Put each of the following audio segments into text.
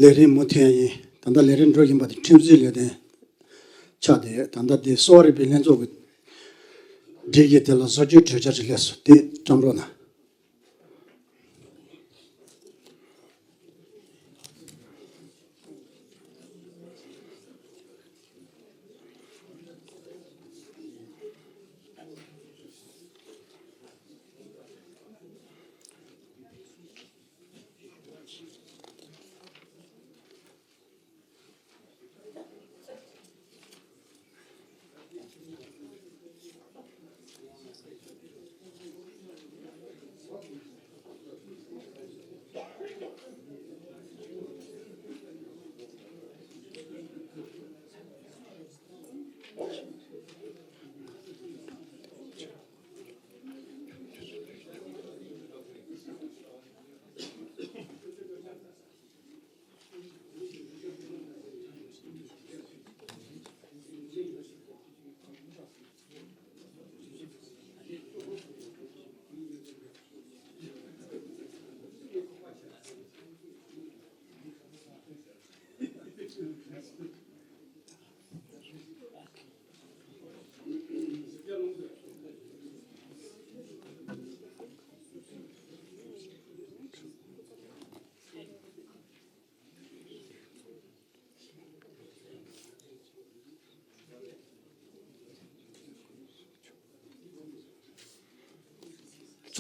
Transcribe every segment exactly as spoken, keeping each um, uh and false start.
ལས་རིམ་མུ་མཐུད་ཡིན། ད་ལྟ་ལས་རིམ་འགྲོ་བཞིན་པ་དེ་ཁྲིམས་རྩོད་ལས་དོན་ཆགས་བསྡད་ཡོད། ད་ལྟ་དེ་གསོ་བ་རིག་པའི་ལྷན་ཚོགས་ཀྱི་སྒྲིག་གཞི་དེ་ལ་བཟོ་བཅོས་གྲོས་འཆར་ཞིག་སླེབས་སོང་། དེ་བཀྲམ་རོགས་གནང་།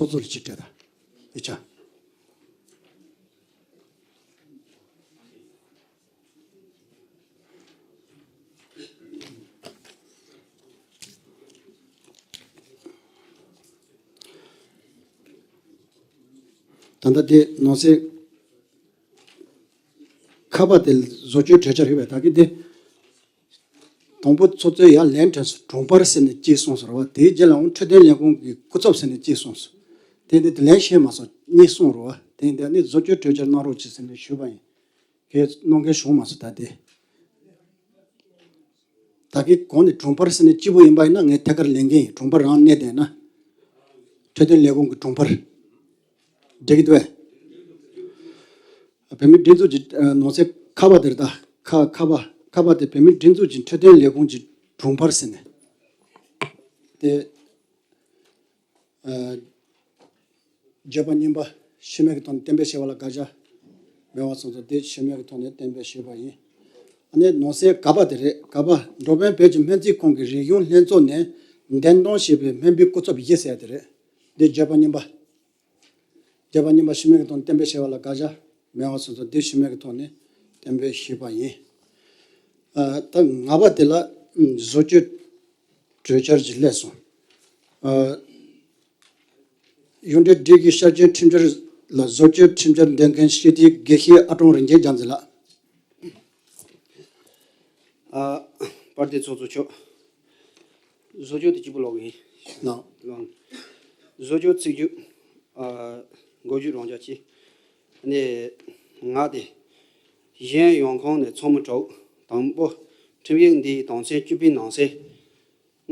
ཚོགས་གཙོ་ལ་ཅིག་སྤྲད་དང་། ཡིག་ཆ། ད་ལྟ་དེ་ནང་གསེས་ཁ་པ་དེ་བཟོ་བཅོས་གྲོས་འཆར་ཡོད་པས། ད་གི་དེ་དང་པོ་ཚོགས་གཙོས་ཡར་ལན་སྤྲད་སོང་། དྲུང་འཕར་ཟེར་ནས་གཅིག་གསུངས་སོང་རེད་བ། དེའི་རྗེས་ལ་འོང་འཕྲོད་བསྟེན་ལས་ཁུངས་ཀྱི་སྐུ་ཚབ་ཟེར་ནས་གཅིག་གསུངས་སོང་། དེ་འདི་དེ་ལན་ཤེས་མ་སོང་། གཉིས་གསུངས་རེད་བ། དེ་འདི་ནི་བཟོ་བཅོས་གྲོས་འཆར་གནང་རོགས་གྱིས་ཟེར་ནས་ཞུས་པ་ཡིན། ཁྱེད་གནང་མཁན་བྱུང་མ་སོང་ད་དེ། ད་གི་གོང་ནས་དྲུང་འཕར་ཟེར་ནས་གཅིག་པོ་ཡིན་པ་ཡིན་ན་ངས་ཐད་ཀར་ལེན་མཁན་ཡིན། དྲུང་འཕར་རང་གནས་བསྡད་ན། འཕྲོད་བསྟེན་ལས་ཁུངས་ཀྱི་དྲུང་འཕར། འགྲིག་གི་འདུག་བས། བོད་མིའི་སྒྲིག་འཛུགས་ཀྱི་ཨ་ནང་གསེས་ཁ་པ་དེར་ད། ཁ་ཁ་པ་ཁ་པ་དེ་བོད་མིའི་སྒྲིག་འཛུགས་ཀྱི་འཕྲོད་བསྟེན་ལས་ཁུངས་ཀྱི་དྲུང་འཕར་ཟེར་ནས། དེ། ཨ། བརྗོད་པ་གཉིས་པ་ཤུལ་མེད་ཀྱི་ཐོག་ནས་གཏན་འབེབས་བྱས་པ་ལ་དགག་བྱ་མེད་པ་སོང་ཙང་དེ་ཤུལ་མེད་ཀྱི་ཐོག་ནས་གཏན་འབེབས་ཞུས་པ་ཡིན། ཨ་ནི་ནང་གསེས་ག་པ་དེ་རེད། ག་པ། འགྲོ་ཕན་བོད་ཀྱི་སྨན་རྩིས་ཁང་གི་རིག་གཞུང་ལྷན་ཚོགས་ནས་འདེམས་གཏོང་བྱས་པའི་སྨན་པའི་སྐུ་ཚབ་བཞི་ཟེར་ཡ་དེ་རེད། འདི་བརྗོད་པ་གཉིས་པ། བརྗོད་པ་གཉིས་པ་ཤུལ་མེད་ཀྱི་ཐོག་ནས་གཏན་འབེབས་བྱས་པ་ལ་དགག་བྱ་མེད་པ་སོང་ཙང་དེ་ཤུལ་མེད་ཀྱི་ཐོག་ནས་གཏན་འབེབས་ཞུས་པ་ཡིན། ཨ། ད་ང་པ་དེ་ལ་བཟོ་བཅོས་གྲོས་འཆར་ཅིག་སླེབས་སོང་། ཨ། གཞུང་འབྲེལ་སྒྲིག་གཞི་ཤར་སྐྱོད་ཁྲིམས་འཆར་ལ་བཟོ་བཅོས་ཁྲིམས་འཆར་འདོན་མཁན་སྤྱི་འཐུས་དགེ་བཤེས་ཨ་ཀྲོང་རིན་ཆེན་རྒྱལ་མཚན་ལགས། ཨ། པར་དེ་ཚོགས་གཙོ་མཆོག་བཟོ་བཅོས་དེ་གཅིག་པུ་ཀློག་གི་ཡིན། ལགས། ལགས། བཟོ་བཅོས་ཚིག་བརྗོད། ཨ། འགོ་བརྗོད་རང་འཇགས་ཀྱིས། ནས་ང་དེ་གཞན་ཡོང་ཁུངས་ནས་ཚོགས་མི་དྲུག་དང་པོ། ཁྲིམས་ཡིག་འདིའི་དོན་ཚན་བཅུ་པའི་ནང་གསེས་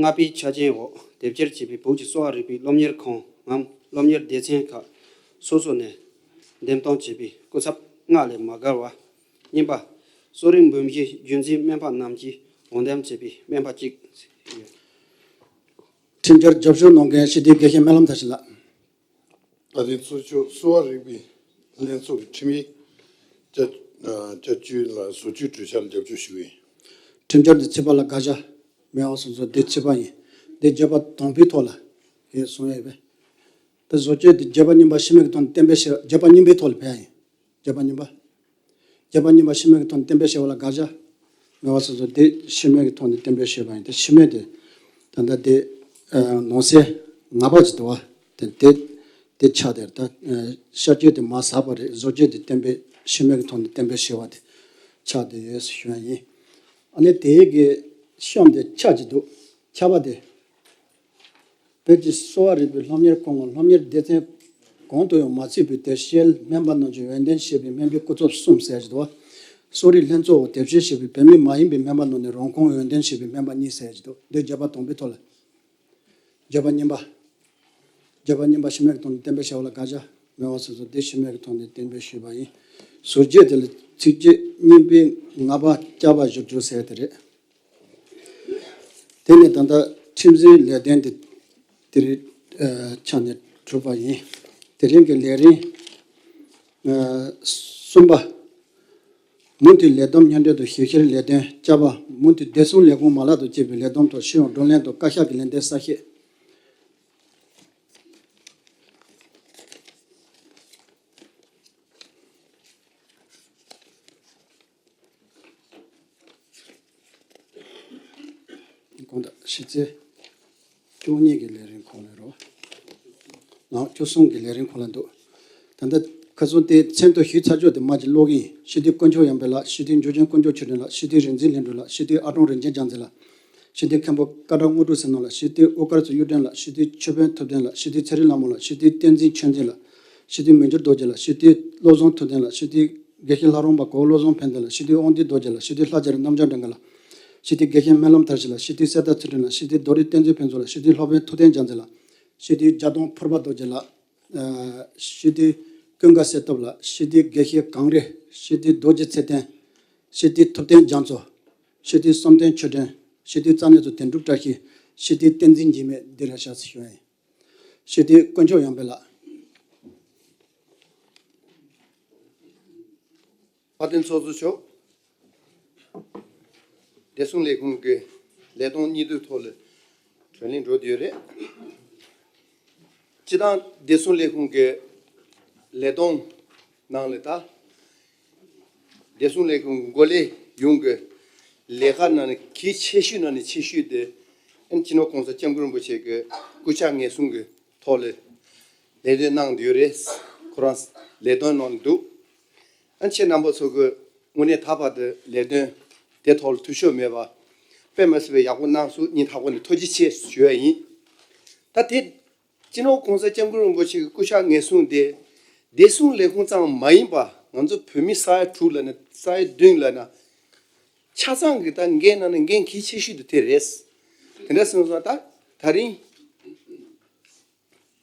ལྔ་པའི་ཆ་རྐྱེན་འོག་དེབ་སྐྱེལ་བྱས་པའི་བོད་ཀྱི་གསོ་བ་རིག་པའི་སློབ་གཉེར་ཁང་ངམ་སློབ་གཉེར་སྡེ་ཚན་ཁག་སོ་སོ་ནས་འདེམས་གཏོང་བྱས་པའི་སྐུ་ཚབ་ལྔ་ལས་མ་བརྒལ་བ། གཉིས་པ། གསོ་རིག་འབུམ་བཞིའི་རྒྱུན་འཛིན་སྨན་པ་རྣམས་ཀྱིས་འོས་འདེམས་བྱས་པའི་སྨན་པ་གཅིག་ཡོད། ཁྲིམས་འཆར་རྒྱབ་སྐྱོར་གནང་མཁན་སྤྱི་འཐུས་དགེ་བཤེས་སྨོན་ལམ་མཐར་ཕྱིན་ལགས། ད་ཐེངས་ཚོགས་ཆུང་གསོ་བ་རིག་པའི་ལྷན་ཚོགས་ཀྱི་ཁྲིམས་ཡིག་བསྐྱར་བསྐྱར་བཅོས་ལ་བཟོ་བཅོས་གྲོས་འཆར་རྒྱབ་སྐྱོར་ཞུ་གི་ཡིན། ཁྲིམས་འཆར་འདི་ཚིག་པ་ལ་དགག་བྱ་མེད་པ་སོང་ཙང་འདི་ཚིག་པ་ཡིན། འདི་བརྗོད་པ་དང་པོའི་ཐོག་ལ་ཡོད་གསུང་ཡས་པས། ད་བཟོ་བཅོས་འདི་བརྗོད་པ་གཉིས་པ་ཤུལ་མེད་ཀྱི་ཐོག་ནས་གཏན་འབེབས་བྱས། བརྗོད་པ་གཉིས་པའི་ཐོག་ལ་ཕེབས་ཡ་ཡིན། བརྗོད་པ་གཉིས་པ། བརྗོད་པ་གཉིས་པ་ཤུལ་མེད་ཀྱི་ཐོག་ནས་གཏན་འབེབས་བྱས་པ་ལ་དགག་བྱ་མེད་པ་སོང་ཙང་དེ་ཤུལ་མེད་ཀྱི་ཐོག་ནས་གཏན་འབེབས་བྱས་པ་ཡིན། དེ་ཤུལ་མེད་དེ་ད་ལྟ་དེ་ཨ་ནང་གསེས་ལྔ་པ་ཅིག་འདུག་བ། དེ་དེ་དེ་ཆགས་དེར་ད་ཨ་ཤར་སྐྱོད་དེ་མ་ཟག་པ་རེད། བཟོ་བཅོས་དེ་གཏན་འབེབས་ཤུལ་མེད་ཀྱི་ཐོག་ནས་གཏན་འབེབས་བྱས་པ་དེ་ཆགས་དེ་ཡོད་ཞུ་ཡ་ཡིན། ཨ་ནི་དེའི་གི་གཤམ་དེ་ཆ་ཅིག་འདུག་ཆ་པ་དེ། བོད་ཀྱི་གསོ་བ་རིག་པའི་སློབ་གཉེར་ཁང་ངམ་སློབ་གཉེར་སྡེ་ཚན་གང་དུ་ཡང་མ་ཚུད་པའི་དེབ་སྐྱེལ་སྨན་པ་རྣམས་ཀྱིས་འོས་འདེམས་བྱས་པའི་སྨན་པའི་སྐུ་ཚབ་གསུམ་ཟེར་གྱི་འདུག་བ། གསོ་རིག་ལྷན་ཚོགས་འོག་དེབ་སྐྱེལ་བྱས་པའི་བོད་མི་མ་ཡིན་པའི་སྨན་པ་རྣམས་ནས་རང་ཁོངས་འོས་འདེམས་བྱས་པའི་སྨན་པ་གཉིས་ཟེར་གྱི་འདུག་འདི་བརྗོད་པ་དང་པོའི་ཐོག་ལ། བརྗོད་པ་གཉིས་པ། བརྗོད་པ་གཉིས་པ་ཤུལ་མེད་ཀྱི་ཐོག་ནས་གཏན་འབེབས་བྱས་པ་ལ་དགག་བྱ་མེད་པ་སོང་ཙང་དེ་ཤུལ་མེད་ཀྱི་ཐོག་ནས་གཏན་འབེབས་ཞུས་པ་ཡིན། ཟུར་བརྗོད་དེ་ལ་ ཚིགས་བཅད་གཉིས་པའི་ལྔ་པ་བསྐྱར་པ་བཞག་རྒྱུ་ཟེར་དེ་རེད། དེ་ནས་ད་ལྟ་ཁྲིམས་བཟོའི་ལས་དོན་དེ་དེ་རིང་ཆ་ནས་གྲུབ་པ་ཡིན། དེ་རིང་གི་ལས་རིམ་གསུམ་པ། མུ་མཐུད་ལས་བསྡོམས་སྙན་སྒྲོན་དང་ཞིབ་བཤེར་ལས་དོན་བསྐྱར་པ། མུ་མཐུད་བདེ་སྲུང་ལས་ཁུངས་མ་ལག་དང་བཅས་པའི་ལས་བསྡོམས་ཐོག་སྤྱི་ཡོངས་བགྲོ་གླེང་དང་བཀའ་ཤག་གི་ལན་འདེབས་གསལ་བཤད། དགོངས་དག་གཞི་རྩའི་བཅུ་གཉིས་ཀྱི་ལས་རིམ་ཁོངས་ལས་རོ། ནང་བཅུ་གསུམ་གྱི་ལས་རིམ་ཁོངས་ལ་འདུག་ད་ལྟ་ཁ་སང་དེ་མཚན་ཐོ་ཞུས་ཚར་ཆོག་དེ་མ་ཅིག་ཀློག་གི་ཡིན། སྤྱི་འཐུས་དཀོན་མཆོག་ཡང་འཕེལ་ལགས། སྤྱི་འཐུས་འབྱོར་ལྡན་དཀོན་མཆོག་ཆོས་སྒྲོན་ལགས། སྤྱི་འཐུས་རིག་འཛིན་ལྷུན་གྲུབ་ལགས། སྤྱི་འཐུས་ཨ་ཀྲོང་རིན་ཆེན་རྒྱལ་མཚན་ལགས། སྤྱི་འཐུས་མཁན་པོ་ཀ་ཏྲ་དངོས་གྲུབ་བསོད་ནམས་ལགས། སྤྱི་འཐུས་དབུ་དཀར་ཚོ་གཡུ་སྒྲོན་ལགས། སྤྱི་འཐུས་ཆོས་དཔོན་ཐུབ་བསྟན་ལགས། སྤྱི་འཐུས་ཚེ་རིང་ལྷ་མོ་ལགས། སྤྱི་འཐུས་བསྟན་འཛིན་ཆོས་འཛིན་ལགས། སྤྱི་འཐུས་བློ་བཟང་ཐུབ་བསྟན་ལགས། སྤྱི་འཐུས་དགེ་བཤེས་ལྷ་རམས་པ་གོ་བོ་བློ་བཟང་ཕན་བདེ་ལགས། སྤྱི་འཐུས་དབང་འདུས་རྡོ་རྗེ་ལགས། སྤྱི་འཐུས་ལྷ་རྒྱལ་རྣམ་བྱང་སྒྲོན་དཀར་ལགས། སྤྱི་འཐུས་དགེ་བཤེས་སྨོན་ལམ་དར་ཞིང་ལགས། སྤྱི་འཐུས་གསེར་རྟ་ཚུལ་ཁྲིམས་ལགས། སྤྱི་འཐུས་རྡོ་རི་བསྟན་འཛིན་ཕུན་ཚོགས་ལགས། སྤྱི་འཐུས་ལྷོ་བོན་ཐུབ་བསྟན་རྒྱལ་མཚན་ལགས། སྤྱི་འཐུས་རྒྱ་མཐོང་ཕུར་པ་རྡོ་རྗེ་ལགས། ཨ་སྤྱི་འཐུས་ཀུན་དགའ་གསེར་སྟོབས་ལགས། སྤྱི་འཐུས་དགེ་བཤེས་གངས་རི། སྤྱི་འཐུས་རྡོ་རྗེ་ཚེ་བརྟན། སྤྱི་འཐུས་ཐུབ་བསྟན་རྒྱ་མཚོ། སྤྱི་འཐུས་བསམ་གཏན་ཆོས་སྒྲོན། སྤྱི་འཐུས་རྩ་གནད་ཚོ་དོན་གྲུབ་བཀྲ་ཤིས། སྤྱི་འཐུས་བསྟན་འཛིན་འཇིགས་མེད་འདི་ར་ཤག་ཞུ་ཡ་ཡིན། སྤྱི་འཐུས་དཀོན་མཆོག་ཡང་འཕེལ་ལགས། དཔལ་ལྡན་ཚོགས་གཙོ་མཆོག་བདེ་སྲུང་ལས་ཁུངས་ཀྱི་ལས་དོན་སྙིང་བསྡུས་ཐོག་ལ་གྲོས་གླེང་འགྲོ་བསྡད་ཡོད་རེད། སྤྱི་བཏང་བདེ་སྲུང་ལས་ཁུངས་ཀྱི་ལས་དོན་ནང་ལ་ད་བདེ་སྲུང་ལས་ཁུངས་འགོ་ལས་ཡོངས་ཀྱི་ལས་ཀ་ནང་ནས་གལ་ཆེ་ཤོས་ནང་ནས་ཆེ་ཤོས་དེ་ཨན་སྤྱི་ནོར་༸གོང་ས་༸སྐྱབས་མགོན་རིན་པོ་ཆེ་གི་སྐུ་ཕྱྭ་ངན་སོང་གི་ཐོག་ལ་ལས་དོན་གནང་བསྡད་ཡོད་རེད། ཁོ་རང་ལས་དོན་གནང་འདུག་ཨ་ཁྱེད་རྣམ་པ་ཚོ་གི་དངོས་གནས་ད་བར་དུ་ལས་དོན་དེ་ཐོག་ལ་འཐུས་ཤོར་མེད་པ་དཔེ་མི་སྲིད་པའི་ཡག་པོ་གནང་སོང་། སྙིང་ཐག་པ་ནས་ཐུགས་རྗེ་ཆེ་ཞུ་ཡ་ཡིན། ད་དེ་སྤྱི་ནོར་༸གོང་ས་༸སྐྱབས་མགོན་རིན་པོ་ཆེ་གི་སྐུ་ཕྱྭ་ངན་སོང་དེ་བདེ་སྲུང་ལས་ཁུངས་ཙམ་མ་ཡིན་པ་ང་ཚོ་བོད་མི་ས་ཡ་དྲུག་ལབ་ན་ས་ཡ་བདུན་ལབ་ན་ཆ་ཚང་གི་ད་འགན་ནང་ནས་འགན་གལ་ཆེ་ཤོས་དེ་དེ་རེད། དེ་འདྲ་སོང་ཙང་ད་ད་རིང་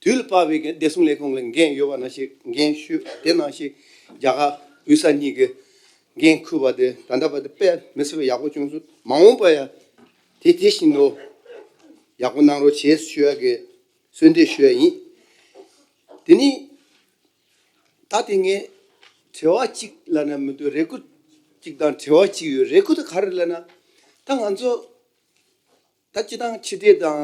དུས་ལ་བབས་པའི་བདེ་སྲུང་ལས་ཁུངས་ལ་འགན་ཡོད་པ་ནང་བཞིན་འགན་ཞུས། དེ་ནང་བཞིན་རྒྱ་གར་དབུས་ས་གཉིས་ཀྱི་འགན་འཁུར་བ་དེ་ད་ལྟ་བར་དུ་དཔེ་མི་སྲིད་པའི་ཡག་པོ་བྱུང་སོང་། མ་འོངས་པ་ཡང་དེ་དེ་བཞིན་དུ་ཡག་པོ་གནང་རོགས་བྱེད་ཞུ་ཡ་གི་གསོལ་འདེབས་ཞུ་ཡ་ཡིན། དེ་ནི་ད་དེ་ངས་དྲི་བ་གཅིག་ལབ་ན་མི་འདུག་རེ་སྐུལ་གཅིག་དང་དྲི་བ་གཅིག་ཡོད། རེ་སྐུལ་དེ་ག་རེ་ལབ་ན་ད་ང་ཚོ་ད་སྤྱི་བཏང་ཕྱི་དྲིལ་དང་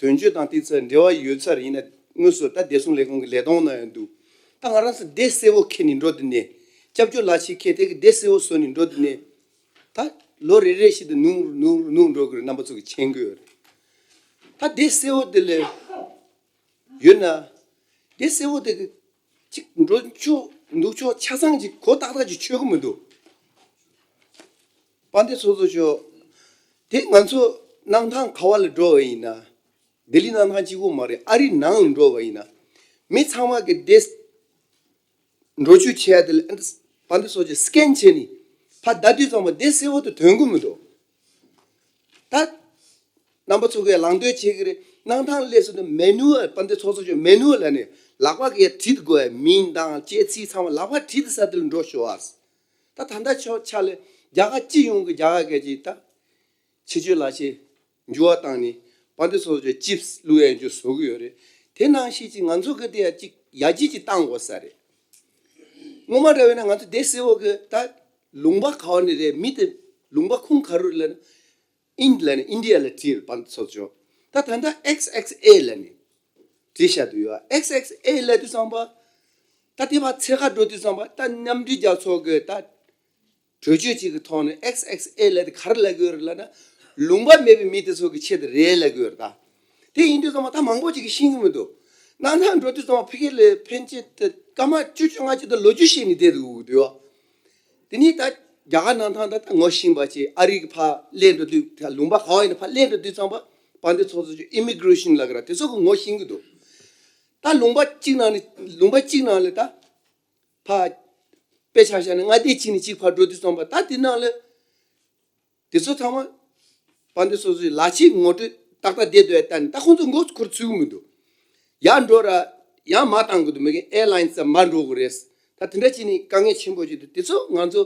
དོན་གཅོད་དང་དེ་ཚོ་འབྲེལ་བ་ཡོད་ས་རེད། ཡིན་ན་དངོས་སུ་ད་བདེ་སྲུང་ལས་ཁུངས་ཀྱི་ལས་དོན་ནང་ཡང་འདུག་ད་ང་རང་ཚོ་སྡེ་གསལ་བོ་འཁྱེར་ནས་འགྲོ་དུས་ནས་སྐྱབས་བཅོལ་ལག་ཁྱེར་འཁྱེར་དེ་གི་སྡེ་གསལ་བོ་བཟོ་ནས་འགྲོ་དུས་ནས་ད་ལོ་རེ་རེ་བཞིན་དུ་ནུབ་ནུབ་ནུབ་འགྲོ་གི་རེད། རྣམ་པ་ཚོ་གི་མཁྱེན་གི་ཡོད་རེད། ད་སྡེ་གསལ་བོ་དེ་ལས་ཡོད་ན། དེ་གསལ་བོ་དེ་གཅིག་འགྲོ་ཕྱོགས་འདུག་ཕྱོགས་ཆ་ཚང་གཅིག་གོ་ཏག་ཏག་ཅིག་ཆོད་གི་མི་འདུག་དཔལ་ལྡན་ཚོགས་གཙོ་མཆོག་དེ་ང་ཚོ་གནམ་ཐང་ག་བ་ལ་འགྲོ་བ་ཡིན་ན། ལྡི་ལི་གནམ་ཐང་གཅིག་པོ་མ་རེད། ཨ་རི་ནང་ལ་འགྲོ་བ་ཡིན་ན། མི་ཚང་མ་གི་དེ་འགྲོ་སྐྱོད་བྱས་དེ་ལ་དཔལ་ལྡན་ཚོགས་གཙོ་མཆོག་སི་ཀེན་བྱས་ནས་ཕར་བདའ་དུས་ཙམ་པ་དེ་གསལ་བོ་དེ་ཐོན་གི་མི་འདུག་ད་རྣམ་པ་ཚོ་གིས་ལམ་སྟོན་བྱེད་ཀྱི་རེད། གནམ་ཐང་སླེབས་སོང་དུས་མེ་ནུ་ཨལ། དཔལ་ལྡན་ཚོགས་གཙོ་མཆོག་མེ་ནུ་ཨལ་ལབ་ནས་ལག་པ་གིས་བྲིས་ཏེ་དགོས་ཡ། མིང་དང་སྐྱེས་ཚེས་ཚང་མ་ལག་པ་བྲིས་ཏེ་ས་དེ་ལ་འགྲོ་ཤོག་ཨ། ད་ད་ལྟ་ཆོག་ཆ་ལས་རྒྱ་གར་སྤྱི་ཡོངས་ཀྱི་རྒྱ་གར་སྐད་ཀྱི་ད་ཕྱི་སྐྱོད་ལག་ཁྱེར་འགྱུར་བ་བཏང་ནས་དཔལ་ལྡན་ཚོགས་གཙོ་མཆོག་ཅིབ་སི་བླུག་ཡ་འཇུ་བཟོ་གི་ཡོད་རེད། དེ་ནང་བཞིན་གྱི་ང་ཚོ་གི་དེ་ཡ་གཅིག་ཡར་རྒྱས་ཅིག་བཏང་དགོས་ས་རེད། སྔོན་མ་འདྲ་བས་ན་ང་ཚོ་དེ་གསལ་བོ་གི་ད་ལུང་པ་ག་བ་ནས་རེད། མི་དེ་ལུང་པ་ཁུངས་ག་རུ་ལབ་ན། ཨིན་ལབ་ནས་ཨིན་ཌི་ཡ་ལ་བྲིས་པ་ཚོ་ཆོག་ད་ད་ལྟ་ཨེག་སི་ཨེག་སི་ཨེ་ལབ་ནས་བྲིས་བཞག་འདུག་ཡོད། ཨེག་སི་ཨེག་སི་ཨེ་ལབ་དུས་ཙམ་པ་ད་དེ་བ་ཚད་ཁ་འགྲོ་དུས་ཙམ་པ་ད་མཉམ་འབྲེལ་རྒྱལ་ཚོགས་ཀྱི་ད་གྲོས་ཆོད་ཅིག་གི་ཐོག་ནས་ཨེག་སི་ཨེག་སི་ཨེ་ལབ་དེ་ག་རེ་ལབ་ཀྱི་ཡོད་རེད་ལབ་ན། ལུང་པ་མེད་པའི་མི་དེ་ཚོ་གི་ཆེད་དུ་རེད་ལབ་ཀྱི་ཡོད་རེད་ད། དེ་ཡིན་དུས་ཙམ་པ་ད་མང་པོ་ཅིག་གིས་ཤེས་ཀྱི་མི་འདུག་གནམ་ཐང་འགྲོ་དུས་ཙམ་པ་ཕ་གི་ལ་ཕན་ཆད་དེ་སྐར་མ་བཅུ་བཅོ་ལྔ་ཅིག་ད་ལོ་རྒྱུས་བཤད་ནས་བསྡད་འདུག་འདུག་ཡོད། དེ་ནས་ད་རྒྱ་གར་གནམ་ཐང་ད་ད་ངོ་ཤེས་པ་ཅིག་ཨ་རི་གི་ཕར་སླེབས་འགྲོ་དུས་ད་ལུང་པ་ག་བ་ཡིན་ན་ཕར་སླེབས་འགྲོ་དུས་ཙམ་པ་དཔལ་ལྡན་ཚོགས་གཙོ་མཆོག་ཨི་མི་གྷི་རེ་ཤན་ལབ་ཀྱི་ར་དེ་ཚོ་གི་ངོ་ཤེས་ཀྱི་འདུག་ད་ལུང་པ་གཅིག་ནང་ནས་ལུང་པ་གཅིག་ནང་ལ་ད་ཕར་དཔེ་ཆ་བཞག་ན་མངའ་སྡེ་གཅིག་ནས་གཅིག་ཕར་འགྲོ་དུས་ཙམ་པ་ད་དེ་ནང་ལ་དེ་ཚོ་ཚང་མ་དཔལ་ལྡན་ཚོགས་གཙོའི་ལག་ཁྱེར་ངོ་སྤྲོད་ཏག་ཏག་བསྡད་འདུག་ཡ། ད་ནི་ད་ཁོང་ཚོ་མགོ་འཁོར་ཚུགས་ཀྱི་མི་འདུག་ཡར་འགྲོ་ར་ཡར་མར་བཏང་དགོས་འདུག་མི་གི་ཨེར་ལའིན་སི་མར་འགྲོ་དགོས་རེད། ད་དེ་འདྲ་བྱས་ནས་དཀའ་ངལ་ཆེན་པོ་ཅིག་འདུག་དེ་ཚོ་ང་ཚོ་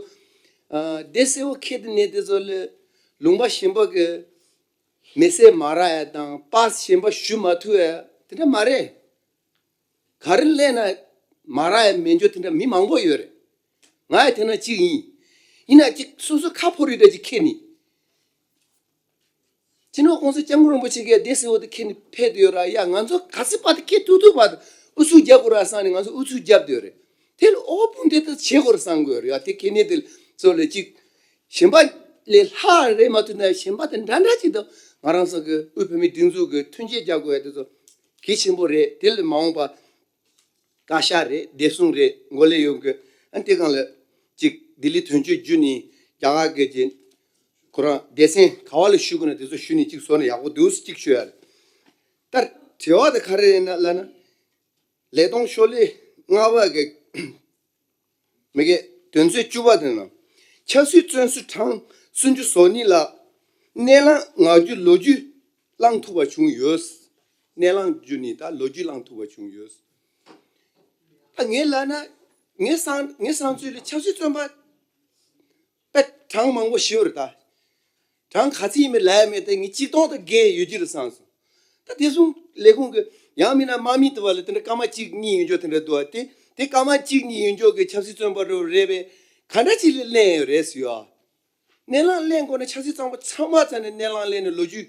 ཨ་སྡེ་སྲིད་པ་ཁེལ་དེ་ནས་དེ་ཚོ་ལ་ལུང་པ་གཞན་པ་གི་མི་སེར་མ་རག་ཡ་དང་པཱ་སི་གཞན་པ་ཞུ་མ་ཐུབ་ཡ་དེ་འདྲ་མ་རེད། ག་རེ་སླེབས་ན་མ་རག་ཡ་མེད་འཇོག་དེ་འདྲ་མི་མང་པོ་ཡོད་རེད། ང་ཡང་དེ་ན་གཅིག་ཡིན། ཡིན་ན་གཅིག་སོ་སོ་ཁ་ཕོར་ཡོད་དེ་གཅིག་ཁྱེར་ནི། སྤྱི་ནོར་༸གོང་ས་༸སྐྱབས་མགོན་རིན་པོ་ཆེ་གིས་སྡེ་སྲིད་པ་དེ་ཁྱེར་ནས་ཕེབས་བསྡད་ཡོད་ར། ཡ་ང་ཚོ་ག་ཚོད་པ་དེ་ཁྱེར་ཐུབ་ཐུབ་པ་དེ་ཨུ་ཚུགས་རྒྱག་དགོས་ར་བསམ་ནས་ང་ཚོ་ཨུ་ཚུགས་རྒྱབ་བསྡད་ཡོད་རེད། དེ་ལ་ཨོ་སྤུན་ཟླ་དེ་བྱེད་དགོས་ར་བསམ་གི་ཡོད་རེད། ཡ་དེ་ཁྱེར་ནས་དེ་ཚོ་ལ་ཅིག་གཞན་པ་ལས་ལྷག་རེད་མ་ཐུབ་ན་གཞན་པ་དེ་འདྲ་འདྲ་ཅིག་དང་ང་རང་ཚོ་གི་དབུས་བོད་མིའི་སྒྲིག་འཛུགས་ཀྱི་མཐུན་རྐྱེན་རྒྱག་དགོས་ཡ་དེ་ཚོ་གལ་ཆེན་པོ་རེད། དེ་ལས་མ་འོངས་པ། བཀའ་ཤག་རེད། བདེ་སྲུང་རེད། འགོ་ལས་ཡོང་གི། ཨ་དེ་སྒང་ལ་ཅིག་ལྡི་ལི་དོན་གཅོད་བརྒྱུད་ནས་རྒྱ་གར་གྱི་ཅིག་ཁོ་རང་སྡེ་ཚན་ག་བ་ལ་ཞུ་དགོས་ན་དེ་ཚོ་ཞུ་ནས་ཅིག་བཟོ་ན་ཡག་པོ་འདུག་ཅིག་ཞུ་ཡ་རེད། ད་དྲི་བ་དེ་ག་རེ་རེད་ན་ལབ་ན། ལས་དོན་ཤོག་ལྷེ་ལྔ་པ་གི་མི་གི་དོན་ཚན་བཅུ་པ་དེ་ནང་ཆབ་སྲིད་བཙོན་ཟུར་གྲངས་སུམ་ཅུ་སོ་གཉིས་ལ་སྣེ་ལེན་ང་རྒྱལ་ལོ་རྒྱུས་བླངས་ཐུབ་པ་བྱུང་ཡོད། སྣེ་ལེན་བརྒྱུད་ནས་ད་ལོ་རྒྱུས་བླངས་ཐུབ་པ་བྱུང་ཡོད། ད་ངས་ལབ་ན་ངའི་བསམ་ངའི་བསམ་ཚུལ་ལ་ཆབ་སྲིད་བཙོན་པ་དཔེ་གྲངས་མང་པོ་ཞིག་ཡོད་རེད་ད། གྲངས་ག་ཚོད་ཡིན་མིན་ལབ་ཡ་མེད་དེ་ངས་གཅིག་སྟོང་དང་བརྒལ་ཡོད་ཀྱི་རེད་བསམ་སོང་། ད་བདེ་སྲུང་ལས་ཁུངས་ཀྱི་ཡང་མིན་ན་དམག་མི་དུ་བ་ལ་དེ་འདྲ་སྐར་མ་གཅིག་གཉིས་ཡོད་འཇོག་དེ་འདྲ་འདུག་བ། དེ་དེ་སྐར་མ་གཅིག་གཉིས་ཡོད་འཇོག་གི་ཆབ་སྲིད་བཙོན་པ་རེད་པས་ག་འདྲ་ཅིག་ལ་ལེན་ཡོད་རེད་ཟེར་ཡོད། སྣེ་ལེན་ལེན་དགོས་ན་ཆབ་སྲིད་བཙོན་པ་ཚང་མ་ཚང་ནས་སྣེ་ལེན་ལེན་ནས་ལོ་རྒྱུས་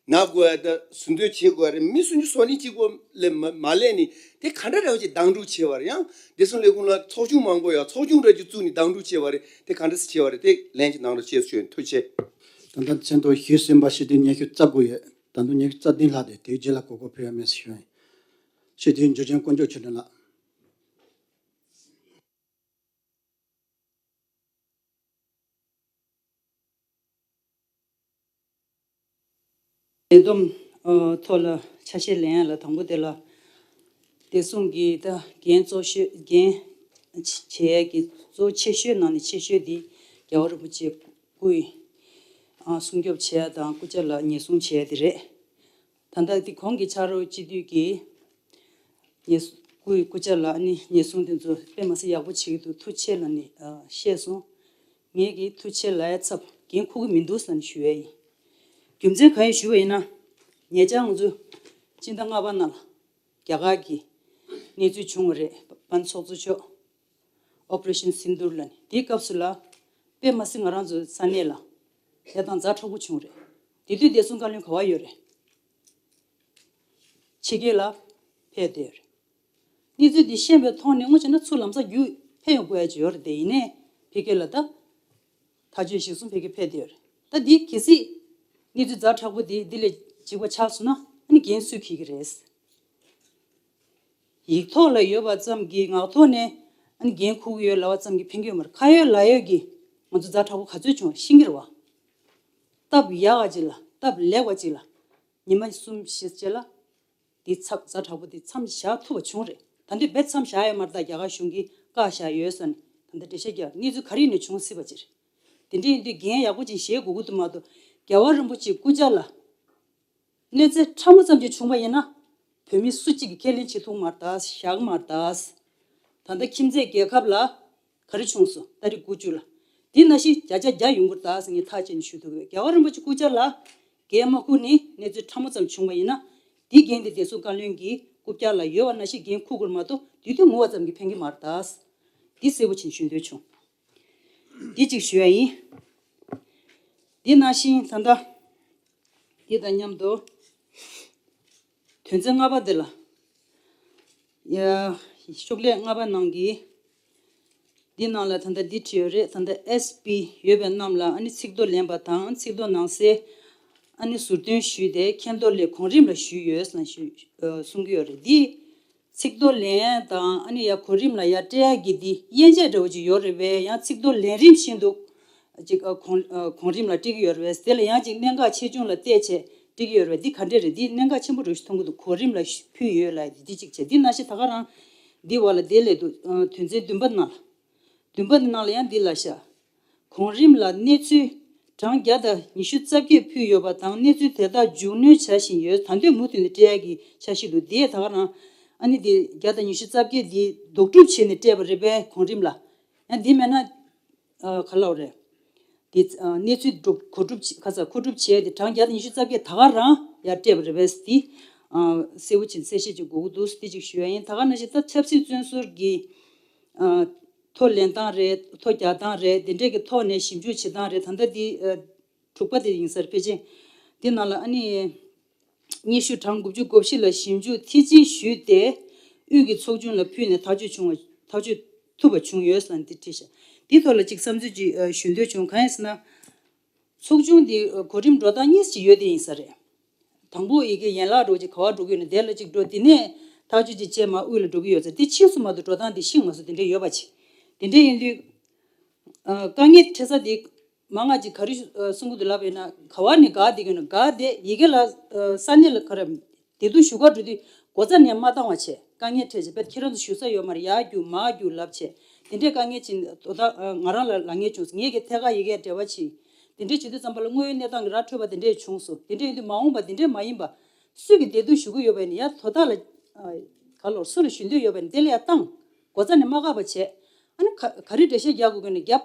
ན་དགོས་ཡ་ད་ཟུར་འདོན་བྱེད་དགོས་ཡ་རེད། མི་སུམ་ཅུ་སོ་གཉིས་གཅིག་པོ་ལས་མ་མ་ལེན་ནས་དེ་ག་འདྲ་རེ་བ་ཅིག་དང་སྒྲུབ་བྱས་པ་རེད། ཡང་བདེ་སྲུང་ལས་ཁུངས་ལ་ཚོགས་ཆུང་མང་པོ་ཡ་ཚོགས་ཆུང་འདྲ་ཅིག་བཙུགས་ནས་དང་སྒྲུབ་བྱས་པ་རེད། དེ་ག་འདྲ་སེ་བྱས་པ་རེད། དེ་ལན་ཅིག་གནང་རོགས་བྱེད་ཞུ། ཐུགས་རྗེ་ཆེ། ད་ལྟ་མཚན་ཐོ་ཞེ་གསུམ་པ་ཕྱི་དྲིལ་ཉི་ཤུ་རྩ་དགུ་ཡོད། ད་དུང་ཉི་ཤུ་རྩ་བདུན་ལྷག་དེ་དེའི་རྗེས་ལ་གོ་སྐབས་ཕུལ་ཡ་མེད་ཟེར་ཞུ་ཡིན། ཕྱི་དྲིལ་འབྱོར་ཆེན་དཀོན་མཆོག་ཆོས་སྒྲོན་ལགས། ལས་བསྡོམས་ཨ་ཐོག་ལ་ཆ་ཤས་ལེན་ཡ་ལ་དང་པོ་དེ་ལ་བདེ་སྲུང་གི་ད་འགན་གཙོ་ཤོས་འགན་བྱེད་ཡ་གི་གཙོ་ཆེ་ཤོས་ནང་ནས་ཆེ་ཤོས་དེ་རྒྱལ་བ་རིན་པོ་ཆེ་སྐུའི་ཨ་སྲུང་སྐྱོབ་བྱེད་ཡ་དང་སྐུ་ཕྱྭ་ལ་ཉེན་སྲུང་བྱེད་ཡ་དེ་རེད། ད་ལྟ་འདི་གོང་གི་ཕྱག་རོགས་སྤྱི་འཐུས་ཀྱིས་ཉེན་སྲུང་སྐུའི་སྐུ་ཕྱྭ་ལ་ཨ་ནི་ཉེན་སྲུང་དེ་ཚོ་དཔེ་མ་སྲིད་ཡག་པོ་བྱེད་ཀྱི་འདུག་ཐུགས་རྗེ་ཆེ་ལབ་ནས་ཨ་བཤད་སོང་། ངས་ཀྱིས་ཐུགས་རྗེ་ཆེ་ལབ་ཡ་ཚབ་འགན་འཁུར་གྱི་མི་འདུག་ཟེར་ནས་ཞུ་ཡ་ཡིན། རྒྱུ་མཚན་གང་ཡིན་ཞུ་བ་ཡིན་ན། ཉེ་ཆར་ང་ཚོ་སྤྱི་ཟླ་ལྔ་པ་ནང་ལ་རྒྱ་གར་གྱི་གནས་ཚུལ་བྱུང་བ་རེད། པཱན་ཚོགས་གཙོ་མཆོག་ཨོ་པ་རེ་ཤན་སིན་དུར་ལབ་ནས་དེའི་སྐབས་སུ་ལ་དཔེ་མ་སྲིད་ང་རང་ཚོ་ས་གནས་ལ་ཡ་དང་ཛ་དྲག་པོ་བྱུང་རེད། དེ་དུས་བདེ་སྲུང་བཀའ་བློན་ག་བ་ཡོད་རེད། ཕྱི་རྒྱལ་ལ་ཕེབས་བསྡད་ཡོད་རེད། གནས་ཚུལ་འདི་ཤེས་པའི་ཐོག་ནས་དངོས་བྱས་ན་ཚུར་ལམ་སང་རྒྱུགས་ཕེབས་ཡོང་དགོས་ཡ་ཅིག་ཡོད་རེད། དེ་ཡིན་ནའི་ཕ་གི་ལ་ད་ཐག་གཅོད་གཞིར་བཟུང་ཕ་གི་ཕེབས་བསྡད་ཡོད་རེད། ད་འདི་གལ་སྲིད་གནས་ཚུལ་ཛ་དྲག་པོ་འདི་འདི་ལས་འཇིགས་པ་ཆགས་སོང་ན་ཨ་ནི་འགན་སུས་འཁྱེར་གྱི་རེད། ཡིག་ཐོག་ལ་ཡོད་པ་ཙམ་གྱིས་ངག་ཐོག་ནས་ཨ་ནི་འགན་འཁུར་གྱི་ཡོད་ལབ་པ་ཙམ་གྱིས་ཕན་གྱི་ཡོད་མ་རེད། ཁ་ཡོད་ལག་ཡོད་ཀྱིས་ང་ཚོ་ཛ་དྲག་པོ་ག་ཚོད་བྱུང་བ་ཤེས་ཀྱི་རེད་བ། སྟབས་ཡག་པ་ཅིག་ལ་སྟབས་ལེགས་པ་ཅིག་ལ་ཉི་མ་གསུམ་བཞི་རྗེས་ལ། འདི་ཚབ་ཛ་དྲག་པོ་འདི་མཚམས་བཞག་ཐུབ་པ་བྱུང་རེད། ད་འདི་རྦད་མཚམས་བཞག་ཡོད་མ་རེད། ད་རྒྱ་གར་གཞུང་གིས་བཀག་བཞག་ཡོད་ཟེར་ནས་ད་ལྟ་འགྲེལ་བཤད་རྒྱག་གནས་ཚུལ་ག་རེ་ཡིན་ནའི་བྱུང་སྲིད་པ་ཅིག་རེད། དེ་འདྲ་ཡིན་དུས་འགན་ཡག་པོ་ཅིག་བཞེས་དགོས་ཀྱི་འདུག་མ་གཏོགས་རྒྱལ་བ་རིན་པོ་ཆེའི་སྐུ་ཕྱྭ་ལ་གནོད་འཚེ་ཕྲ་མོ་ཙམ་ཅིག་བྱུང་བ་ཡིན་ན་བོད་མི་སུ་གཅིག་གིས་ཁས་ལེན་བྱེད་ཐུབ་མ་རེད་ད། བཞག་མ་རེད་ད། ད་ལྟ་ཁྱིམ་མཚེས་རྒྱལ་ཁབ་ལ་ག་རེ་བྱུང་སོང་། ཏ་རིག་དགུ་བཅུ་ལ་འདི་ནང་བཞིན་བརྒྱ་ཆ་བརྒྱ་ཡོང་གི་རེད་ད་ཟེར་ངས་ཐག་བཅད་ནས་ཞུ་ཐུབ་ཀྱི་ཡོད། རྒྱལ་བ་རིན་པོ་ཆེ་སྐུ་ཕྱྭ་ལ་འགན་མ་འཁུར་ནས་གནས་ཚུལ་ཕྲ་མོ་ཙམ་བྱུང་བ་ཡིན་ན་འདིའི་འགན་དེ་བདེ་སྲུང་བཀའ་བློན་གྱིས་སྐུ་ཕྱྭ་ལ་ཡོད་པ་ནང་བཞིན་འགན་འཁུར་དགོས་མ་གཏོགས་དུས་ཚོད་ངུ་བ་ཙམ་གྱིས་ཕན་གྱི་མ་རེད་ད། འདི་གསལ་པོ་བྱས་ཞུ་འདོད་བྱུང་། འདི་གཅིག་ཞུ་ཡ་ཡིན། འདི་ནང་བཞིན་ད་ལྟ་འདི་དང་མཉམ་དུ། དོན་ཚན་ལྔ་པ་འདི་ལ། ཡ། ཤོག་ལྷེ་ལྔ་པ་ནང་གི། འདི་ནང་ལ་ད་ལྟ་འདི་བྲིས་ཡོད་རེད། ད་ལྟ་ཨེས་པི་ཡོད་པའི་རྣམས་ལ་ཨ་ནི་ཚིག་ཐོ་ལེན་པ་དང་ཚིག་ཐོ་ནང་གསལ་ཨ་ནི་ཟུར་འདོན་ཞུས་ཏེ་མཁྱེན་རྟོགས་སླད་གོང་རིམ་ལ་ཞུས་ཡོད་ཟེར་ཞུ་གསུང་གི་ཡོད་རེད། འདི་ཚིག་ཐོ་ལེན་དང་ཨ་ནི་ཡ་གོང་རིམ་ལ་ཡ་སྤྲད་ཡ་གི་འདི་དབྱེ་འབྱེད་འདྲ་བོ་ཅིག་ཡོད་རེད་པས། ཡང་ཚིག་ཐོ་ལེན་རིམ་བཞིན་དུ། ཅིག་ཨ་གོང་ཨ་གོང་རིམ་ལ་སྤྲད་ཀྱི་ཡོད་རེད་པས། དེ་ལ་ཡང་ཅིག་གནད་འགག་ཆེ་ཆུང་ལ་བལྟས་བྱས་སྤྲད་ཀྱི་ཡོད་རེད་པས། འདི་ག་འདྲས་རེད། འདི་གནད་འགག་ཆེན་པོ་རུ་ཞིག་མཐོང་གི་འདུག་གོང་རིམ་ལ་ཕུལ་ཡོད་ལབ་འདི་གཅིག་བྱས། འདི་ནང་བཞིན་ད་ག་རང་འདི་བ་ལ་དེ་ལས་འདུག་ཨ་དོན་ཚན་བདུན་པ་ནང་ལ། བདུན་པ་ནང་ལ་ཡང་འདི་ལ་ཤ། གོང་རིམ་ལ་གནས་ཚུལ་གྲངས་བརྒྱ་དང་ཉི་ཤུ་རྩ་བརྒྱད་ཕུལ་ཡོད་པ་དང་གནས་ཚུལ་དེ་དག་མཇུག་སྣོན་བྱ་བཞིན་ཡོད། ད་དུང་མུ་མཐུད་ནས་སྤྲད་ཡག་གི་འཆར་གཞི་འདུག་འདིའི་ད་ག་རང་ ཨ་ནི་དེ་བརྒྱ་དང་ཉི་ཤུ་རྩ་བརྒྱད་དེ་ལྡོག་སྒྲུབ་བྱས་ནས་སྤྲད་པ་རེད་པས། གོང་རིམ་ལ། ཡང་དེ་མེད་ན་ཨ་ག་ལབ་རེད། དེ་ཨ་གནས་ཚུལ་སྒྲུབ་གོ་སྒྲུབ་བྱེད་ཁ་ཚ་མཁོ་སྒྲུབ་བྱས་ཏེ་གྲངས་བརྒྱ་དང་ཉི་ཤུ་རྩ་བརྒྱད་ད་ག་རང་ཡར་སྤྲད་པ་རེད་པས། དེ་ཨ་གསལ་པོ་བྱས་ནས་གསལ་བཤད་ཅིག་དགོས་ཀྱི་འདུག། དེ་ཅིག་ཞུ་ཡ་ཡིན། ད་ག་ནང་བཞིན་ད་ཆབ་སྲིད་བཙོན་ཟུར་གྱི་ཨ་ཐོ་ལེན་སྟངས་རེད། ཐོ་རྒྱག་སྟངས་རེད། དེ་འདྲས་ཀྱི་ཐོག་ནས་ཞིབ་འཇུག་བྱེད་སྟངས་རེད། ད་ལྟ་དེ་ཨ་དྲུག་པ་དེ་ཡིན་ས་རེད། ཕལ་ཆེར་དེ་ནང་ལ་ཨ་ནི་སྙན་ཞུ་གྲངས་དགུ་བཅུ་གོ་བཞི་ལ་ཞིབ་འཇུག་མཐིལ་ཕྱིན་ཞུས་ཏེ་དབུས་ཀྱི་ཚོགས་ཆུང་ལ་ཕུལ་ནས་ཐག་གཅོད་བྱུང་བ། ཐག་གཅོད་ཐུབ་པ་བྱུང་ཡོད་ཟེར་ནས་དེ་བྲིས་ཤག། དེའི་ཐོག་ལ་ཅིག་བསམ་ཚུལ་ཅིག་ཨ་ཞུ་འདོད་བྱུང་། གང་ཡིན་ཟེར་ན། ཚོགས་ཆུང་འདི་ཨ་གོ་རིམ་འགྲོ་སྟངས་གཉིས་ཅིག་ཡོད། དེ་ཡིན་ས་རེད། དང་པོ་ཡི་གེ་ཡན་ལག་འགྲོ་ཅིག་ག་བ་འགྲོ་གི་ཡོད་ན་དེ་ལ་ཅིག་འགྲོ། དེ་ནས་ཐག་གཅོད་ཅིག་བྱས་མར་དབུས་ལ་འགྲོ་གི་ཡོད་ས། དེ་ཕྱིས་སུ་མ་གཏོགས་འགྲོ་སྟངས་དེ་ཤིང་མ་སོང་དེ་འདྲས་ཡོད་པ་ཅིག། དེ་འདྲས་ཡིན་དུས་ཨ་དཀའ་ངལ་འཕྲད་ས་དེ་མང་ང་ཅིག་ག་རེ་ཨ་གསུང་གི་འདུག་ལབ་པ་ཡིན་ན། ག་བ་ནས་བསྒགས་བསྡད་ཀྱི་ཡོད་ན་བསྒགས་བསྡད། ཡི་གེ་ལ་ཨ་ས་གནས་ལ་ག་རེ་བདེ་སྡུག་ཞུ་ག་འགྲོ་དུས་སྒོ་རྩ་ནས་མ་བཏང་བ་བྱས། དཀའ་ངལ་འཕྲད་བྱས། དཔེ་ཁྱེད་རང་ཚོ་ཞུ་ས་ཡོད་མ་རེད། ཡར་རྒྱུག་མར་རྒྱུག་ལབ་བྱས། དེ་འདྲས་དཀའ་ངལ་ཅིག་དོ་བདག་ཨ་ང་རང་ལ་ལབ་མཁན་བྱུང་སོང་། ངས་ཀྱི་ཐད་ཀར་ཡི་གེ་འབྲེལ་བ་བྱས། དེ་འདྲས་བྱེད་དུས་ཙམ་པ་ལ་དངོས་ཡོད་གནས་སྟངས་ཀྱི་ར་འཕྲོད་པ་དེ་འདྲས་བྱུང་སོང་། དེ་འདྲས་ཡིན་དུས་མ་འོངས་པ་དེ་འདྲས་མ་ཡིན་པ། སུས་ཀྱི་བདེ་སྡུག་ཞུ་གི་ཡོད་པ་ཡིན་ན་ཡར་དོ་བདག་ལ་ཨ་ག་ལོར་སུ་ལ་ཞུ་འདོད་ཡོད་པ་ཡིན་ན་དེ་ལ་ཡར་བཏང་། སྒོ་རྩ་ནས་མ་བཀག་པ་བྱས། ཨ་ནི་ག་ག་རེ་འགྲེལ་བཤད་རྒྱག་དགོས་ཀྱི་ཡོད་ན་རྒྱབ།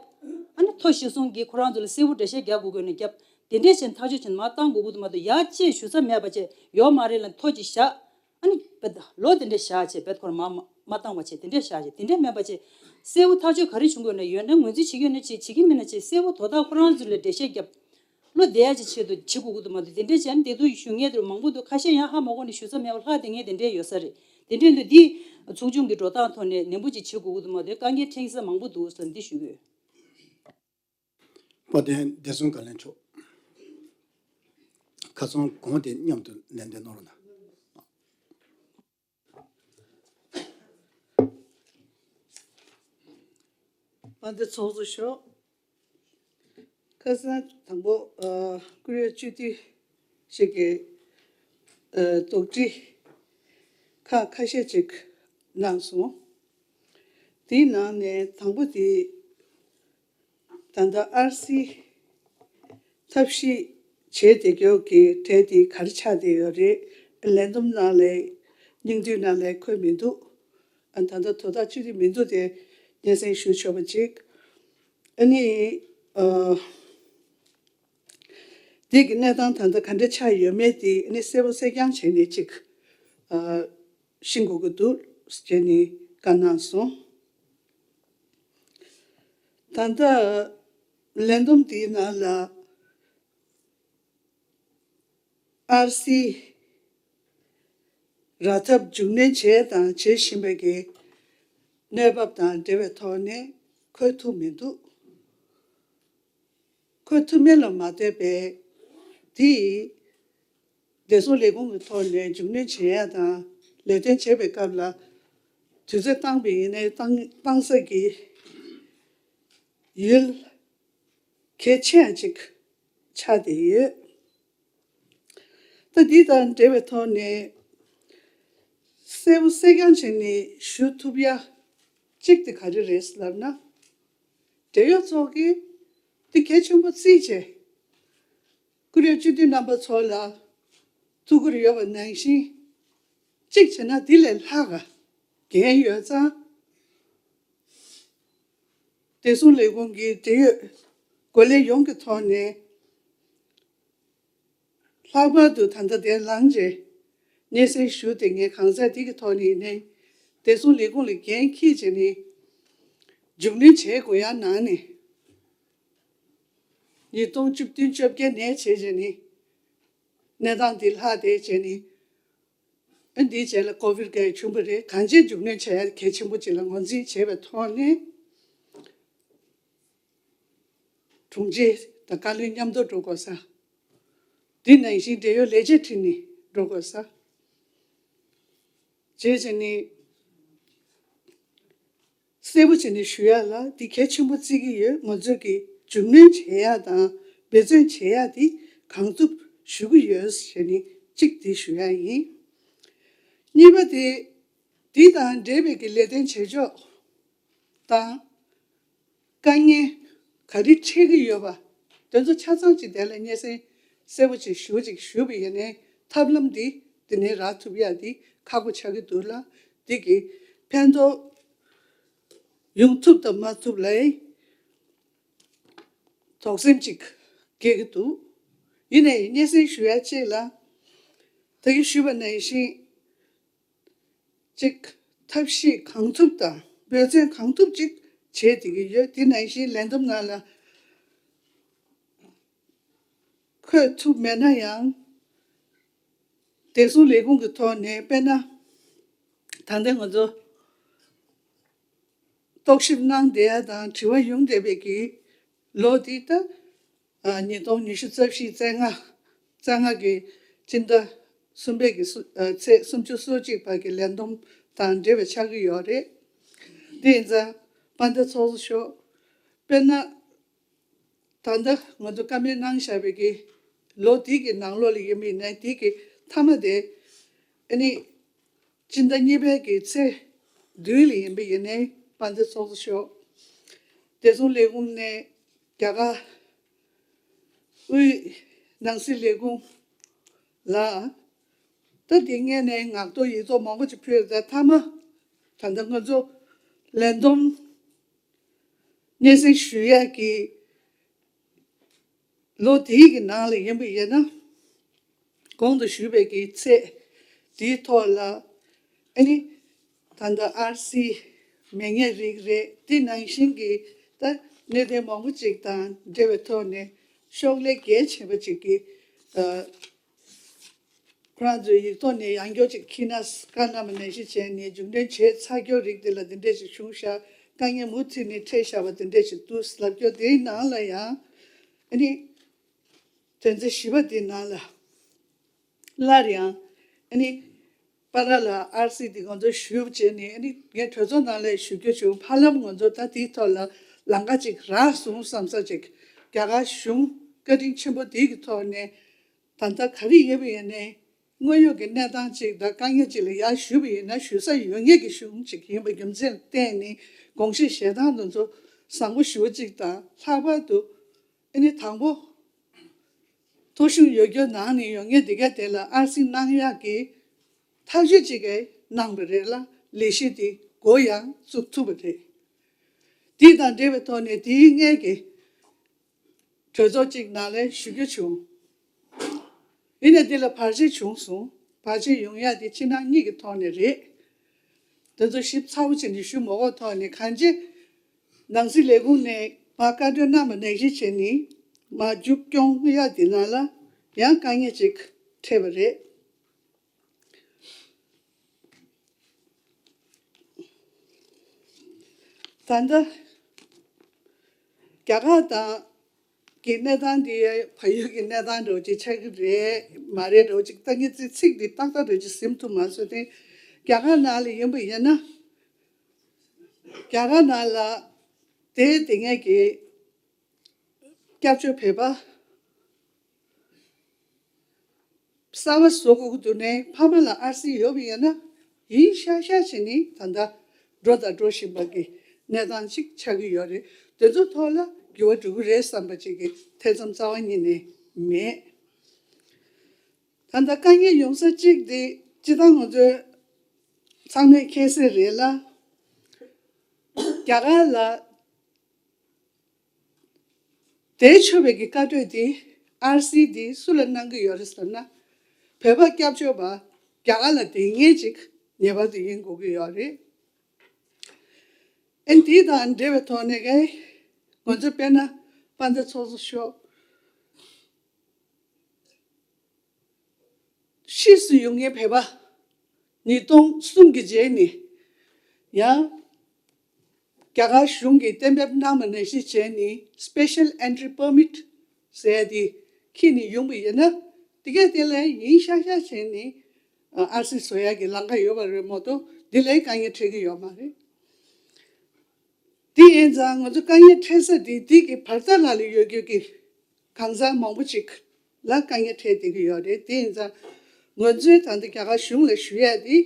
ཨ་ནི་ཐོ་གཞིར་བཟུང་གིས་ཁོ་རང་ཚོ་ལ་གསལ་པོ་འགྲེལ་བཤད་རྒྱག་དགོས་ཀྱི་ཡོད་ན་རྒྱབ། དེ་འདྲས་བྱས་ནས་ཐག་གཅོད་བྱས་ནས་མར་བཏང་དགོས་ཀྱི་འདུག་མ་གཏོགས། ཡར་ཅིག་ཞུ་ས་མེད་པ་བྱས། ཡོད་མ་རེད་ལབ་ཐོ་ཅིག་བཞག། ཨ་ནི་ལོ་དེ་འདྲས་བཞག་བྱས། བེད་ཁོ་རང་མ་མ་བཏང་བ་བྱས། དེ་འདྲས་བཞག་བྱས། དེ་འདྲས་མེད་པ་བྱས། གསལ་པོ་ཐག་གཅོད་ག་རེ་བྱུང་དགོས་ན། ཡོད་ན་ངོས་འཛིན་བྱེད་ཀྱི་ཡོད་ན་བྱེད། བྱེད་ཀྱི་མེད་ན་བྱེད། གསལ་པོ་དོ་བདག་ཁོ་རང་ཚོ་ལ་འགྲེལ་བཤད་རྒྱབ། བློ་བདེ་ཡག་ཅིག་ཆེད་དུ་བྱེད་དགོས་ཀྱི་འདུག་མ་གཏོགས། དེ་འདྲས་བྱས་ན་བདེ་སྡུག་ཞུ་མཁན་དེ་མང་པོ་འདུག། ཁ་ཤས་ཡང་ཧ་མ་གོ་ནས་ཞུ་ས་མེད་པ་ལྷག་བསྡད་མཁན་དེ་འདྲས་ཡོད་ས་རེད། དེ་འདྲས་འདུག། འདི་ཚོགས་ཆུང་གི་འགྲོ་སྟངས་ཐོག་ནས་ནན་པོ་ཅིག་བྱེད་དགོས་ཀྱི་འདུག་མ་གཏོགས། དཀའ་ངལ་འཕྲད་ས་མང་པོ་འདུག་ཟེར་འདི་ཞུ་གི་ཡོད། དཔལ་ལྡན་བདེ་སྲུང་བཀའ་བློན་མཆོག། ཁ་སང་དགོངས་དེ་མཉམ་དུ་ལན་འདེབས་གནང་རོགས་གནང་། དཔལ་ལྡན་ཚོགས་གཙོ་མཆོག། ཁ་སང་དང་པོ་ཨ་བཀུར་འོས་སྤྱི་འཐུས་ཞིག་གིས་ཨ་དོགས་འདྲི་ཁག་ཁ་ཤས་ཅིག་གནང་སོང་། དེའི་ནང་ནས་དང་པོ་དེ། ད་ལྟ་ཨར་སི་ཐབས་ཤེས་བྱས་བསྡད་རྒྱུ་གི་གྲས་དེ་ག་རེ་ཆགས་བསྡད་ཡོད་རེད། ལས་བསྡོམས་ནང་ལ་སྙིང་བསྡུས་ནང་ལ་འཁོད་མི་འདུག། ཨ་ད་ལྟ་དོ་བདག་ཅི་རིགས་མི་འདུག་དེ་སྙན་སེང་ཞུ་ཆོག་པ་ཅིག། ཨ་ནི་ཨ་འདི་གི་གནས་སྟངས་ད་ལྟ་ག་འདྲ་ཆགས་ཡོད་མེད་དེ་ཨ་ནི་གསལ་པོ་གསལ་རྐྱང་བྱས་ནས་ཅིག་ཨ་ཤེས་དགོས་ཀྱི་འདུག་ཟེར་ནས་བཀའ་གནང་སོང་། ད་ལྟ་ལས་བསྡོམས་འདིའི་ནང་ལ་ཨར་སི་རག་ཐབས་མཇུག་སྣོན་བྱས་དང་བྱེད་བཞིན་པའི་གི་གནས་བབ་དང་འབྲེལ་བའི་ཐོག་ནས་འཁོད་ཐུབ་མི་འདུག། འཁོད་ཐུབ་མིན་ལ་མ་ལྟོས་པའི་འདི་བདེ་སྲུང་ལས་ཁུངས་ཀྱི་ཐོག་ནས་མཇུག་སྣོན་བྱེད་ཡ་དང་ལས་དོན་བྱེད་པའི་སྐབས་ལ་དུས་ཚོད་བཏང་པ་ཡིན་ནའི་བཏང་བཏང་ས་ཀྱི་ཡུལ་གལ་ཆེ་ཡང་ཅིག་ཆགས་བསྡད་ཡོད། ད་འདི་དང་འབྲེལ་བའི་ཐོག་ནས་གསལ་པོ་གསལ་རྐྱང་བྱས་ནས་ཞུ་ཐུབ་ཡ་གཅིག་དེ་ག་རེ་རེད་ལབ་ན། འབྲེལ་ཡོད་ཚོགས་ཀྱིས་འདི་གལ་ཆེན་པོ་བརྩིས་བྱས། བཀུར་འོས་སྤྱི་འཐུས་རྣམ་པ་ཚོ་ལ་ཐུགས་ཁུར་ཡོད་པ་ནང་བཞིན། གཅིག་བྱས་ན་འདི་ལས་ལྷག་ག་འགན་ཡོད་ཙང་། བདེ་སྲུང་ལས་ཁུངས་ཀྱི་འབྲེལ་ཡོད་འགོ་ལས་ཡོངས་ཀྱི་ཐོག་ནས། ལྷག་པར་དུ་ད་ལྟ་དེ་ལངས་རྗེས་སྙན་སེང་ཞུ་བསྡད་མཁན་གང་ཟག་འདི་གི་ཐོག་ནས་ནས་བདེ་སྲུང་ལས་ཁུངས་ལ་འགན་འཁྱེར་བྱས་ནས་མཇུག་སྣོན་བྱེད་དགོས་ཡ་ནང་ནས། ཉིས་སྟོང་བཅུ་བདུན་བཅོ་བརྒྱད་ནས་བྱས་བྱས་ནས་གནས་སྟངས་འདི་ལྷག་བསྡད་བྱས་ནས། ཨ་འདིའི་རྗེས་ལ་ཀོ་བིཌ་ག་བྱུང་བ་རེད། གང་ཅིའི་མཇུག་སྣོན་བྱེད་ཡ་གལ་ཆེན་པོ་ཅིག་ལ་ངོས་འཛིན་བྱས་པའི་ཐོག་ནས། དྲུང་ཆེ་དང་བཀའ་བློན་མཉམ་དུ་འགྲོ་དགོས་ས། འདི་ནང་བཞིན་འབྲེལ་ཡོད་ལས་བྱེད་ཁྲིད་ནས་འགྲོ་དགོས་ས། བྱས་བྱས་ནས་གསལ་པོ་བྱས་ནས་ཞུ་ཡ་ལ་འདི་གལ་ཆེན་པོ་བརྩི་གི་ཡོད། ང་ཚོས་ཀྱི་མཇུག་སྣོན་བྱེད་ཡ་དང་འབད་བརྩོན་བྱེད་ཡ་འདི་གང་ཐུབ་ཞུ་གི་ཡོད་ཟེར་ནས་གཅིག་འདི་ཞུ་ཡ་ཡིན། གཉིས་པ་དེ་འདི་དང་འབྲེལ་བའི་གི་ལས་དོན་བྱེད་ཕྱོགས་དང་། དཀའ་ངལ་ག་རེ་འཕྲད་ཀྱི་ཡོད་པ་དེ་ཚོ་ཆ་ཚང་ཅིག་དེ་ལ་སྙན་སེང་གསལ་པོ་ཅིག་ཞུ་ཅིག་ཞུས་པ་ཡིན་ནའི་ཐབས་ལམ་འདི་དེ་ནས་རག་ཐུབ་ཡ་འདི་ཁག་པོ་ཆགས་ཀྱི་འདུག་ལ། འདི་གི་ཕན་ཐོགས་ཡོང་ཐུབ་དང་མ་ཐུབ་ལ་དོགས་སེམས་ཅིག་སྐྱེ་གི་འདུག་ཡིན་ནའི་སྙན་སེང་ཞུ་ཡ་གཅིག་ལ། ད་གིན་ཞུས་པ་ནང་བཞིན་ཅིག་ཐབས་ཤེས་གང་ཐུབ་དང་འབད་བརྩོན་གང་ཐུབ་ཅིག་བྱེད་བསྡད་ཀྱི་ཡོད། དེ་ནང་བཞིན་ལས་བསྡོམས་ནང་ལ་འཁོད་ཐུབ་མེད་ན་ཡང་། བདེ་སྲུང་ལས་ཁུངས་ཀྱི་ཐོག་ནས་དཔེར་ན། ད་ལྟ་ང་ཚོ་རྟོག་ཞིབ་གནང་བསྡད་ཡ་དང་དྲི་བ་ཡོང་བསྡད་པའི་གི་ལོ་འདི་ད་ཉིས་སྟོང་ཉི་ཤུ་རྩ་བཞི་རྩ་ལྔ་རྩ་ལྔ་གི་སྤྱི་ཟླ་གསུམ་པའི་གི་སུ་ཚེས་སུམ་ཅུ་སོ་གཅིག་བར་གྱི་ལས་བསྡོམས་དང་འབྲེལ་བའི་ཆགས་ཀྱི་ཡོད་རེད། དེ་ཡིན་ཙང་དཔལ་ལྡན་ཚོགས་གཙོ་མཆོག་དཔེར་ན། ད་ལྟ་ང་ཚོ་བཀའ་མོལ་གནང་བཞག་པའི་གི་ལོ་འདི་གི་ནང་ལོགས་ལ་ཡིན་པ་ཡིན་ན་འདི་གི་མཐའ་མ་དེ་ཨ་ནི་སྤྱི་ཟླ་གཉིས་པའི་གི་ཚེས་བདུན་ལ་ཡིན་པ་ཡིན་ནའི་དཔལ་ལྡན་ཚོགས་གཙོ་མཆོག་བདེ་སྲུང་ལས་ཁུངས་ནས་རྒྱ་གར་དབུས་ནང་སྲིད་ལས་ཁུངས་ལ་ད་འདི་སྔོན་ནས་ངག་ཐོག་ཡིག་ཐོག་མང་པོ་ཅིག་ཕུལ་ཡོད་ཙང་མཐའ་མ་ད་ལྟ་ང་ཚོ་ལས་བསྡོམས་སྙན་སེང་ཞུ་ཡས་ཀྱི་ལོ་དེའི་གི་ནང་ལ་ཡིན་པ་ཡིན་ན། གོང་དུ་ཞུས་པའི་གི་ཚེས་དེའི་ཐོག་ལ་ཨ་ནི་ད་ལྟ་ཨར་སི་མེད་མཁན་རིགས་རེད། དེ་ནང་བཞིན་གྱི་ད་གནད་དོན་མང་པོ་ཅིག་དང་འབྲེལ་བའི་ཐོག་ནས་ཤོག་ལྷེ་གལ་ཆེན་པོ་ཅིག་གི་ཨ། ཁོ་རང་ཚོས་ཡིག་ཐོག་ནས་ཡང་བསྐྱར་ཅིག་ཁྱེར་ན་བཀའ་གནང་བ་ནང་བཞིན་བྱས་ནས་རྒྱུན་འཁྱོངས་བྱས་ཚར་རྒྱུ་རིགས་དེ་ལ་འདི་འདྲས་ཅིག་བྱུང་ཤག་དཀའ་ངལ་མུ་མཐུད་ནས་འཕྲད་བཞག་པ་འདི་འདྲས་ཅིག་འདུག་ལབ་རྒྱུ་དེའི་ནང་ལ་ཡང་ཨ་ནི་དོན་ཚན་བཞི་པ་དེའི་ནང་ལ་སླར་ཡང་ཨ་ནི་པ་ར་ལ་ཨར་སི་དེ་ང་ཚོ་ཞུས་བྱས་ནས་ཨ་ནི་ངས་གྲོས་ཚོགས་ནང་ལ་ཞུ་རྒྱུ་བྱུང་། ཧ་ལམ་ང་ཚོ་ད་དེའི་ཐོག་ལ་ལམ་ཁ་ཅིག་རག་སོང་བསམ་ས་ཅིག་རྒྱ་གར་གཞུང་བཀའ་དྲིན་ཆེན་པོ་དེའི་གི་ཐོག་ནས། ད་ལྟ་ག་རེ་ཡོད་པ་ཡིན་ནའི་དངོས་ཡོད་ཀྱི་གནས་སྟངས་ཅིག་དང་དཀའ་ངལ་ཅིག་ལ་ཡར་ཞུས་པ་ཡིན་ན་ཞུ་ས་ཡོད་མཁན་གྱི་གཞུང་ཅིག་ཡིན་པ་རྒྱུ་མཚན་ལ་བརྟེན་ནས་དགོངས་བཞེས་བཞེས་སྟངས་དེ་ཚོ་བཟང་པོ་ཞེ་པོ་ཅིག་དང་། ལྷག་པར་དུ་ཨ་ནི་དང་པོ་ཐོ་གཞུང་ཡོད་རྒྱུ་ནང་ནས་ཡོད་མཁན་དེ་ག་དེ་ལ་ཨར་སི་གནང་ཡག་གི་ཐག་གཅོད་ཅིག་གནང་བ་རེད་ལ། ལས་གཞི་དེ་འགོ་ཡང་བཙུགས་ཐུབ་པ་རེད། དེ་དང་འབྲེལ་བའི་ཐོག་ནས་དེའི་སྔོན་གྱི་གྲོས་ཚོགས་གཅིག་ནང་ལ་ཞུ་རྒྱུ་བྱུང་། ཡིན་ནའི་འདི་ལ་བར་ཆད་བྱུང་སོང་། བར་ཆད་ཡོང་ཡ་དེ་ཕྱི་ནང་གཉིས་ཀྱི་ཐོག་ནས་རེད། དེ་ཚོ་ཞིབ་ཚགས་པོ་བྱས་ནས་ཞུ་མ་དགོས་ཐོག་ནས་གང་ཅི་ནང་སྲིད་ལས་ཁུངས་ནས་མར་བཀའ་འཁྲོལ་གནང་བ་ནང་བཞིན་བྱས་ནས་མར་མཇུག་སྐྱོང་ཡ་དེ་ནང་ལ་ཡང་དཀའ་ངལ་ཅིག་འཕྲད་པ་རེད། ད་ལྟ་རྒྱ་གར་དང་གི་གནས་སྟངས་འདི་བལ་ཡུལ་གྱི་གནས་སྟངས་འདྲ་བོ་ཅིག་ཆགས་ཀྱི་རེད་མ་རེད་འདྲ་བོ་ཅིག་ད་ངས་ཚིག་ཚིག་འདི་ཏག་ཏག་འདྲ་བོ་ཅིག་ཟིན་ཐུབ་མ་སོང་སྟེ། རྒྱ་གར་ནང་ལ་ཡིན་པ་ཡིན་ན། རྒྱ་གར་ནང་ལ་དེ་དེ་སྔོན་གྱི་སྐྱབས་བཅོལ་བོད་པ་གསར་པ་བཟོ་དགོས་ཀྱི་འདུག་ནའི་ཕ་མ་ལ་ཨར་སི་ཡོད་པ་ཡིན་ན་ཡིན་ཤག་ཤག་བྱས་ནས་ད་ལྟ་འགྲོ་དང་འགྲོ་བཞིན་པ་གི་གནས་སྟངས་ཅིག་ཆགས་ཀྱི་ཡོད་རེད། དེ་ཚོ་ཐོག་ལ་འགྱུར་བ་འགྲོ་གི་རེད་བསམ་པ་ཅིག་གི་ཐེ་ཚོམ་རྩ་བ་ཉིད་ནས་མེད། ད་ལྟ་དཀའ་ངལ་ཡོང་ས་གཅིག་དེ་སྤྱིར་བཏང་ང་ཚོའི་ཚང་མས་མཁྱེན་གསལ་རེད་ལ། རྒྱ་གར་ལ་བསྡད་ཆོག་པའི་གི་བཀའ་འཁྲོལ་དེ་ཨར་སི་དེ་སུ་ལ་གནང་གི་ཡོད་རེད་ཟེར་ན། བོད་པ་སྐྱབས་བཅོལ་བ་རྒྱ་གར་ལ་བསྡད་མཁན་ཅིག་ངེས་པར་དུ་ཡིན་དགོས་ཀྱི་ཡོད་རེད། ཨན་དེ་དང་འབྲེལ་བའི་ཐོག་ནས་ཀྱི་ང་ཚོ་དཔེར་ན་དཔལ་ལྡན་ཚོགས་གཙོ་མཆོག་ཕྱིས་སུ་ཡོང་མཁན་བོད་པ་ཉིས་སྟོང་གསུམ་གྱི་རྗེས་ནས་ཡང་རྒྱ་གར་གཞུང་གིས་གཏན་འབེབས་གནང་བ་ནང་བཞིན་བྱས་ནས་Special Entry Permit ཟེར་ཡ་དེ་འཁྱེར་ནས་ཡོང་བ་ཡིན་ན། དེ་གས་དེ་ལ་ཡིན་ཤག་ཤག་བྱས་ནས་ཨར་སི་བཟོ་ཡ་གི་ལམ་ཁ་ཡོད་པ་རེད་མ་གཏོགས་དེ་ལ་དཀའ་ངལ་འཕྲད་ཀྱི་ཡོད་མ་རེད། དེ་ཡིན་ཙང་ང་ཚོ་དཀའ་ངལ་འཕྲད་ས་དེ་དེ་གི་བར་ཐག་ལ་ལ་ཡོད་རྒྱུ་གི་གང་ཟག་མང་པོ་ཅིག་ལ་དཀའ་ངལ་འཕྲད་བསྡད་ཀྱི་ཡོད་རེད། དེ་ཡིན་ཙང་ང་ཚོས་ད་ལྟ་རྒྱ་གར་གཞུང་ལ་ཞུ་ཡ་དེ་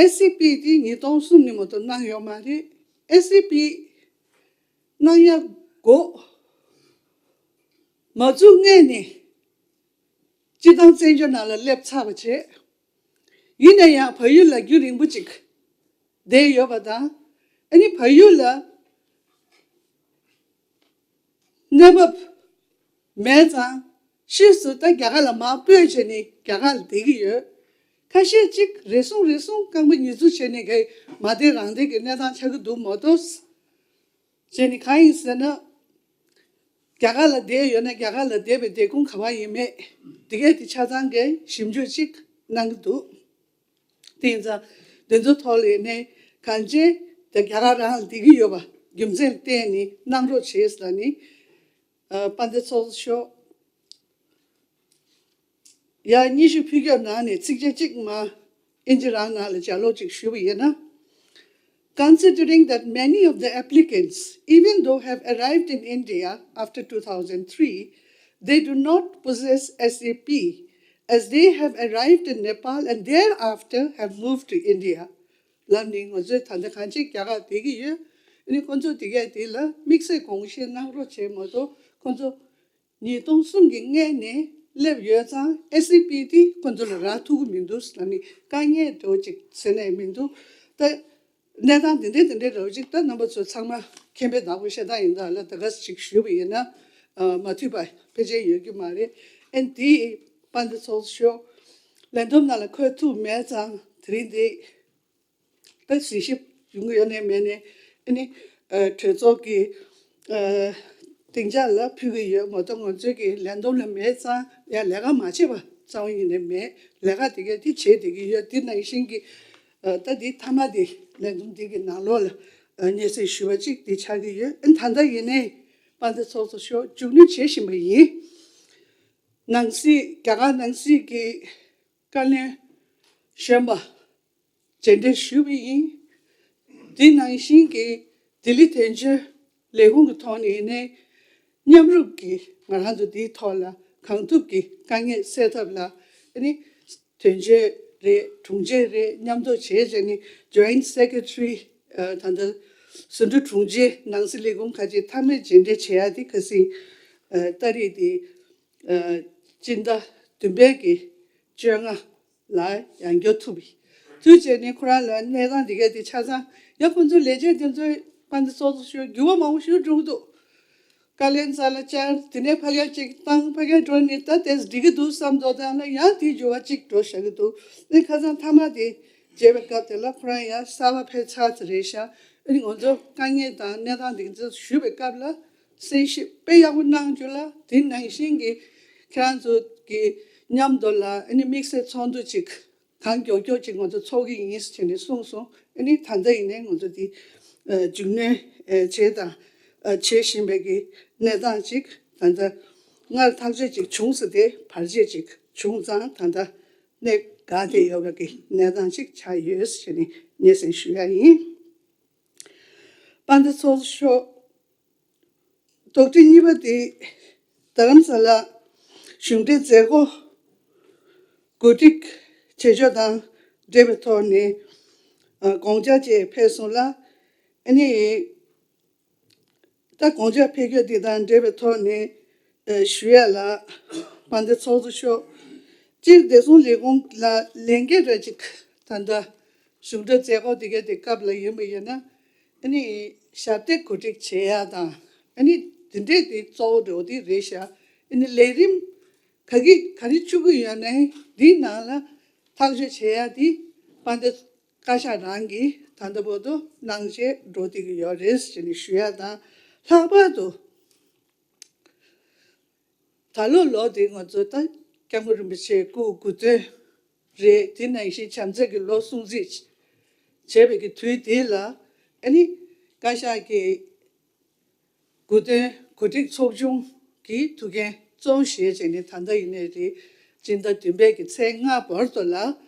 ཨེ་སི་པི་དེ་ཉིས་སྟོང་གསུམ་ནས་མ་གཏོགས་གནང་ཡོད་མ་རེད། ཨེ་སི་པི་གནང་ཡ་འགོ་མ་བཙུགས་སྔོན་ནས་སྤྱི་བཏང་བཙན་བྱོལ་ནང་ལ་སླེབས་ཚར་བ་བྱས། ཡིན་ན་ཡང་བལ་ཡུལ་ལ་རྒྱུན་རིང་པོ་ཅིག་ བསྡད་ཡོད་པ་དང་། ཨ་ནི་བལ་ཡུལ་ལ་གནས་བབ་མེད་ཙང་ཕྱིས་སུ་ད་རྒྱ་གར་ལ་མར་སྤོས་བྱས་ནས་རྒྱ་གར་ལ་བསྡད་ཀྱི་ཡོད། ཁ་ཤས་ཅིག་རེ་ཟུང་རེ་ཟུང་རྐང་པ་ཉིས་བཙུགས་བྱས་ནས་གའི་མ་བསྡད་རང་བསྡད་ཀྱི་གནས་སྟངས་ཆགས་ཀྱི་འདུག་མ་གཏོགས། བྱས་ནས་གང་ཡིན་ཟེར་ན། རྒྱ་གར་ལ་བསྡད་ཡོད་ན་རྒྱ་གར་ལ་བསྡད་པའི་བསྡད་ཁུངས་ག་པར་ཡིན་མེད་འདི་གས་དེ་ཆ་ཚང་གི་ཞིབ་འཇུག་ཅིག་གནང་གི་འདུག་དེ་ཡིན་ཙང་འདི་ཚོ་ཐོག་ལ་ནས་གང་ཅི་ད་རྒྱ་གར་རང་ལ་བསྡད་ཀྱི་ཡོད་པ་རྒྱུ་མཚན་བརྟེན་ནས་གནང་རོགས་བྱེད་ཟེར་ནས། ཨ། དཔལ་ལྡན་ཚོགས་གཙོ་མཆོག་ཡར་སྙན་ཞུ་ཕུལ་སྐབས་ནང་ནས་ཚིགས་བཅད་གཅིག་མ་ཨིན་ཇི་རང་ནང་ལ་ལྗགས་ཀློག་ཅིག་ཞུས་པ་ཡིན་ན། Considering that many of the applicants, even though have arrived in India after two thousand three, they do not possess S A P, as they have arrived in Nepal and thereafter have moved to India. ལབ་ནས་ང་ཚོས་ད་ལྟ་གང་ཅི་རྒྱ་གར་བསྡད་ཀྱི་ཡོད། ཨ་ནི་ཁོང་ཚོ་དེ་གས་དེ་ལ་དམིགས་བསལ་དགོངས་བཞེས་གནང་རོགས་བྱས་མ་གཏོགས། ཁོང་ཚོ་ཉིས་སྟོང་གསུམ་གྱི་སྔས་ནས་སླེབས་ཡོད་ཙང་ཨེ་སི་ཨེ་པི་དེ་ཁོང་ཚོ་ལ་རག་ཐུབ་ཀྱི་མི་འདུག་ལབ་ནས་དཀའ་ངལ་འདྲ་བོ་ཅིག་ཟེར་ནས་མི་འདུག་ད་གནས་སྟངས་དེ་འདྲའི་དེ་འདྲའི་འདྲ་བོ་ཅིག་ད་རྣམ་པ་ཚོ་ཚང་མ་མཁྱེན་པའི་བདག་པོ་ཤ་སྟག་ཡིན་ད་ལ་ད་ག་ཅིག་ཞུས་པ་ཡིན་ན། ཨ། མ་འཐུས་པ་ཕལ་ཆེར་ཡོད་ཀྱི་མ་རེད། ཨན་དེ་དཔལ་ལྡན་ཚོགས་གཙོ་མཆོག་ལས་བསྡོམས་ནང་ལ་འཁོད་ཐུབ་མེད་ཙང་དེ་རིང་འདི། ད་གཟིགས་ཞིབ་ཡོང་གི་ཡོད་ནའི་མེད་ནའི། ཨ་ནི། ཨ། གྲོས་ཚོགས་ཀྱི། ཨ། སྡིངས་ཆ་ལ་ཕུལ་གྱི་ཡོད་མ་གཏོགས་ང་ཚོའི་གི་ལས་བསྡོམས་ལ་མེད་ཙང་ཡང་ལས་ཀ་མ་བྱས་པ་རྩ་བ་ཉིད་ནས་མེད། ལས་ཀ་དེ་གས་དེ་བྱས་བསྡད་ཀྱི་ཡོད། དེ་ནང་བཞིན་གྱི། ཨ། ད་དེ་མཐའ་མ་དེ་ལས་བསྡོམས་དེ་གི་ནང་ལོགས་ལ། ཨ། སྙན་སེང་ཞུ་བ་གཅིག་དེ་ཆགས་ཀྱི་ཡོད། ཨ། ད་ལྟ་ཡིན་ནའི་དཔལ་ལྡན་ཚོགས་གཙོ་མཆོག་མཇུག་གནོན་བྱེད་བཞིན་པ་ཡིན། ནང་སྲིད། རྒྱ་གར་ནང་སྲིད་ཀྱི་བཀའ་བློན་གཞོན་པ་མཇལ་འཕྲད་ཞུས་པ་ཡིན། དེ་ནང་བཞིན་གྱི་ལྡི་ལི་དོན་གཅོད་ལས་ཁུངས་ཀྱི་ཐོག་ནས་ནས་མཉམ་རུབ་ཀྱིས་ང་རང་ཚོ་འདིའི་ཐོག་ལ་གང་ཐུབ་ཀྱིས་དཀའ་ངལ་སེལ་ཐབས་ལ། ཨ་ནི་དོན་གཅོད་རེད། དྲུང་ཆེ་རེད། མཉམ་དུ་བྱས་བྱས་ནས་Joint Secretary། ཨ། ད་ལྟ་ཟུང་འབྲེལ་དྲུང་ཆེ་ནང་སྲིད་ལས་ཁུངས་ཁ་ཆེ་མཐའ་མའི་མཇལ་འཕྲད་བྱེད་ཡ་དེ་ཁ་སང་། ཨ། ཏ་རིག་དེ། ཨ། སྤྱི་ཟླ་བདུན་པའི་གི་བཅོ་ལྔ་ལ་ཡང་བསྐྱར་ཐུག་པ་ཡིན། ཐུག་བྱས་ནས་ཁོ་རང་ལ་གནས་སྟངས་འདི་གས་དེ་ཆ་ཚང་ཡང་ཁོང་ཚོའི་ལས་བྱེད་དེ་ཚོས་དཔལ་ལྡན་ཚོགས་གཙོ་མཆོག་འགྱུར་བ་མང་པོ་ཞིག་འགྲོ་གི་འདུག་བཀའ་བློན་རྩ་ལ་བཅར། དེ་ནས་ཕ་གིར་ཅིག་བཏང་། ཕ་གིར་འགྲོ་ནས་ད་དེ་འགྲིག་གི་འདུག་བསམ་དོ་དང་ལ་ཡང་དེའི་འགྱུར་བ་གཅིག་འགྲོ་བཞག་གི་འདུག་ཨ་ནི་ཁ་སང་མཐའ་མ་དེ་མཇལ་བའི་སྐབས་དེ་ལ་ཁོ་རང་ཡང་གསར་པ་ཕེབས་ཚར་ཚར་རེད་ཤག་ཨ་ནི་ང་ཚོ་དཀའ་ངལ་དང་གནས་སྟངས་འདི་ཚོ་ཞུས་པའི་སྐབས་ལ། གསན་ཞིབ་དཔེ་ཡག་པོ་གནང་བྱུང་ལ། དེ་ནང་བཞིན་གྱི་ཁྱེད་རང་ཚོ་གི་མཉམ་དུ་ལ་ཨ་ནི་དམིགས་བསལ་ཚོགས་འདུ་ཅིག་གང་མགྱོགས་མགྱོགས་ཅིག་ང་ཚོ་ཚོགས་ཀྱི་ཡིན་ཟེར་ནས་གསུངས་སོང་། ཨ་ནི་ད་ལྟ་ཡིན་ནའི་ང་ཚོ་འདི་ཨ་མཇུག་གནོན་ཨ་བྱས་དང་ཨ་བྱེད་བཞིན་པའི་གི་གནས་སྟངས་ཅིག་ད་ལྟ་སྔར་ཐག་གཅོད་ཅིག་བྱུང་ཟེར་ཏེ་བར་ཆད་ཅིག་བྱུང་ཙང་ད་ལྟ་གནད་འགག་དེ་ཡོད་པའི་གི་གནས་སྟངས་ཅིག་ཆགས་ཡོད་ཟེར་ནས་སྙན་སེང་ཞུ་ཡ་ཡིན། དཔལ་ལྡན་ཚོགས་གཙོ་མཆོག་དོགས་འདྲི་གཉིས་པ་དེ། རྡ་རམ་ས་ལ་གཞུང་འབྲེལ་མཛད་སྒོ་གོ་སྒྲིག་བྱེད་ཕྱོགས་དང་འབྲེལ་བའི་ཐོག་ནས་ཨ་དགོངས་འཆར་བཅས་ཕེབས་སོང་ལ། ཨ་ནི་ད་དགོངས་འཆར་ཕེབས་རྒྱུ་དེ་དང་འབྲེལ་བའི་ཐོག་ནས་ཨ་ཞུ་ཡ་ལ། དཔལ་ལྡན་ཚོགས་གཙོ་མཆོག་སྤྱིར་བདེ་སྲུང་ལས་ཁུངས་ལ་ལས་འགན་རེ་ཅིག་ད་ལྟ་གཞུང་འབྲེལ་མཛད་སྒོ་དེ་གའི་དེ་སྐབས་ལ་ཡིན་པ་ཡིན་ན། ཨ་ནི་ཞབས་སྟེགས་གོ་སྒྲིག་བྱེད་ཡ་དང་། ཨ་ནི་དེ་འདྲས་དེ་གཙོ་བོ་འདྲ་བོ་དེ་རེད་ཤག་ཨ་ནི་ལས་རིམ་ག་གི་ག་རེ་བཅུག་གི་ཡོད་ནའི་འདིའི་ནང་ལ་ཐག་གཅོད་བྱེད་ཡ་དེ་དཔལ་ལྡན་བཀའ་ཤག་རང་གིས་ད་ལྟ་བར་དུ་གནང་བྱས་འགྲོ་བསྡད་ཀྱི་ཡོད་རེད་ཟེར་ནས་ཞུ་ཡ་དང་། ལྷག་པར་དུ་ད་ལོ་ལོ་འདི་ང་ཚོ་ད་སྐྱབས་མགོན་རིན་པོ་ཆེའི་སྐུ་དགུང་སྟོན་རེད། དེ་ནང་བཞིན་བྱམས་བརྩེ་གི་ལོ་སྲུང་བརྩི་བྱས་པའི་གི་དུས་འདི་ལ། ཨ་ནི་བཀའ་ཤག་གི་དགུང་སྟོན་གོ་སྒྲིག་ཚོགས་ཆུང་གི་ཐུགས་འགན་གཙོ་བོ་བཞེས་བྱས་ནས་ད་ལྟ་ཡིན་ནའི་རེད། སྤྱི་ཟླ་བདུན་པའི་གི་ཚེས་ལྔ་བར་དུ་ལ་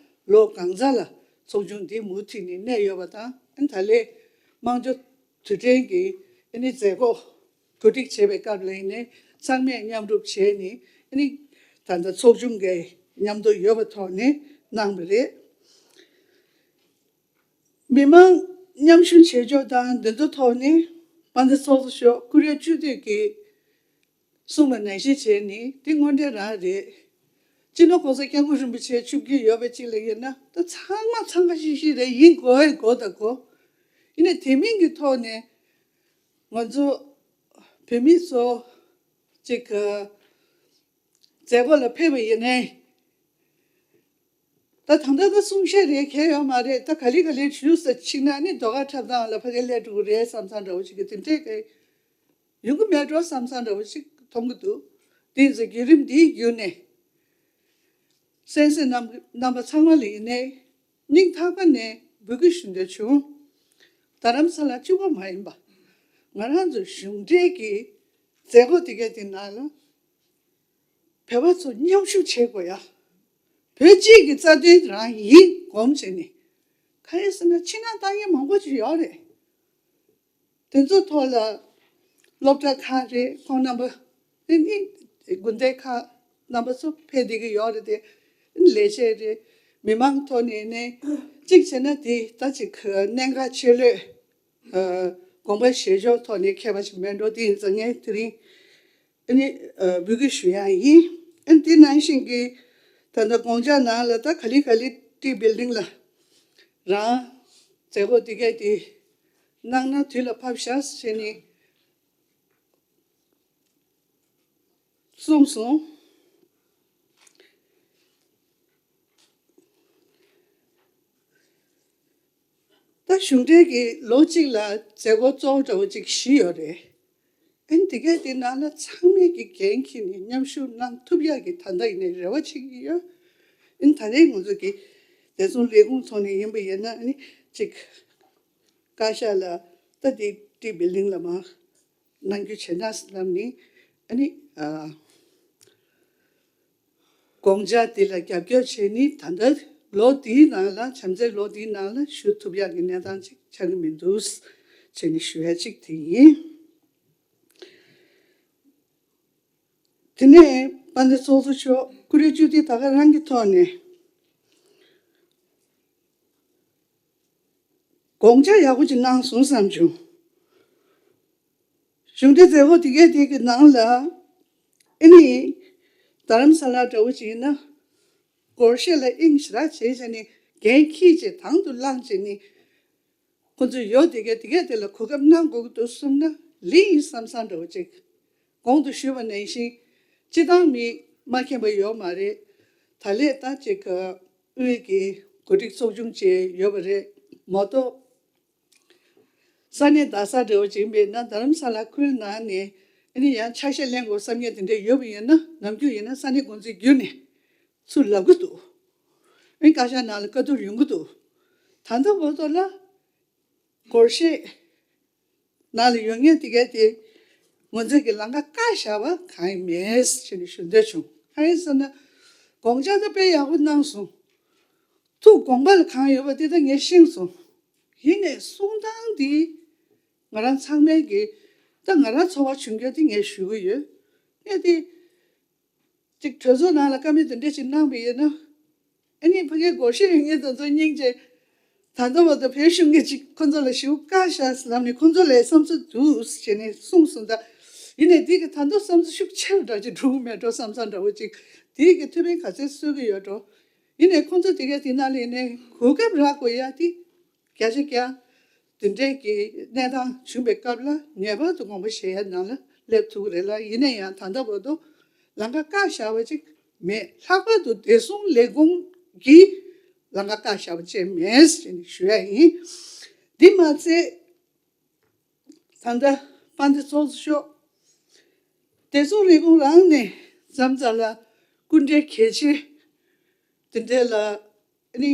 ལོ་གང་ཚ་ལ་ཚོགས་ཆུང་འདི་མུ་མཐུད་ནས་གནས་ཡོད་པ་དང་། ཨ་ནི་ད་ལོའི་དམངས་གཙོ་དུས་དྲན་གྱི་ཨ་ནི་མཛད་སྒོ་གོ་སྒྲིག་བྱེད་པའི་སྐབས་ལ་ཡིན་ནའི་ཚང་མས་མཉམ་རུབ་བྱས་ནས། ཨ་ནི་ད་ལྟ་ཚོགས་ཆུང་གི་མཉམ་དུ་ཡོད་པའི་ཐོག་ནས་གནང་བ་རེད། མི་མང་མཉམ་ཞུགས་བྱེད་ཕྱོགས་དང་འདི་ཚོ་ཐོག་ནས་དཔལ་ལྡན་ཚོགས་གཙོ་མཆོག་ཀུ་རེ་བཅུ་དུས་ཀྱི་གསུངས་པ་ནང་བཞིན་བྱས་ནས་འདི་དངོས་འབྲེལ་རང་རེད། སྤྱི་ནོར་༸གོང་ས་༸སྐྱབས་མགོན་རིན་པོ་ཆེ་མཆོག་གིས་ཡོད་པའི་ཅིག་ལ་ཡིན་ན་ད་ཚང་མ་འཚང་ཁ་ཤིག་ཤིག་རེད། ཡིན་དགོས་ཡིན་དགོས་ད་དགོས། ནས་དེ་མིན་གྱི་ཐོག་ནས་ང་ཚོ་བོད་མི་ཚོ་ཅིག་གི་མཛད་སྒོ་ལ་ཕེབས་པ་ཡིན་ནའི། ད་ད་ལྟ་ད་གསུང་བཤད་རེད་གལ་ཡོད་མ་རེད། ད་ག་ལེ་ག་ལེ་ཞུས་ས་ཕྱིན་ན་ནི་ཟློས་གར་འཁྲབ་སྟངས་ལ་ཕ་གི་སླེབས་འགྲོ་གི་རེད་བསམ་བསམ་འདྲ་བོ་ཞིག་གི་དེ་འདྲས་གི་ཡོང་གི་མེད་འགྲོ་བསམ་བསམ་འདྲ་བོ་ཞིག་མཐོང་གི་འདུག་དེ་ཡིན་ཙང་བརྒྱུད་རིམ་འདིའི་བརྒྱུད་ནས་སེམས་སེམས་རྣམ་རྣམ་པ་ཚང་མ་ལ་ཡིན་ནའི་སྙིང་ཐག་པ་ནས་འབོད་སྐུལ་ཞུ་འདོད་བྱུང་། རྡ་རམ་ས་ལ་གཅིག་པོ་མ་ཡིན་པ་ང་རང་ཚོ་གཞུང་འབྲེལ་གྱི་མཛད་སྒོ་དེ་གའི་དེ་ནང་ལ། བོད་པ་ཚོ་མཉམ་ཞུགས་བྱེད་དགོས་ཡ། བོད་སྤྱི་གི་རྩ་དོན་རང་ཡིན་སྒོམ་བྱས་ནས། ག་རེ་ཟེར་ན་ཕྱི་ནང་ལྟ་མཁན་མང་པོ་ཅིག་ཡོད་རེད། དེ་ཚོ་ཐོག་ལ་སློབ་གྲྭ་ཁག་རེད། ཁོང་རྣམ་པ་ཨེ་ནི་དགོན་སྡེ་ཁག་རྣམ་པ་ཚོ་ཕེབས་བསྡད་ཀྱི་ཡོད་རེད་དེ། ལས་བྱེད་རེད། མི་མང་ཐོག་ནས་ནས་གཅིག་བྱས་ན་དེ་ད་ཅིག་གནད་འགག་ཆེ་ལོས་དགོངས་པ་བཞེས་ཕྱོགས་ཐོག་ནས་མཁས་པ་ཞིག་མེད་འགྲོ། དེ་ཡིན་ཙང་ངས་དེ་རིང་ཨ་ནི་འབོད་སྐུལ་ཞུ་ཡ་ཡིན། ཨ་ནི་དེ་ནང་བཞིན་གྱི་ད་ལྟ་དགོངས་འཆར་ནང་ལ་ད་ག་ལེ་ག་ལེ་ཏི་བིལ་ལྡིང་ལ་རང་མཛད་སྒོ་དེ་གས་དེ་གནང་ན་དུས་ལ་བབ་ཤག་ཟེར་ནས་གསུངས་སོང་། ད་གཞུང་འབྲེལ་གྱི་ལོ་གཅིག་ལ་མཛད་སྒོ་གཙོ་བོ་འདྲ་བོ་ཅིག་བཞི་ཡོད་རེད། ཨ་ནི་དེ་གས་དེ་ནང་ལ་ཚང་མས་ཀྱི་འགན་འཁྱེར་ནས་མཉམ་ཞུགས་གནང་ཐུབ་ཡག་གི་ད་ལྟ་ཡིན་ནའི་རེ་བ་བྱེད་ཀྱི་ཡོད། ཨ་ནི་ད་རེས་ང་ཚོ་གི་བདེ་སྲུང་ལས་ཁུངས་ཐོག་ནས་ཡིན་པ་ཡིན་ན་ཨ་ནི་ཅིག་བཀའ་ཤག་ལ་ད་དེ་ཏི་བིལ་ལྡིང་ལ་མར་གནང་རྒྱུ་བྱས་ན་ལབ་ནས་ཨ་ནི་ཨ། དགོངས་འཆར་དེ་ལ་རྒྱབ་སྐྱོར་བྱས་ནས་ད་ལྟ་ལོ་འདིའི་ནང་ལ་བྱམས་བརྩེའི་ལོ་འདིའི་ནང་ལ་ཞུ་ཐུབ་ཡག་གི་གནས་སྟངས་ཅིག་ཆགས་ཀྱི་མི་འདུག་བྱས་ནས་ཞུ་ཡ་གཅིག་དེ་ཡིན། དེ་ནས་དཔལ་ལྡན་ཚོགས་གཙོ་མཆོག་ཀུ་རེ་བཅུ་དེ་ད་ག་རང་གི་ཐོག་ནས་དགོངས་འཆར་ཡག་པོ་ཅིག་གནང་སོང་བསམ་བྱུང་། གཞུང་འབྲེལ་མཛད་སྒོ་དེ་གའི་དེ་གི་ནང་ལ་ཨ་ནི་རྡ་རམ་ས་ལ་འདྲ་བོ་ཅིག་ཡིན་ན་སྒོར་གཞས་ལ་དབྱིངས་ཞེ་དྲག་བྱས་བྱས་ནས་འགན་འཁྱེར་བྱས་དང་དུ་བླངས་བྱས་ནས་ཁོང་ཚོས་ཡོད་དེ་གའི་དེ་གའི་དེ་ལ་གོ་སྐབས་གནང་དགོས་ཀྱི་འདུག་བསམ་ན་ལེགས་ཡིན་བསམ་བསམ་འདྲ་བོ་ཅིག་གོང་དུ་ཞུས་པ་ནང་བཞིན་སྤྱི་བཏང་མི་མ་མཁྱེན་པ་ཡོད་མ་རེད། ད་ལས་ད་ཅིག་གི་དབུས་ཀྱི་གོ་སྒྲིག་ཚོགས་ཆུང་བཅས་ཡོད་པ་རེད་མ་གཏོགས། ས་གནས་རྡ་ས་འདྲ་བོ་ཅིག་ཡིན་པས་ན་རྡ་རམ་ས་ལ་ཁུལ་ནང་ནས་ཨ་ནི་ཡང་ཆ་ཤས་ལེན་དགོས་བསམ་མཁན་དེ་འདྲ་ཡོད་པ་ཡིན་ན་ནམ་རྒྱུན་ཡིན་ན་ས་གནས་འགོ་འཛིན་བརྒྱུད་ནས་ཚུར་ལབ་གི་འདུག་ཨ་ནི་བཀའ་ཤག་ནང་ལ་བཀའ་བསྡུར་ཡོང་གི་འདུག་ད་ལྟ་བར་དུ་ལ་སྒོར་གཞས་ནང་ལ་ཡོད་མཁན་དེ་གས་དེ་ངོས་འཛིན་གྱི་ལམ་ཁ་བཀག་བཞག་པ་གང་ཡང་མེད་ཅེས་ནས་ཞུ་འདོད་བྱུང་། གང་ཡིན་ཟེར་ན་དགོངས་འཆར་ད་དཔེ་ཡག་པོ་གནང་སོང་། ཐུགས་དགོངས་པ་ལ་གང་ཡོད་པ་དེ་ད་ངས་ཤེས་སོང་། ཡིན་ནའི་གསུང་སྟངས་འདི་ང་རང་ཚང་མས་ཀྱི་ད་ང་རང་ཚོར་བ་བྱུང་རྒྱུ་དེ་ངས་ཞུ་གི་ཡོད། ངས་དེ་ཅིག་གྲོས་ཚོགས་ནང་ལ་བཀའ་མོལ་དེ་འདྲ་ཅིག་གནང་བ་ཡིན་ན་ཨ་ནི་ཕ་གིའི་སྒོར་གཞས་ཡོད་མཁན་དེ་ཚོ་སྙིང་རྗེ། ད་ལྟ་བར་དུ་བོད་གཞུང་གིས་ཅིག་ཁོ་ཚོ་ལ་ཞེ་པོ་བཀག་བཞག་ཟེར་ལབ་ནས་ཁོ་ཚོ་ལ་བསམ་ཚུལ་འདུག་ཟེར་ནས་གསུངས་སོང་། ད་ཡིན་ནའི་དེ་གི་ད་དུང་བསམ་ཚུལ་ཤུགས་ཆེ་རུ་འདྲ་ཅིག་འགྲོ་གི་མེད་འགྲོ་བསམ་བསམ་འདྲ་བོ་ཅིག་དེ་གི་ཐུགས་ཕན་ག་ཚོད་གསོས་ཀྱི་ཡོད་འགྲོ། ཡིན་ནའི་ཁོང་ཚོ་དེ་གའི་དེ་ནང་ལ་ཡིན་ནའི་གོ་སྐབས་རག་དགོས་ཡ་དེ་བརྒྱ་ཆ་བརྒྱ་དེ་འདྲའི་གི་གནས་སྟངས་བྱུང་བའི་སྐབས་ལ་ངེས་པར་དུ་དགོངས་པ་བཞེས་ཡ་ནང་ལ་སླེབས་ཐུབ་ཀྱི་རེད་ལ། ཡིན་ན་ཡང་ད་ལྟ་བར་དུ་ལམ་ཁ་བཀག་བཞག་པ་ཅིག་མེད། ལྷག་པར་དུ་བདེ་སྲུང་ལས་ཁུངས་ཀྱིས་ལམ་ཁ་བཀག་བཞག་པ་ཅིག་མེད་ཅེས་ནས་ཞུ་ཡ་ཡིན། འདི་མ་ཚད། ད་ལྟ་དཔལ་ལྡན་ཚོགས་གཙོ་མཆོག་བདེ་སྲུང་ལས་ཁུངས་རང་ནས་མཚམས་མཚམས་ལ་སྐུ་མགྲོན་གལ་ཆེ་དེ་འདྲ་ལ་ནི་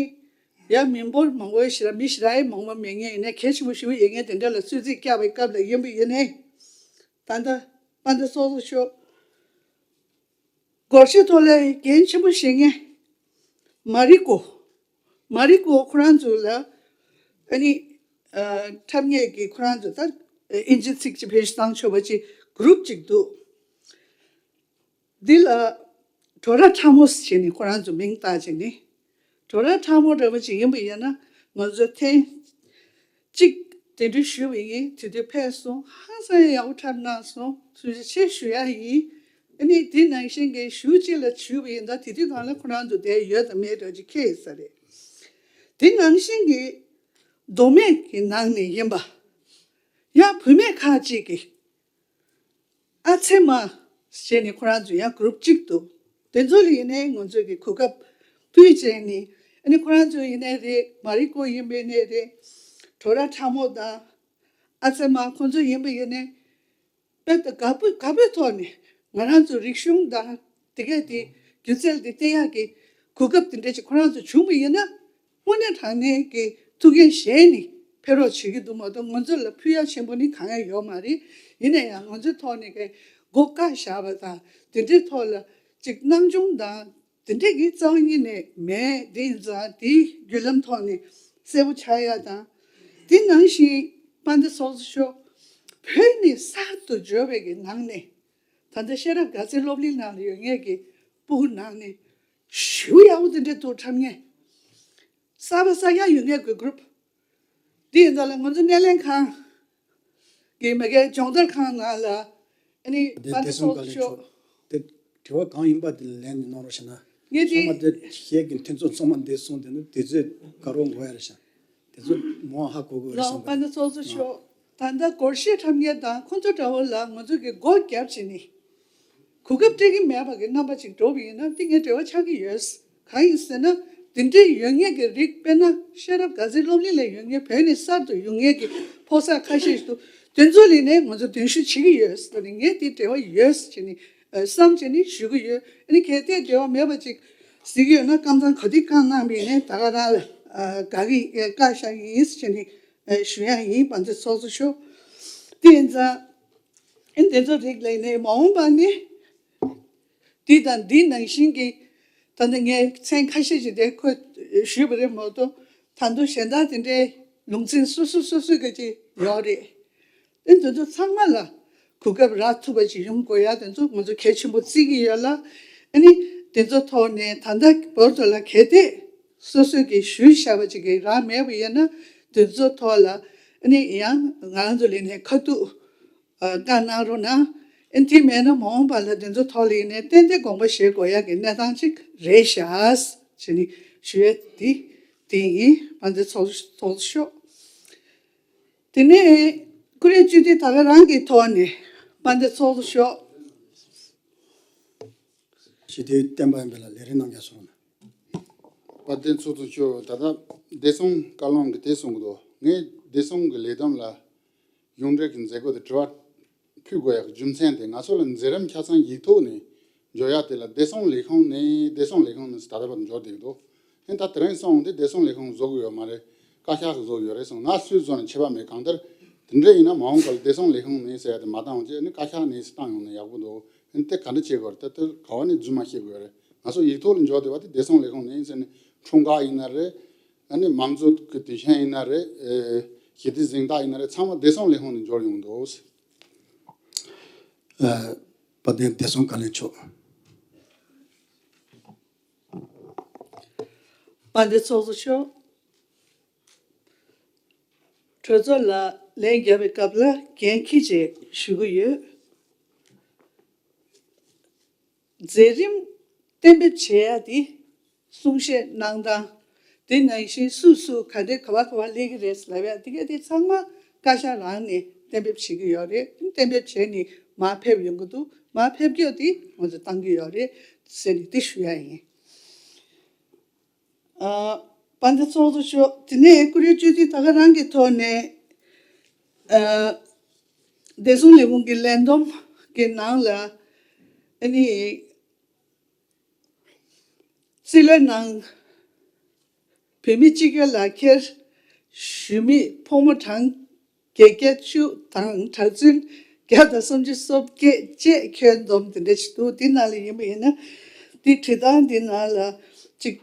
ཡང་མི་འབོར་མང་པོ་ཞེ་དྲག་མི་ཞེ་དྲག་མང་པོ་མེད་མཁན་ཡིན་ནའི་གལ་ཆེན་པོ་ཞེ་པོ་ཡིན་མཁན་དེ་འདྲ་ལ་གསོལ་ཚིགས་བསྐྱབས་པའི་སྐབས་ལ་ཡིན་པ་ཡིན་ནའི་ད་ལྟ་དཔལ་ལྡན་ཚོགས་གཙོ་མཆོག་སྒོར་གཞས་ཐོག་ལ་འགན་ཆེན་པོ་བཞེས་མཁན་མ་རི་ཀོ། མ་རི་ཀོ་ཁོ་རང་ཚོ་ལ་ཨ་ནི་ཨ་འཁྲབ་མཁན་གྱི་ཁོ་རང་ཚོ་ད་ཨིན་ཇི་ཚིག་ཅིག་བེད་སྤྱོད་བཏང་ཆོག་པ་ཅིག་གུ་རུབ་ཅིག་འདུག་འདི་ལ་གྲོ་ར་ཁྲ་མོ་ཟེར་ནས་ཁོ་རང་ཚོ་མིང་བཏགས་བྱས་ནས་གྲོ་ར་ཁྲ་མོ་འདྲ་བོ་ཅིག་ཡིན་པ་ཡིན་ན་ང་ཚོ་ཐེངས་གཅིག་གདན་འདྲེན་ཞུས་པ་ཡིན། དེ་དུས་ཕེབས་སོང་། ཧང་སང་ཡག་པོ་འཁྲབ་གནང་སོང་། ཐུགས་རྗེ་ཆེ་ཞུ་ཡ་ཡིན། ཨ་ནི་དེ་ནང་བཞིན་གྱི་ཞུ་གཅིག་ལ་ཞུས་པ་ཡིན་ད་དེ་དུས་སྒང་ལ་ཁོ་རང་ཚོ་དེ་ཡོད་དང་མེད་འདྲ་ཅིག་ཁེལ་ཡོད་ས་རེད། དེ་ནང་བཞིན་གྱི་ མདོ་སྨད་ཀྱི་ནང་ནས་ཡིན་པ། ཡང་བུད་མེད་ཁག་ཅིག་གིས་ཨ་ཚེ་མ་ཞེས་ནས་ཁོ་རང་ཚོ་ཡང་གུ་རུབ་གཅིག་འདུག་དེ་ཚོ་ལ་ཡིན་ནའི་ང་ཚོས་ཀྱི་གོ་སྐབས་ཕུལ་བྱས་ནས། ཨ་ནི་ཁོ་རང་ཚོ་ཡིན་ནའི་རེད། མ་རི་ཀོ་ཡིན་པ་ཡིན་ནའི་རེད། གྲོག་ར་ཁྲ་མོ་དང་ཨ་ཚེ་མ་ཁོང་ཚོ་ཡིན་པ་ཡིན་ནའི། དཔེ་ལྟ་དགའ་པོ་དགའ་པོའི་ཐོག་ནས་ང་རང་ཚོ་རིག་གཞུང་དང་དེ་གས་དེ་སྒྱུ་རྩལ་དེ་བསྟན་ཡག་གི་གོ་སྐབས་དེ་འདྲ་ཅིག་ཁོ་རང་ཚོ་བྱུང་བ་ཡིན་ན། དངོས་གནས་དྲང་གནས་ཀྱི་ཐུགས་འགན་བཞེས་ནས་ཕེབས་རོགས་བྱེད་ཀྱི་འདུག་མ་གཏོགས། ང་ཚོ་ལ་ཕུལ་ཡག་ཆེན་པོ་ནི་གང་ཡང་ཡོད་མ་རེད། ཡིན་ན་ཡང་ང་ཚོའི་ཐོག་ནས་ཀྱི་སྒོ་བཀག་བཞག་པ་དང་དེ་འདྲའི་ཐོག་ལ་ཅིག་སྣང་ཆུང་དང་དེ་འདྲས་ཀྱི་རྩ་བ་ཉིད་ནས་མེད། དེ་ཡིན་ཙང་དེའི་བརྒྱུད་ལམ་ཐོག་ནས་གསལ་པོ་ཆགས་ཡ་དང་། དེ་ནང་བཞིན་དཔལ་ལྡན་ཚོགས་གཙོ་མཆོག་བོད་ནས་གསར་དུ་འབྱོར་བའི་གི་ནང་ནས། ད་ལྟ་ཤེས་རབ་དགའ་ཚལ་སློབ་གླིང་ནང་ལ་ཡོད་མཁན་གྱི་སྤུ་གུ་ནང་ནས་ཞེ་པོ་ཡག་པོ་དེ་འདྲས་འདུག་འཁྲབ་མཁན། གསར་པ་གསར་རྐྱང་ཡོད་མཁན་གྱི་གུ་རུབ། དེ་ཡིན་ཙང་ལ་ང་ཚོ་སྣེ་ལེན་ཁང་གི་མ་གིའི་སྦྱོང་བརྡར་ཁང་ནང་ལ། ཨ་ནི་དཔལ་ལྡན་ཚོགས་གཙོ་མཆོག་དེ་དྲི་བ་གང་ཡིན་པ་དེ་ལན་གནང་རོགས་བྱས་ན། ངས་དེ་ཚང་མ་དེ་ཤེས་ཀྱི་འཐེན་ཚོགས་ཚང་མ་འདས་སོང་། དེ་ནི་དུས་ཚོད་དགའ་རབ་འགོར་ཡ་རེད་ཤག་དེ་ཚོ་མོ་ཧ་གོ་གི་རེད་ལགས། བསམ་པ་དཔལ་ལྡན་ཚོགས་གཙོ་མཆོག་ད་ལྟ་སྒོར་གཞས་འཁྲབ་མཁན་དང་ཁོང་ཚོ་འདྲ་བོ་ལ་ང་ཚོ་གི་སྒོ་བརྒྱབ་བྱས་ནས་གོ་སྐབས་སྤྲད་ཀྱི་མེད་པ་གི་རྣམ་པ་ཅིག་འགྲོ་བ་ཡིན་ན། དེ་ངས་འབྲེལ་བ་ཆགས་ཀྱི་ཡོད། གང་ཡིན་ཟེར་ན། དེ་འདྲའི་ཡོད་མཁན་གྱི་རིགས། དཔེར་ན་ཤེས་རབ་དགའ་ཚལ་སློབ་གླིང་ལ་ཡོད་མཁན། བོད་ནས་གསར་དུ་ཡོང་མཁན་གྱི་ཕོ་གསར་ཁ་ཤས་ཤིག་འདུག་དེ་ཚོ་ལ་ནས་ང་ཚོ་གདན་ཞུ་བྱེད་ཀྱི་ཡོད་ཟེར་ནས། ངས་དེ་འབྲེལ་བ་ཡོད་ཟེར་ནས་བསམ་བྱས་ནས་ཞུ་གི་ཡོད། ཨ་ནི་གལ་ཏེ་འབྲེལ་བ་མེད་པ་ཅིག་གཟིགས་ཡོད་ན། ཀམ་ཚང་ག་དུས་བཀའ་གནང་བ་ཡིན་ནའི་ད་ག་རང་ལ་དགའ་གི། བཀའ་ཤག་ཡིན་ཟེར་ནས་ཞུ་ཡ་ཡིན། དཔལ་ལྡན་ཚོགས་གཙོ་མཆོག་དེ་ཡིན་ཙང་། ཨ་ནི་དེ་ཚོ་རིགས་ལ་ནས་མ་འོངས་པ་ནས། འདི་དང་འདི་ནང་བཞིན་གྱི། ད་ལྟ་ངས་མཚན་ཁ་ཤས་ཤིག་དེ་ཁོས་ཞུས་པ་རེད་མ་གཏོགས། ད་དུང་གཞན་དག་དེ་འདྲའི་ལུང་ཚན་སོ་སོ་སོ་སོའི་ག་ཅིག་ཡོད་རེད། ཨ་ནི་དེ་ཚོ་ཚང་མ་ལ་གོ་སྐབས་རག་ཐུབ་པ་ཅིག་ཡོང་དགོས་ཡ་དེ་ཚོ་ང་ཚོ་གལ་ཆེན་པོ་བརྩི་གི་ཡོད་ལ། ཨ་ནི་དེ་ཚོ་ཐོག་ནས་ད་ལྟ་བར་དུ་ལ་གལ་ཏེ་སོ་སོས་ཀྱི་ཞུས་བཞག་པ་ཅིག་གི་རག་མེད་པ་ཡིན་ན། དེ་ཚོ་ཐོག་ལ་ཨ་ནི་ཡང་ང་རང་ཚོ་ལ་ནས་ཁ་ཐུག་ཨ། བཀའ་གནང་རོགས་གནང་། ཨ་ནི་དེ་མེད་ན་མ་འོངས་པ་ལ་དེ་ཚོ་ཐོག་ལ་ཡིན་ནའི་ཏན་ཏན་དགོངས་པ་བཞེས་དགོས་ཡག་གི་གནས་སྟངས་ཅིག་རེད་ཤག་ཟེར་ནས་ཞུ་ཡས་དེ་དེ་ཡིན། དཔལ་ལྡན་ཚོགས་ཚོགས་གཙོ་མཆོག་དེ་ནས་ཀུ་རེ་བཅུ་དེ་ད་ག་རང་གི་ཐོག་ནས་དཔལ་ལྡན་ཚོགས་གཙོ་མཆོག་ཞི་བདེའི་བསྟན་པ་ཡིན་པ་ལ་ལས་རིམ་གནང་རྒྱུ་སོང་ན། དཔལ་ལྡན་ཚོགས་གཙོ་མཆོག་ད་ལྟ་བདེ་སྲུང་བཀའ་བློན་གྱིས་དེ་གསུང་གི་འདུག་ངས་བདེ་སྲུང་གི་ལས་བསྡོམས་ལ་གཞུང་འབྲེལ་གྱི་མཛད་སྒོ་དེ་དྲི་བ་ཕུལ་དགོས་ཡག་གི་རྒྱུ་མཚན་དེ། ང་ཚོ་ལ་མཛད་རིམ་ཆ་ཚང་ཡིག་ཐོག་ནས་འབྱོར་ཡག་དེ་ལ་བདེ་སྲུང་ལས་ཁུངས་ནས། བདེ་སྲུང་ལས་ཁུངས་ནས་ད་ལྟ་བར་འབྱོར་བསྡད་ཀྱི་འདུག་ཨ་ནི་ད་དེ་རིང་སོང་དེ་བདེ་སྲུང་ལས་ཁུངས་བཟོ་གི་ཡོད་མ་རེད། བཀའ་ཤག་གིས་བཟོ་གི་ཡོད་རེད་གསུངས། ང་སུས་བཟོ་ནས་ཁྱད་པར་མེད། གང་ལྟར་དེ་འདྲ་ཡིན་ན་མ་འོངས་པ་ལ་བདེ་སྲུང་ལས་ཁུངས་ནས་ཟེར་ཡག་དེ་མ་བཏང་བ་བྱས། ཨ་ནི་བཀའ་ཤག་ནས་བཏང་ཡོང་ན་ཡག་པོ་འདུག་ཨ་ནི་དེ་ག་འདྲ་བྱེད་དགོས་རེད། ད་དེ་ག་བ་ནས་རྫུན་མ་བཤད་དགོས་རེད། ང་ཚོ་ཡིག་ཐོག་ལ་འབྱོར་བསྡད་པ་དེ་བདེ་སྲུང་ལས་ཁུངས་ནས་ཡིན་ཟེར་ནས། འཁྲུངས་སྐར་ཡིན་ན་རེད། ཨ་ནི་མང་གཙོ་གི་དུས་ཆེན་ཡིན་ན་རེད། ཨེ། ཞི་བདེ་གཟེངས་རྟགས་ཡིན་ན་རེད། ཚང་མ་བདེ་སྲུང་ལས་ཁུངས་ནས་འབྱོར་ཡོང་འདུག་ཨ། དཔལ་ལྡན་བདེ་སྲུང་བཀའ་བློན་མཆོག་དཔལ་ལྡན་ཚོགས་གཙོ་མཆོག་གྲོས་ཚོགས་ལ་ལན་བརྒྱབ་པའི་སྐབས་ལ་འགན་འཁྱེར་བྱས་ཞུ་གི་ཡོད། མཛད་རིམ་གཏན་འབེབས་བྱེད་ཡ་དེ། གསུང་བཤད་གནང་སྟངས། དེ་ནང་བཞིན་སུ་སུ་ག་འདྲས་ག་བ་ག་བ་སླེབས་ཀྱི་རེད་ལབ་ཡ་དེ་ག་དེ་ཚང་མ་བཀའ་ཤག་རང་ནས་གཏན་འབེབས་བྱེད་ཀྱི་ཡོད་རེད། གཏན་འབེབས་བྱས་ནས་མར་ཕེབས་ཡོང་གི་འདུག་མར་ཕེབས་རྒྱུ་དེ་ང་ཚོས་བཏང་གི་ཡོད་རེད་ཟེར་ནས་དེ་ཞུ་ཡ་ཡིན། ཨ། དཔལ་ལྡན་ཚོགས་གཙོ་མཆོག་དེ་ནས་ཀུ་རེ་བཅུ་དེ་ད་ག་རང་གི་ཐོག་ནས། ཨ། བདེ་སྲུང་ལས་ཁུངས་ཀྱི་ལས་བསྡོམས་ཀྱི་ནང་ལ། ཨ་ནི། རྩིས་ལོའི་ནང་བུད་མེད་སྤྱི་སྒེར་ལག་ཁྱེར་ཞུ་མི་ཕོ་མོ་གྲངས་བརྒྱད་བརྒྱད་ཅུ་དང་གྲྭ་བཙུན་བརྒྱ་དང་སུམ་ཅུ་སོ་བརྒྱད་བཅས་ཁྱོན་བསྡོམས་དེ་འདྲ་ཞིག་འདུག་དེ་ནང་ལ་ཡིན་པ་ཡིན་ན། དེ་བྲིས་སྟངས་དེ་ནང་ལ་ཅིག་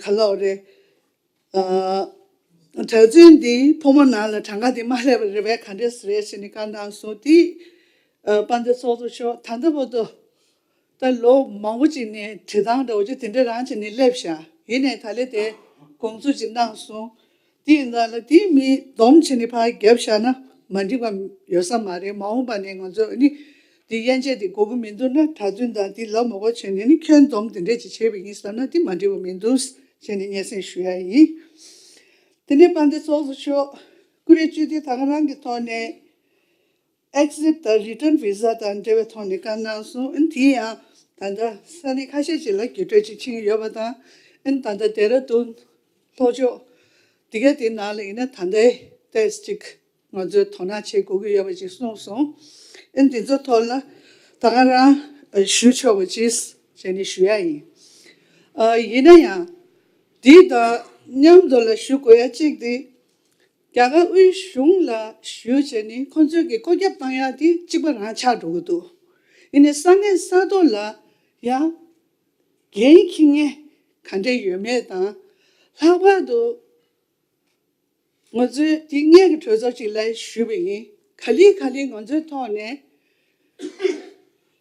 ག་ལབ་རེད། ཨ། གྲྭ་བཙུན་འདི་ཕོ་མོ་ནང་ལ་གྲངས་ཀ་འདི་མ་སླེབས་པ་རེད་པས། ག་འདྲས་རེད་ཟེར་ནས་བཀའ་གནང་སོང་། དེ། ཨ། དཔལ་ལྡན་ཚོགས་གཙོ་མཆོག་ད་ལྟ་བར་དུ་ད་ལོ་མང་པོ་ཅིག་ནས་བྲིས་སྟངས་འདྲ་བོ་ཅིག་དེ་འདྲ་རང་བྱས་ནས་སླེབས་ཤག་ཡིན་ནའི་ད་ལན་དེ་དགོངས་ཚུལ་ཅིག་གནང་སོང་། དེ་ཡིན་ཙང་ལ་དེའི་མི་བསྡོམས་བྱས་ནས་ཕར་བརྒྱབ་བཞག་ན་མ་འགྲིག་པ་ཡོད་ས་མ་རེད། མ་འོངས་པ་ནས་ང་ཚོ་ནི་དེ་དབྱེ་འབྱེད་དེ་དགོས་ཀྱི་མི་འདུག་ན། གྲྭ་བཙུན་དང་དེ་ལབ་མ་དགོས་བྱས་ནས་ནི་ཁྱོན་བསྡོམས་དེ་འདྲས་ཅིག་བྱས་པ་ཡིན་བསམ་ན་དེ་མ་འགྲིག་པ་མི་འདུག་བྱས་ནས་སྙན་སེང་ཞུ་ཡ་ཡིན། དེ་ནས་དཔལ་ལྡན་ཚོགས་གཙོ་མཆོག་ཀུ་རེ་སྤྱི་འཐུས་ད་ག་རང་གི་ཐོག་ནས་Exit་དང་Return Visa་དང་འབྲེལ་བའི་ཐོག་ནས་བཀའ་གནང་སོང་། ཨ་ནི་དེ་ཡང་ད་ལྟ་ས་གནས་ཁ་ཤས་ཅིག་ལ་བརྒྱུད་སྤྲོད་ཅིག་ཕྱིན་ཡོད་པ་དང་། ཨ་ནི་ད་ལྟ་ལྡེ་ར་ལྡུན་ལྷོ་ཕྱོགས་དེ་ག་དེའི་ནང་ལ་ཡིན་ན་ད་ལྟའི་ཏོག་ཙམ་ཅིག་ང་ཚོས་དོ་སྣང་བྱེད་དགོས་ཀྱི་ཡོད་པ་ཅིག་གསུངས་སོང་། ཨ་ནི་དེ་ཚོ་ཐོག་ལ་ད་ག་རང་ཞུ་ཆོག་པ་ཅིག་བྱས་ནས་ཞུ་ཡ་ཡིན། ཨ་ཡིན་ན་ཡང་དེ་དང་མཉམ་དུ་ལ་ཞུ་དགོས་ཡ་གཅིག་དེ། རྒྱ་གར་དབུས་གཞུང་ལ་ཞུ་བྱས་ནས་ཁོང་ཚོས་ཀྱི་བཀོད་ཁྱབ་བཏང་ཡག་དེ་གཅིག་པ་རང་ཆགས་འགྲོ་གི་འདུག་ཡིན་ནའི་ས་གནས་ས་ཐོག་ལ་ཡང་འགན་འཁྱེར་མཁན་ག་འདྲས་ཡོད་མེད་དང་། ལྷག་པར་དུ་ང་ཚོས་དེ་སྔས་ཀྱི་གྲོས་ཚོགས་ཅིག་ལ་ཞུས་པ་ཡིན། ག་ལེ་ག་ལེ་ང་ཚོའི་ཐོག་ནས་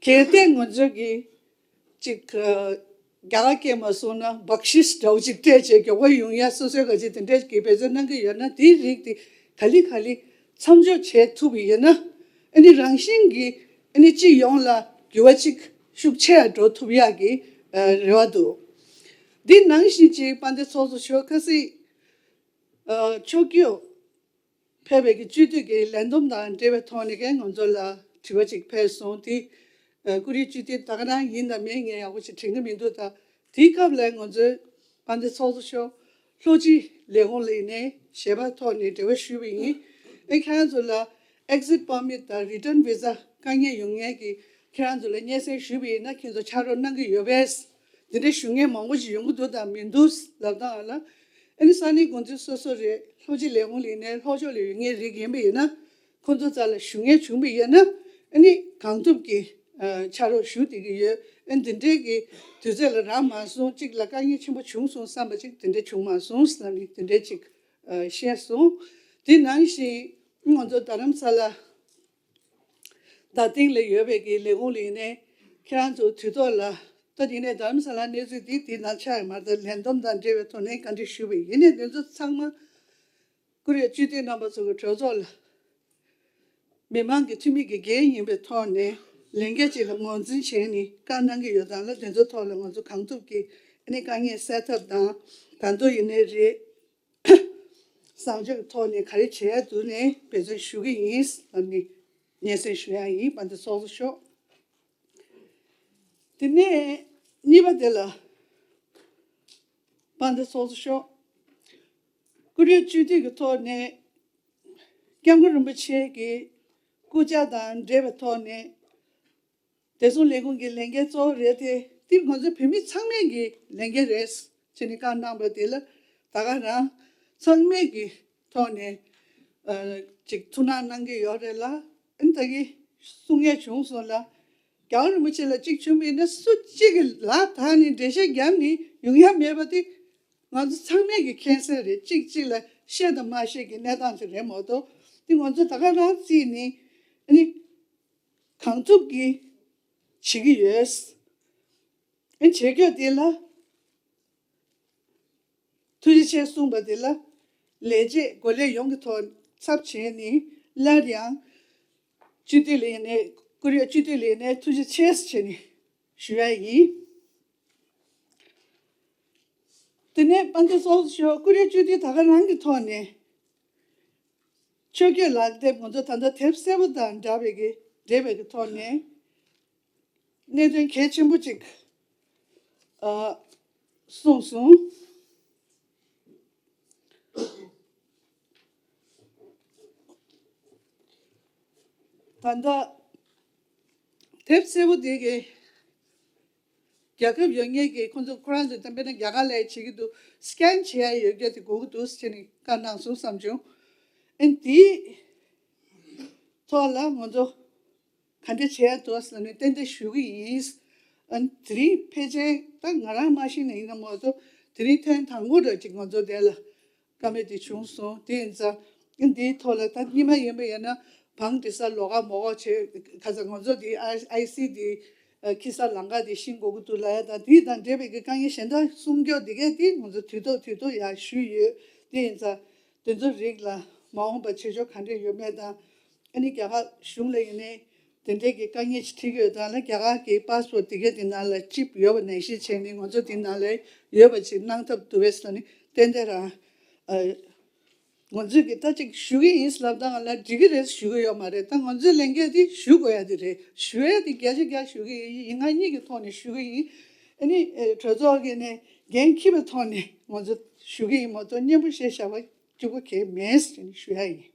གལ་ཏེ་ང་ཚོས་ཀྱི་ཅིག་ཨ། རྒྱ་གར་སྐད་མ་སོང་ན་བག་ཤིས་འདྲ་བོ་ཅིག་སྤྲད་བྱས་མགྱོགས་པ་ཡོང་ཡ་སོ་སོའི་ག་ཅིག་དེ་འདྲས་ཀྱི་འབད་བརྩོན་གནང་གི་ཡོད་ན། དེའི་རིགས་དེ་ག་ལེ་ག་ལེ་མཚམས་འཇོག་བྱེད་ཐུབ་པ་ཡིན་ན། ཨ་ནི་རང་བཞིན་གྱིས་ཨ་ནི་སྤྱི་ཡོངས་ལ་འགྱུར་བ་ཅིག་ཤུགས་ཆེ་རུ་འགྲོ་ཐུབ་ཡག་གི་ཨ། རེ་བ་འདུག་འདི་ནང་བཞིན་ཅིག་དཔལ་ལྡན་ཚོགས་གཙོ་མཆོག་ཁ་སང་ཨ། ཕྱོགས་བསྐྱོད་ཕེབས་པའི་གི་སྤྱི་འཐུས་ཀྱི་ལས་བསྡོམས་དང་འབྲེལ་བའི་ཐོག་ནས་ཀྱང་ང་ཚོ་ལ་དྲི་བ་ཅིག་ཕེབས་སོང་། དེ་ཨ། ཀུ་རེ་སྤྱི་འཐུས་ད་ག་རང་ཡིན་དང་མིན་ངས་ཡག་པོ་ཅིག་དྲན་གྱི་མི་འདུག་ད་དེའི་སྐབས་ལ་ང་ཚོའི་དཔལ་ལྡན་ཚོགས་གཙོ་མཆོག་ལྷོ་སྤྱི་ལས་ཁུངས་ལ་ཡིན་ནའི་ཞལ་པར་ཐོག་ནས་འབྲེལ་བ་ཞུས་པ་ཡིན། ཨེ་ཁྱེད་རང་ཚོ་ལ་Exit Permit་དང་Return Visa་དཀའ་ངལ་ཡོང་མཁན་གྱི་ཁྱེད་རང་ཚོ་ལ་སྙན་སེང་ཞུས་པ་ཡིན་ན་ཁྱེད་ཚོ་ཕྱག་རོགས་གནང་གི་ཡོད་པས། འདི་འདྲའི་ཞུ་མཁན་མང་པོ་ཞིག་ཡོང་གི་འདུག་དང་མི་འདུག་ལབ་སྟངས་ལ། ཨ་ནི་ས་གནས་འགོ་འཛིན་སོ་སོ་རེད། ལྷོ་སྤྱི་ལས་ཁུངས་ལ་ཡིན་ནའི་ལྷོ་ཕྱོགས་ལ་ཡོད་མཁན་རིགས་ཡིན་པ་ཡིན་ན། ཁོང་ཚོ་རྩ་ལ་ཞུ་མཁན་བྱུང་བ་ཡིན་ན། ཨ་ནི་གང་ཐུབ་ཀྱིས་ཨ། ཕྱག་རོགས་ཞུ་བསྡད་ཀྱི་ཡོད། ཨ་ནི་འདི་འདྲའི་གི་དུས་ཚོད་ལ་རག་མ་སོང་། གཅིག་ལ་དཀའ་ངལ་ཆེན་པོ་བྱུང་སོང་བསམ་པ་ཅིག་དེ་འདྲ་བྱུང་མ་སོང་ལབ་ནས་དེ་འདྲའི་ཅིག་ཨ། བཤད་སོང་། དེ་ནང་བཞིན་ང་ཚོ་རྡ་རམ་ས་ལ་རྡ་སྟེང་ལ་ཡོད་པའི་གི་ལས་ཁུངས་ལ་ཡིན་ནའི་ཁྱེད་རང་ཚོ་དུས་ཐོག་ལ། ད་ཡིན་ནའི་རྡ་རམ་ས་ལ་གནས་ཚུལ་འདི་དེ་ནང་ཆགས་ཡོད་མ་རེད། ད་ལས་བསྡོམས་དང་འབྲེལ་བའི་ཐོག་ནས་བཀའ་འདྲི་ཞུས་པ་ཡིན་ནའི་དེ་ཚོ་ཚང་མ་ཀུ་རེ་སྤྱི་འཐུས་རྣམ་པ་ཚོ་གི་གྲོས་ཚོགས་ལ་མི་མང་གི་འཐུས་མི་གི་འགན་ཡིན་པའི་ཐོག་ནས་ལས་འགན་ཅིག་ལ་ངོས་འཛིན་བྱས་ནས་བཀའ་གནང་གི་ཡོད་སྟངས་ལ། དེ་ཚོའི་ཐོག་ལ་ང་ཚོ་གང་ཐུབ་ཀྱིས་ཨ་ནི་དཀའ་ངལ་སེལ་ཐབས་དང་། ད་དུང་ཡིན་ནའི་རེད། བཟང་སྤྱོད་ཀྱི་ཐོག་ནས་ག་རེ་བྱེད་ཡ་འདུག་ནས་འབད་བརྩོན་ཞུ་གི་ཡིན་ལབ་ནས་སྙན་སེང་ཞུ་ཡ་ཡིན། དཔལ་ལྡན་ཚོགས་གཙོ་མཆོག་དེ་ནས་གཉིས་པ་དེ་ལ་དཔལ་ལྡན་ཚོགས་གཙོ་མཆོག་ཀུ་རེ་སྤྱི་འཐུས་ཀྱི་ཐོག་ནས་སྐྱབས་མགོན་རིན་པོ་ཆེ་གི་སྐུ་ཕྱག་དང་འབྲེལ་བའི་ཐོག་ནས། བདེ་སྲུང་ལས་ཁུངས་ཀྱི་ལས་འགན་གཙོ་བོ་རེད་དེ། འདི་ང་ཚོ་བོད་མི་ཚང་མས་ཀྱི་ལས་འགན་རེད་ཅེས་ནས་བཀའ་གནང་བ་དེ་ལ་ད་ག་རང་ཚང་མས་ཀྱི་ཐོག་ནས་ཨ་ཅིག་ཐུགས་སྣང་གནང་གི་ཡོད་རེད་ལ། ཨ་ནི་ད་གི་གསུང་ཡས་བྱུང་སོང་ལ། རྒྱལ་བ་རིན་པོ་ཆེ་ལ་གཅིག་བྱུང་མིན་ན་སུ་གཅིག་གི་ལག་ཐག་ནས་འགྲེལ་བཤད་བརྒྱབ་ནས་ཡོང་ཡ་མེད་པ་དེ་ང་ཚོ་ཚང་མས་ཀྱི་མཁྱེན་གསལ་རེད། གཅིག་གཅིག་ལ་བཤད་དང་མ་བཤད་ཀྱི་གནས་སྟངས་དེ་རེད་མ་གཏོགས། དེ་ང་ཚོ་ད་ག་རང་རྩིས་ནས་ཨ་ནི། གང་ཐུབ་ཀྱིས་བྱེད་ཀྱི་ཡོད། ཨེ་བྱེད་རྒྱུ་དེ་ལ་ཐུགས་རྗེ་ཆེ་གསུངས་པ་དེ་ལ་ལས་བྱེད་འགོ་ལས་ཡོངས་ཀྱི་ཐོག་ཚབ་བྱས་ནས་སླར་ཡང་སྤྱི་འཐུས་ལས་ནས་ཀུ་རེ་སྤྱི་འཐུས་ལས་ནས་ཐུགས་རྗེ་ཆེ་ཞེས་ནས་ཞུ་ཡ་ཡིན། དེ་ནས་དཔལ་ལྡན་ཚོགས་གཙོ་མཆོག་ཀུ་རེ་སྤྱི་འཐུས་ད་ག་རང་གི་ཐོག་ནས་ཕྱོགས་བསྐྱོད་ལག་དེབ། ང་ཚོ་ད་ལྟ་དེབ་སེར་པོ་དང་འདྲ་བའི་གི་འབྲེལ་བའི་གི་ཐོག་ནས་གནད་དོན་གལ་ཆེན་པོ་ཅིག་ཨ་གསུངས་སོང་། ད་ལྟ་དེབ་སེར་པོ་དེ་གི་རྒྱལ་ཁབ་ཡོད་མཁན་གྱི་ཁོང་ཚོ་ཁོ་རང་ཚོ་དཔེར་ན་རྒྱ་གར་ལ་བྱེད་ཀྱི་འདུག་སི་ཀེན་བྱེད་ཡ་ཡོད་རྒྱུ་དེ་དགོས་ཀྱི་འདུག་ཟེར་ནས་བཀའ་གནང་སོང་བསམ་བྱུང་། ཨ་ནི་དེའི་ཐོག་ལ་ང་ཚོ་ག་འདྲ་བྱེད་ཡ་འདུག་ཟེར་ནས་ཏན་ཏན་ཞུ་གི་ཡིན། ཨ་ནི་དེ་རིང་ཕལ་ཆེར་ད་ང་རང་མ་ཤེས་ན་ཡིན་ན་མ་གཏོགས་དེ་རིང་ཐེངས་དང་པོ་ར་ཅིག་ང་ཚོ་དེ་ལ་བཀའ་མོལ་དེ་བྱུང་སོང་། དེ་ཡིན་ཙང་འདིའི་ཐོག་ལ་ད་སྔོན་མ་ཡིན་པ་ཡིན་ན་བང་དེ་ས་ལོགས་ཀ་མོག་ཀ་བྱས། ཁ་སང་ང་ཚོ་དེ་ཨའི་སི་དེ་ཁྱི་ས་ལང་ཀ་དེ་ཤིང་དགོས་ཀྱི་འདུག་ལབ་ཡ་དང་། དེ་དང་འབྲེལ་བའི་གི་དཀའ་ངལ་གཞན་དག་གསུང་རྒྱུ་དེ་གས་དེ་ང་ཚོ་དུས་ཐོག་དུས་ཐོག་ཡར་ཞུས་ཡོད། དེ་ཡིན་ཙང་དེ་ཚོ་རིགས་ལ་མ་འོངས་པ་བྱེད་ཕྱོགས་ག་འདྲ་ཡོད་མེད་དང་། ཨ་ནི་རྒྱ་གར་གཞུང་ལ་ཡིན་ནའི་དེ་འདྲའི་གི་དཀའ་ངལ་ཅིག་འཕྲད་ཀྱི་ཡོད་ཙང་ལ། རྒྱ་གར་གྱི་པཱ་སི་པོར་ཊི་དེ་གས་དེ་ནང་ལ་ཅིབ་ཡོད་པ་ནང་བཞིན་བྱས་ནས་ང་ཚོ་དེ་ནང་ལ་ཡོད་པ་ཅིག་གནང་ཐབས་འདུག་པས་ཟེར་ནས་ཏན་ཏན་རང་ཨ་ ང་ཚོས་ཀྱི་ད་ཅིག་ཞུ་གི་ཡིན་ལབ་ད་ང་ལ་འགྲིག་གི་རེད་ཞུ་གི་ཡོད་མ་རེད། ད་ང་ཚོའི་ལས་འགན་དེ་ཞུ་དགོས་ཡ་དེ་རེད། ཞུ་ཡ་དེ་བརྒྱ་ཆ་བརྒྱ་ཞུ་གི་ཡིན། ཡིན་ང་གཉིས་ཀྱི་ཐོག་ནས་ཞུ་གི་ཡིན། ཨ་ནི་གྲོས་ཚོགས་ཀྱི་ནས་འགན་འཁྱེར་བའི་ཐོག་ནས་ང་ཚོ་ཞུ་གི་ཡིན་མ་གཏོགས་སྙན་པོ་བཤད་བཞག་པ་གཅིག་པོ་གལ་མེད་ཟེར་ནས་ཞུ་ཡ་ཡིན།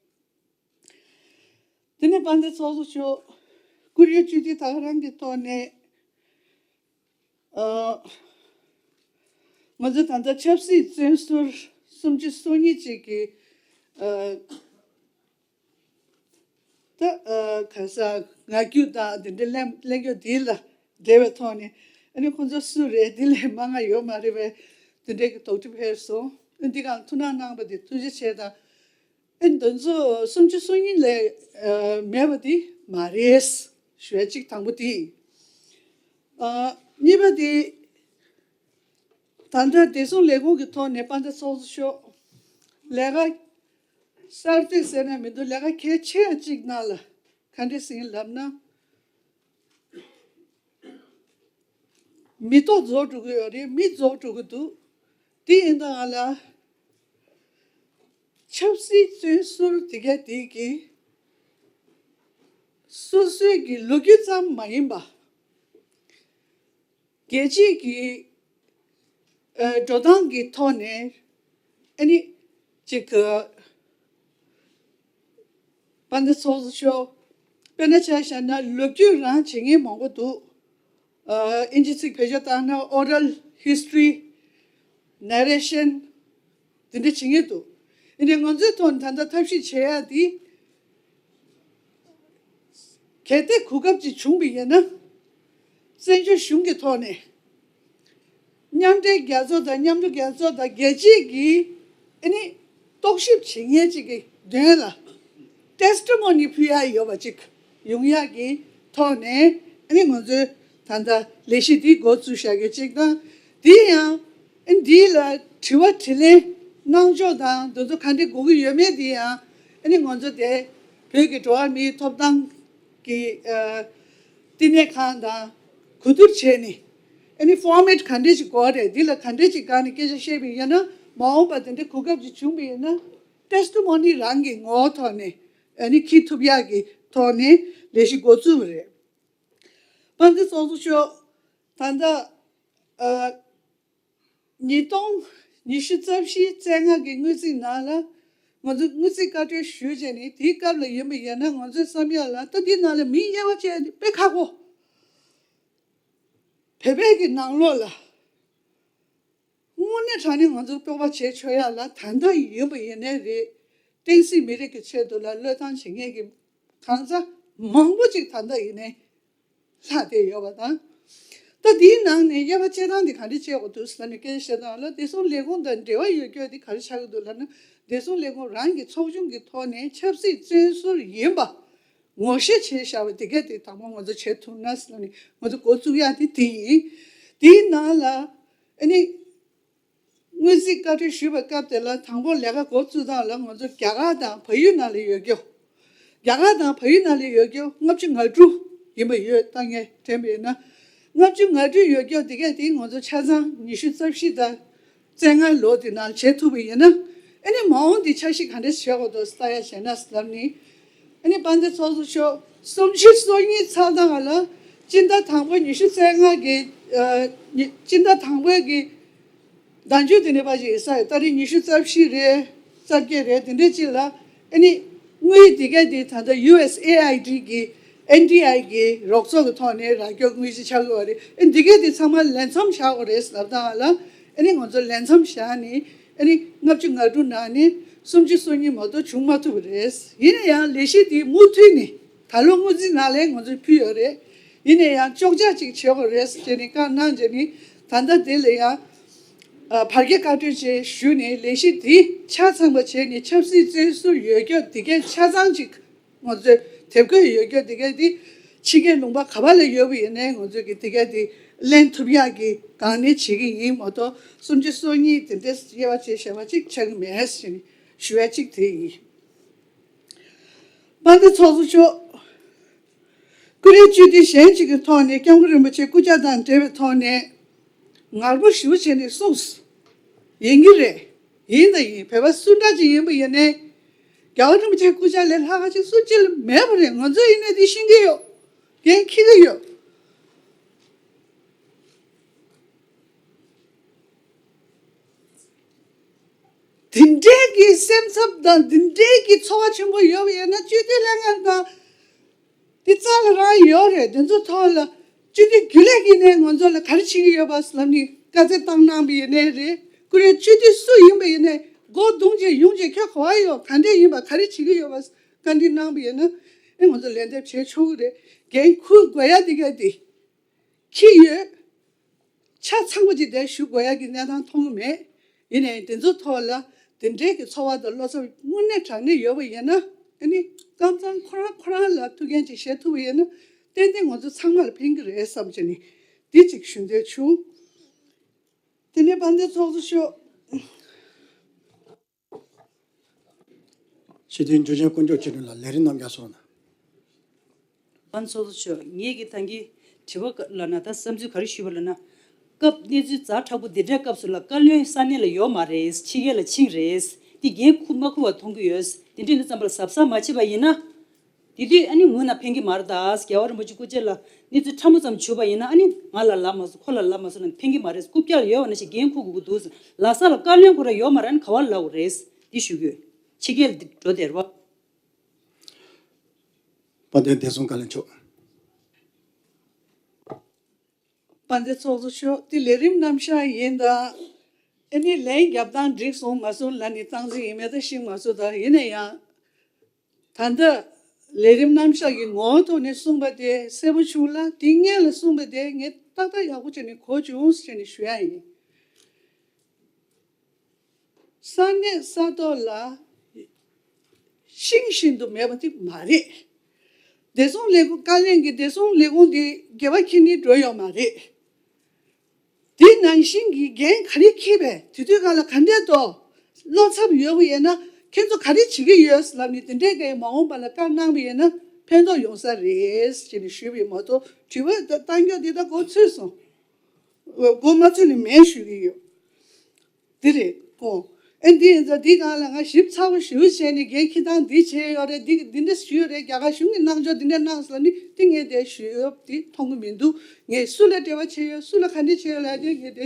དེ་ནས་དཔལ་ལྡན་ཚོགས་གཙོ་མཆོག་ཀུ་རེ་བཅུ་དུས་ད་ག་རང་གི་ཐོག་ནས་ཨ། ང་ཚོ་ད་ལྟ་ཆབ་སྲིད་བཙོན་ཟུར་སུམ་ཅུ་སོ་གཉིས་ཅིག་གི་ཨ། ད་ཨ། ག་ས་ངག་རྒྱུན་དང་དེ་འདྲ་གླེང་གླེང་རྒྱུ་དེ་ལ་འབྲེལ་བའི་ཐོག་ནས་ཨ་ནི་ཁོང་ཚོ་སུ་རེད། དེ་ལས་མང་ང་ཡོད་མ་རེད་པས། དེ་འདྲའི་གི་དོགས་འདྲི་འཕེར་སོང་། ཨ་འདི་གང་ཐུགས་སྣང་གནང་བ་དེ་ཐུགས་རྗེ་ཆེ་དང་། ཨེ་འདི་ཚོ་སུམ་ཅུ་སོ་གཉིས་ལས་ཨ་མེད་པ་དེ་མ་རེད་ཞུ་ཡ་གཅིག་དང་པོ་དེ་ཡིན། ཨ་གཉིས་པ་དེ་ད་ལྟ་བདེ་སྲུང་ལས་ཁུངས་ཀྱི་ཐོག་ནས་དཔལ་ལྡན་ཚོགས་གཙོ་མཆོག་ལས་ཀ་གསར་གཏོད་ཟེར་ན་མི་འདུག་ལས་ཀ་གལ་ཆེ་བ་གཅིག་ནང་ལ་ག་འདྲ་ཟིན་ལབ་ན། མི་ཐོག་རྫོགས་འགྲོ་གི་ཡོད་རེད། མི་རྫོགས་འགྲོ་གི་འདུག་དེ་ཡིན་དང་ང་ལ་ཆབ་སྲིད་བཙོན་ཟུར་དེ་ག་དེ་གི་སོ་སོའི་གི་ལོ་རྒྱུས་ཙམ་མ་ཡིན་པ། རྒྱལ་སྤྱིའི་གི་ཨ་འགྲོ་སྟངས་ཀྱི་ཐོག་ནས་ཨ་ནི་ཅིག་དཔལ་ལྡན་ཚོགས་གཙོ་མཆོག་དཔེར་ན་ཆ་བཞག་ན་ལོ་རྒྱུས་རང་བྱེད་མཁན་མང་པོ་འདུག་ཨ་ཨིན་ཇི་ཚིག་བེད་སྤྱོད་བཏང་ན་oral history, narration དེ་འདྲ་བྱེད་མཁན་འདུག་ཡིན་ནའི་ང་ཚོའི་ཐོག་ནས་ད་ལྟ་ཐབས་ཤེས་བྱེད་ཡ་དེ། གལ་ཏེ་གོ་སྐབས་ཅིག་བྱུང་བ་ཡིན་ན། བཙན་བྱོལ་གཞུང་གི་ཐོག་ནས་མཉམ་འབྲེལ་རྒྱལ་ཚོགས་དང་མཉམ་འབྲེལ་རྒྱལ་ཚོགས་དང་རྒྱལ་སྤྱིའི་གི་ཨ་ནི་རྟོག་ཞིབ་བྱེད་མཁན་ཅིག་གི་མདུན་ལ་testimony ཕུལ་ཡ་ཡོད་པ་ཅིག་ཡོང་ཡ་གི་ཐོག་ནས་ཨ་ནི་ང་ཚོའི་ད་ལྟ་ལས་གཞི་འདི་འགོ་བཙུགས་བཞག་རྒྱུ་ཅིག་དང་། དེ་ཡང་ཨ་ནི་འདི་ལ་དྲི་བ་དྲིས་ལན་གནང་ཕྱོགས་དང་དེ་ཚོ་ག་འདྲ་དགོས་ཀྱི་ཡོད་མེད་དེ་ཡང་ཨ་ནི་ང་ཚོ་དེ་བོད་ཀྱི་འགྲོ་བ་མིའི་ཐོབ་ཐང་གི་ཨ་བསྟི་གནས་ཁང་དང་གོ་བསྡུར་བྱས་ནས་ཨ་ནི་format ག་འདྲས་ཅིག་དགོས་རེད། འདི་ལ་ག་འདྲས་ཅིག་སྒང་ནས་སྐད་ཆ་བཤད་པ་ཡིན་ན་མ་འོངས་པ་དེ་འདྲའི་གོ་སྐབས་ཅིག་བྱུང་བ་ཡིན་ན་testimony རང་གི་ངོ་བོ་ཐོག་ནས་ཨ་ནི་འཁྱེར་ཐུབ་ཡག་གི་ཐོག་ནས་ལས་གཞི་འགོ་བཙུགས་པ་རེད། དཔལ་ལྡན་ཚོགས་གཙོ་མཆོག་ད་ལྟ་ཨ་ཉིས་སྟོང་ཉི་ཤུ་རྩ་བཞིའི་བཙན་ལྔ་གི་དངུལ་རྩིས་ནང་ལ་ང་ཚོ་དངུལ་རྩིས་བཀའ་འཁྲོལ་ཞུས་བྱས་ནས་དེའི་སྐབས་ལ་ཡིན་པ་ཡིན་ན་ང་ཚོའི་བསམ་ཡག་ལ་ད་འདི་ནང་ལ་མི་དབྱེ་བ་ཕྱེ་ཡ་དེ་དཔེ་ཁག་པོ། བོད་པའི་གི་ནང་ལོགས་ལ་དངོས་གནས་དྲང་གནས་ང་ཚོ་སྤོབས་པ་བྱེད་ཆོག་ཡག་ལ་ད་ལྟ་ཡིན་པ་ཡིན་ནའི་རེད། བསྟན་སྲིད་མི་རིགས་ཀྱི་ཆེད་དུ་ལ་བློས་བཏང་བྱེད་མཁན་གྱི་གང་ཟག་མང་པོ་ཅིག་ད་ལྟ་ཡིན་ནའི་ལྷག་བསྡད་ཡོད་པ་དང་། ད་དེའི་ནང་ནས་དབྱེ་བ་ཕྱེ་སྟངས་དེ་ག་འདྲ་བྱེད་དགོས་འདུག་ཟེར་ནས་སྐད་ཆ་བཤད་སྟངས་ལ་བདེ་སྲུང་ལས་ཁུངས་དང་འབྲེལ་བ་ཡོད་རྒྱུ་དེ་ག་རེ་ཆགས་ཀྱི་འདུག་ལབ་ན། བདེ་སྲུང་ལས་ཁུངས་རང་གི་ཚོགས་ཆུང་གི་ཐོག་ནས་ཆབ་སྲིད་བཙོན་ཟུར་ཡིན་པ་ངོ་ཤེས་བྱས་བཞག་པ་དེ་གས་དེ་དང་པོ་ང་ཚོ་བྱེད་ཐུབ་ན་ཟེར་ནས་ང་ཚོ་འགོ་བཙུགས་ཡག་དེ་དེ་ཡིན། དེའི་ནང་ལ་ཨ་ནི། དངུལ་རྩིས་བཀའ་འཁྲོལ་ཞུས་པའི་སྐབས་དེ་ལ་དང་པོ་ལས་ཀ་འགོ་བཙུགས་སྟངས་ལ་ང་ཚོ་རྒྱ་གར་དང་བལ་ཡུལ་ནང་ལ་ཡོད་རྒྱུ། རྒྱ་གར་དང་བལ་ཡུལ་ནང་ལ་ཡོད་རྒྱུ་ལྔ་བཅུ་ང་དྲུག་ཡིན་པ་ཡོད། ད་ངས་དྲན་པ་ཡིན་ན། ལྔ་བཅུ་ང་དྲུག་ཡོད་རྒྱུ་དེ་གས་དེ་ང་ཚོ་ཆ་ཚང་ཉི་ཤུ་རྩ་བཞི་དང་བཙན་ལྔ་ལོ་དེ་ནང་བྱེད་ཐུབ་པ་ཡིན་ན། ཨ་ནི་མ་འོངས་དེ་འཆར་གཞི་ག་འདྲ་བྱེད་དགོས་འདུག་ལྟ་ཡ་བྱས་ན་ལབ་ནི། ཨ་ནི་དཔལ་ལྡན་ཚོགས་གཙོ་མཆོག་སུམ་ཅུ་སོ་གཉིས་ཚར་སྟངས་ལ་སྤྱི་ཟླ་དང་པོ་ཉི་ཤུ་རྩ་ལྔ་གི་ཨ་ཉི་སྤྱི་ཟླ་དང་པོའི་གི་ཟླ་མཇུག་དེ་ནས་ཕར་ཅིག་ཡིན་ས་རེད། ཏ་རིག་ཉི་ཤུ་རྩ་བཞི་རེད། རྩ་བརྒྱད་རེད། དེ་འདྲས་ཅིག་ལ་ཨ་ནི་དངུལ་དེ་གས་དེ་ད་ལྟ་ཡུ་ཨེས་ཨེ་ཨའི་ཌི་གི་ཨེན་ཌི་ཨའི་གི་རོགས་ཚོགས་ཀྱི་ཐོག་ནས་རག་རྒྱུ་དངུལ་ཅིག་ཆགས་ཀྱི་ཡོད་རེད། ཨ་ནི་དེ་གས་དེ་ཚང་མ་ལས་མཚམས་བཞག་དགོས་རེད་ལབ་སྟངས་ལ་ཨ་ནི་ང་ཚོ་ལས་མཚམས་བཞག་ནས་ཨ་ནི་ལྔ་བཅུ་ང་དྲུག་ནང་ནས་སུམ་ཅུ་སོ་གཉིས་མ་གཏོགས་བྱུང་མ་ཐུབ་པ་རེད། ཡིན་ན་ཡང་ལས་གཞི་དེ་མུ་མཐུད་ནས་ད་ལོ་སྔོན་རྩིས་ནང་ལས་ང་ཚོས་ཕུལ་ཡོད་རེད། ཡིན་ན་ཡང་གཅོག་ཆ་ཅིག་བྱེད་དགོས་རེད་ཟེར་ནས་བཀའ་གནང་བྱས་ནས་ད་ལྟ་དེ་ལ་ཡང་ཨ་བར་བརྒལ་བཀའ་འཁྲོལ་བཅས་ཞུས་ནས་ལས་གཞི་འདི་ཆ་ཚང་པ་བྱས་ནས་ཆབ་སྲིད་བཙོན་ཟུར་ཡོད་རྒྱུ་དེ་གས་ཆ་ཚང་ཅིག་ང་ཚོས་དེབ་འགོད་ཡོད་རྒྱུ་དེ་གས་འདི་ཕྱི་རྒྱལ་ལུང་པ་ག་པ་ལ་ཡོད་པ་ཡིན་ནའི་ང་ཚོས་ཀྱི་དེ་གས་འདི་ལེན་ཐུབ་ཡག་གི་སྒང་ནས་བྱེད་ཀྱི་ཡིན་མ་གཏོགས་སུམ་ཅུ་སོ་གཉིས་དེ་འདྲས་དབྱེ་བ་ཕྱེ་བཞག་པ་ཅིག་ཆགས་ཀྱི་མེད་ཟེར་ནས་ཞུ་ཡ་གཅིག་དེ་ཡིན། དཔལ་ལྡན་ཚོགས་གཙོ་མཆོག་ཀུ་རེ་བཅུ་དེ་གཞན་གཅིག་གི་ཐོག་ནས་སྐྱབས་མགོན་རིན་པོ་ཆེ་སྐུ་ཕྱྭ་དང་འབྲེལ་བའི་ཐོག་ནས་ངར་པོ་ཞེ་པོ་བྱས་ནས་གསུངས། ཡིན་གྱི་རེད། ཡིན་དང་ཡིན། བོད་པ་སུ་འདྲ་ཅིག་ཡིན་པ་ཡིན་ནའི་ རྒྱལ་བ་རིན་པོ་ཆེའི་སྐུ་ཕྱྭ་ལས་ལྷག་ག་ཅིག་སུ་གཅིག་ལ་མེད་པ་རེད། ང་ཚོ་ཡིན་ནའི་འདི་ཤེས་ཀྱི་ཡོད། འགན་འཁྱེར་གྱི་ཡོད། དེ་འདྲའི་གི་སེམས་འཚབ་དང་དེ་འདྲའི་གི་ཚོར་བ་ཆེན་པོ་ཡོད་པ་ཡིན་ན་སྤྱི་འཐུས་ལྷན་ཁང་དང་དེ་རྩ་ལ་རང་ཡོད་རེད། དེ་ཚོ་ཐོག་ལ་སྤྱི་འཐུས་རྒྱུན་ལས་ཀྱིས་ནས་ང་ཚོ་ལ་ག་རེ་བྱེད་ཀྱི་ཡོད་པ་ལབ་ནས་བཀའ་སྩལ་བཏང་གནང་བ་ཡིན་ནའི་རེད། ཀུ་རེ་སྤྱི་འཐུས་སུ་ཡིན་པ་ཡིན་ནའི་སྒོ་རྡུང་བྱས་ཡོང་བྱས་ཁྱོད་ག་བ་ཡོད་ག་འདྲས་ཡིན་པ་ག་རེ་བྱེད་ཀྱི་ཡོད་པ་བཀའ་འདྲི་གནང་བ་ཡིན་ན་ཨེ་ང་ཚོ་ལན་འདེབས་བྱེད་ཆོག་གི་རེད། འགན་འཁུར་དགོས་ཡ་དེ་ག་དེ། ཁྱི་ཡོད། ཆ་ཚང་པོ་ཅིག་དེ་ཞུ་དགོས་ཡ་གི་གནས་སྟངས་མཐོང་གི་མེད། ཡིན་ནའི་དེ་ཚོ་ཐོག་ལ་དེ་འདྲའི་གི་ཚོར་བ་དང་བློ་འཚབ་དངོས་གནས་དྲང་གནས་ཡོད་པ་ཡིན་ན་ཨ་ནི་ཀམ་ཚང་ཁོ་རང་ཁོ་རང་ལ་ཐུགས་འགན་ཅིག་བཞེས་ཐུབ་པ་ཡིན་ན་ཏན་ཏན་ང་ཚོ་ཚང་མ་ལ་ཕན་གི་རེད་བསམ་བྱས་ནས་འདི་ཅིག་ཞུ་འདོད་བྱུང་། དེ་ནས་དཔལ་ལྡན་ཚོགས་གཙོ་མཆོག་སྤྱི་འཐུས་འཇུ་ཆེན་དཀོན་མཆོག་ཆོས་སྒྲོན་ལགས་ལས་རིམ་རྣམས་ཀྱང་སོང་ན། ཨང་ཚོགས་གཙོ་མཆོག་ངེད་ཀྱི་ད་གིན་དྲི་བ་ལ་ན་ད་བསམ་ཚུལ་ག་རེ་ཞུས་པ་ལ་ན། སྐབས་གནས་ཚུལ་ཛ་དྲག་པོ་འདི་འདྲའི་སྐབས་སུ་ལ་བཀའ་བློན་ས་གནས་ལ་ཡོད་མ་རེད། ཕྱི་རྒྱལ་ལ་ཕྱིན་རེད། འདི་འགན་འཁུར་མ་འཁུར་བ་མཐོང་གི་ཡོད། འདི་འདྲའི་ལ་ཙམ་པ་ལ་གཟབ་གཟབ་མ་བྱས་པ་ཡིན་ན། དེ་དུས་ཨ་ནི་ངུ་ན་ཕན་གི་མ་རེད་ད། རྒྱལ་བ་རིན་པོ་ཆེ་སྐུ་ཕྱྭ་ལ་གནས་ཚུལ་ཕྲ་མོ་ཙམ་བྱུང་བ་ཡིན་ན་ཨ་ནི་ང་ལ་ལབ་མ་སོང་ཁོ་ལ་ལབ་མ་སོང་ན་ཕན་གི་མ་རེད། རྐུབ་བཀྱག་ལ་ཡོད་པ་ན་ཞིག་འགན་འཁུར་དགོས་ཀྱི་འདུག་ལ་ས་ལ་བཀའ་བློན་ཁོ་རང་ཡོད་མ་རེད་ན་ག་བ་ལབ་དགོས་རེད། འདི་ཞུ་གི་ཡོད། ཕྱི་རྒྱལ་འདི་འགྲོ་བསྡད་རེད་བ། དཔལ་ལྡན་བདེ་སྲུང་བཀའ་བློན་མཆོག་དཔལ་ལྡན་ཚོགས་གཙོ་མཆོག་དེ་ལས་རིམ་རྣམ་གཞག་ཡིན་ད། ཨ་ནི་ལན་རྒྱབ་སྟངས་འགྲིག་སོང་མ་སོང་ལབ་ནས་སྟངས་འཛིན་ཡིན་མེད་ད་ཤེས་མ་སོང་ད། ཡིན་ན་ཡང་། ད་ལྟ་ལས་རིམ་རྣམ་གཞག་གི་ངོ་བོ་ཐོག་ནས་གསུངས་པ་དེ་གསལ་པོ་བྱུང་ལ་དེ་སྔོན་ལ་གསུངས་པ་དེ་ངས་ཏག་ཏག་ཡག་པོ་བྱས་ནས་གོ་བྱུང་ཟེར་ནས་ཞུ་ཡ་ཡིན། ས་གནས་ས་ཐོག་ལ་ཤིང་བཞིན་དུ་མེད་པ་དེ་མ་རེད། བདེ་སྲུང་ལས་ཁུངས་བཀའ་བློན་གྱི་བདེ་སྲུང་ལས་ཁུངས་དེ་སྒལ་པ་འཁྱེར་ནས་འགྲོ་ཡོད་མ་རེད། དེ་ནང་བཞིན་གྱི་འགན་ག་རེ་འཁྱེར་བས་དེ་དུས་གང་ལ་ག་འདྲས་ཏོ་བློ་འཚབ་ཡོད་པ་ཡིན་ན་ཁྱེད་ཚོ་ག་རེ་བྱེད་ཀྱི་ཡོད་ལབ་ནས་དེ་འདྲས་ཀྱི་མ་འོངས་པ་ལ་བཀའ་གནང་བ་ཡིན་ན་ཕན་ཐོགས་ཡོང་ས་རེད་ཅེས་ནས་ཞུས་པའི་མ་གཏོགས་དྲི་བ་ད་བཏང་རྒྱུ་དེ་ད་གོ་ཚོད་སོང་། གོ་མ་ཚོད་ནས་མེད་ཞུ་གི་ཡོད། དེ་རེད་ཁོང་། ཨེ་འདི་ཡིན་ཙང་འདི་སྒང་ལ་ང་ཞིབ་ཚགས་པོ་ཞེ་པོ་བྱས་ནས་འགན་འཁྱེར་སྟངས་འདི་བྱས་ཡོད་རེད། འདི་འདི་འདྲ་ཞུས་ཡོད་རེད། རྒྱ་གར་གཞུང་གིས་གནང་ཕྱོགས་འདི་འདྲ་གནང་སོང་ནི་དེ་ངས་དེ་ཞུས་ཡོད་འདི་མཐོང་གི་མི་འདུག་ངས་སུ་ལ་འབྲེལ་བ་བྱས་ཡོད་སུ་ལ་ག་འདྲ་བྱས་ཡོད་ལབ་དེ་ངས་དེ་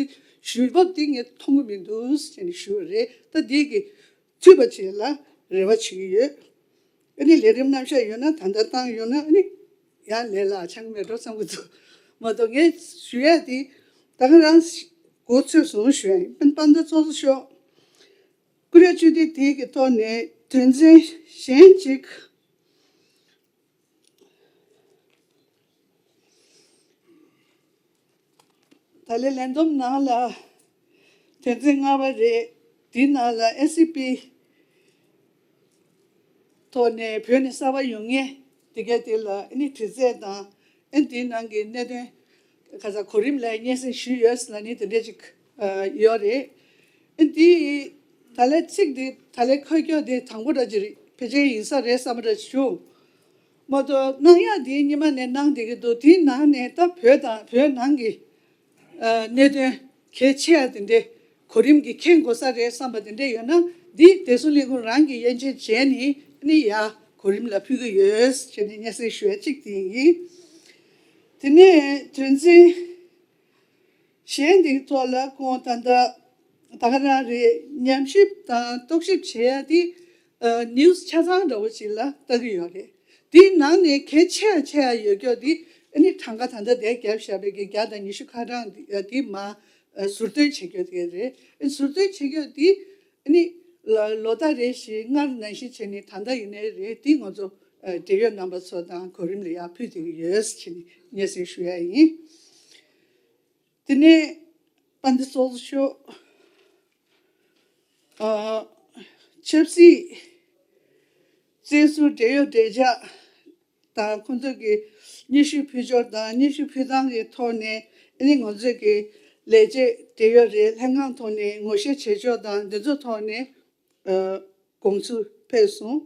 ཞུས་བབ་འདི་ངས་མཐོང་གི་མི་འདུག་ཟེར་ནས་ཞུས་ཡོད་རེད། ད་འདི་གི་ཚུད་པ་བྱེད་ལ་རེ་བ་བྱེད་ཀྱི་ཡོད། ཨ་ནི་ལས་རིམ་རྣམ་གཞག་ཡོད་ན་ད་ལྟ་བཏང་ཡོང་ན་ཨ་ནི་ཡང་ལས་ལ་ཆང་མེད་འགྲོ་བསམ་གྱི་འདུག་མ་གཏོགས་ངས་ཞུ་ཡ་དེ་ད་ག་རང་གོ་ཚོད་བཟུང་ཞུ་ཡ་ཡིན། དཔལ་ལྡན་ཚོགས་གཙོ་མཆོག་ཀུ་རེ་སྤྱི་འཐུས་དེ་གི་ཐོག་ནས་དོན་ཚན་གཞན་གཅིག་ད་ལན་ལས་བསྡོམས་ནང་ལ་དོན་ཚན་ལྔ་པ་རེད། དེའི་ནང་ལ་ཨེ་སི་པི་ཐོག་ནས་བོད་ནས་གསར་པ་ཡོང་མཁན་དེ་ག་དེ་ལ་ཨ་ནི་དྲི་རྩད་དང་ཨ་ནི་དེའི་ནང་གི་གནད་དོན་ག་ས་གོ་རིམ་ལ་སྙན་སེང་ཞུས་ཡོད་ལ་ནི་དེ་འདྲ་ཅིག་ཡོད་རེད། ཨ་ནི་དེ་ད་ལན་ཚིག་འདི་ད་ལན་ཁོས་སྐྱོ་དེ་དང་པོ་འདྲ་ཅིག་རེད། ཕལ་ཆེར་ཡིན་ས་རེད་བསམ་པ་འདྲ་ཅིག་བྱུང་། མ་གཏོགས་གནང་ཡག་དེ་སྔོན་མ་ནས་གནང་བསྡད་ཀྱི་འདུག་དེའི་ནང་ནས་ད་བོད་དང་བོད་ནང་གི་གནད་དོན་གལ་ཆེ་ཡ་དེ་འདྲས་གོ་རིམ་གྱིས་འཁྱེར་དགོས་ས་རེད་བསམ་པ་དེ་འདྲས་ཡོད་ན་འདི་བདེ་སྲུང་ལས་ཁུངས་རང་གིས་དབྱེ་འབྱེད་བྱས་ནས་ནི་ཡ་གོ་རིམ་ལ་ཕུལ་གྱི་ཡོད་ཅེས་ནས་སྙན་སེང་ཞུ་ཡ་གཅིག་དེ་ཡིན། དེ་ནས་དོན་ཚན་གཞན་དེའི་ཐོག་ལ་ཁོང་ད་ལྟ་ད་ག་རང་རེད། ཉམས་ཞིབ་དང་རྟོག་ཞིབ་བྱེད་ཡ་དེ་ནིའུ་སི་ཆ་ཚང་འདྲ་བོ་ཞིག་ལ་ལྟ་གི་ཡོད་རེད། དེའི་ནང་ནས་གལ་ཆེ་ཡ་ཆེ་ཡ་ཡོད་རྒྱུ་དེ་ཨ་ནི་གྲངས་ཀ་ད་ལྟ་དེ་བརྒྱབ་བཞག་པའི་གི་བརྒྱ་དང་ཉི་ཤུ་ཁ་གྲངས་དེ་མ་ཟུར་འདོན་བྱེད་རྒྱུ་དེ་རེད། ཨ་ནི་ཟུར་འདོན་བྱེད་རྒྱུ་དེ་ཨ་ནི་ལོ་ལོ་ལྟར་རེ་བཞིན་སྔར་ནང་བཞིན་བྱས་ནས་ད་ལྟ་ཡིན་ནའི་རེད། དེ་ང་ཚོ་འབྲེལ་ཡོད་རྣམ་པ་ཚོ་དང་གོ་རིམ་ལ་ཡར་ཕུལ་བསྡད་ཀྱི་ཡོད་ཟེར་ནས་སྙན་སེང་ཞུ་ཡ་ཡིན། དེ་ནས་དཔལ་ལྡན་ཚོགས་གཙོ་མཆོག་ཨ་ཆབ་སྲིད་བཙན་ཟུར་འབྲེལ་ཡོད་འབྲེལ་ཆགས་དང་ཁོང་ཚོས་ཀྱི་སྙན་ཞུ་ཕུལ་ཕྱོགས་དང་སྙན་ཞུ་ཕུལ་སྟངས་ཀྱི་ཐོག་ནས་ཨ་ནི་ང་ཚོས་ཀྱི་ལས་བྱེད་འབྲེལ་ཡོད་རེད་ལྷན་ཁང་ཐོག་ནས་ངོ་ཤེས་བྱེད་ཕྱོགས་དང་འདི་ཚོ་ཐོག་ནས་ཨ་དགོངས་ཚུལ་ཕེབས་སོང་།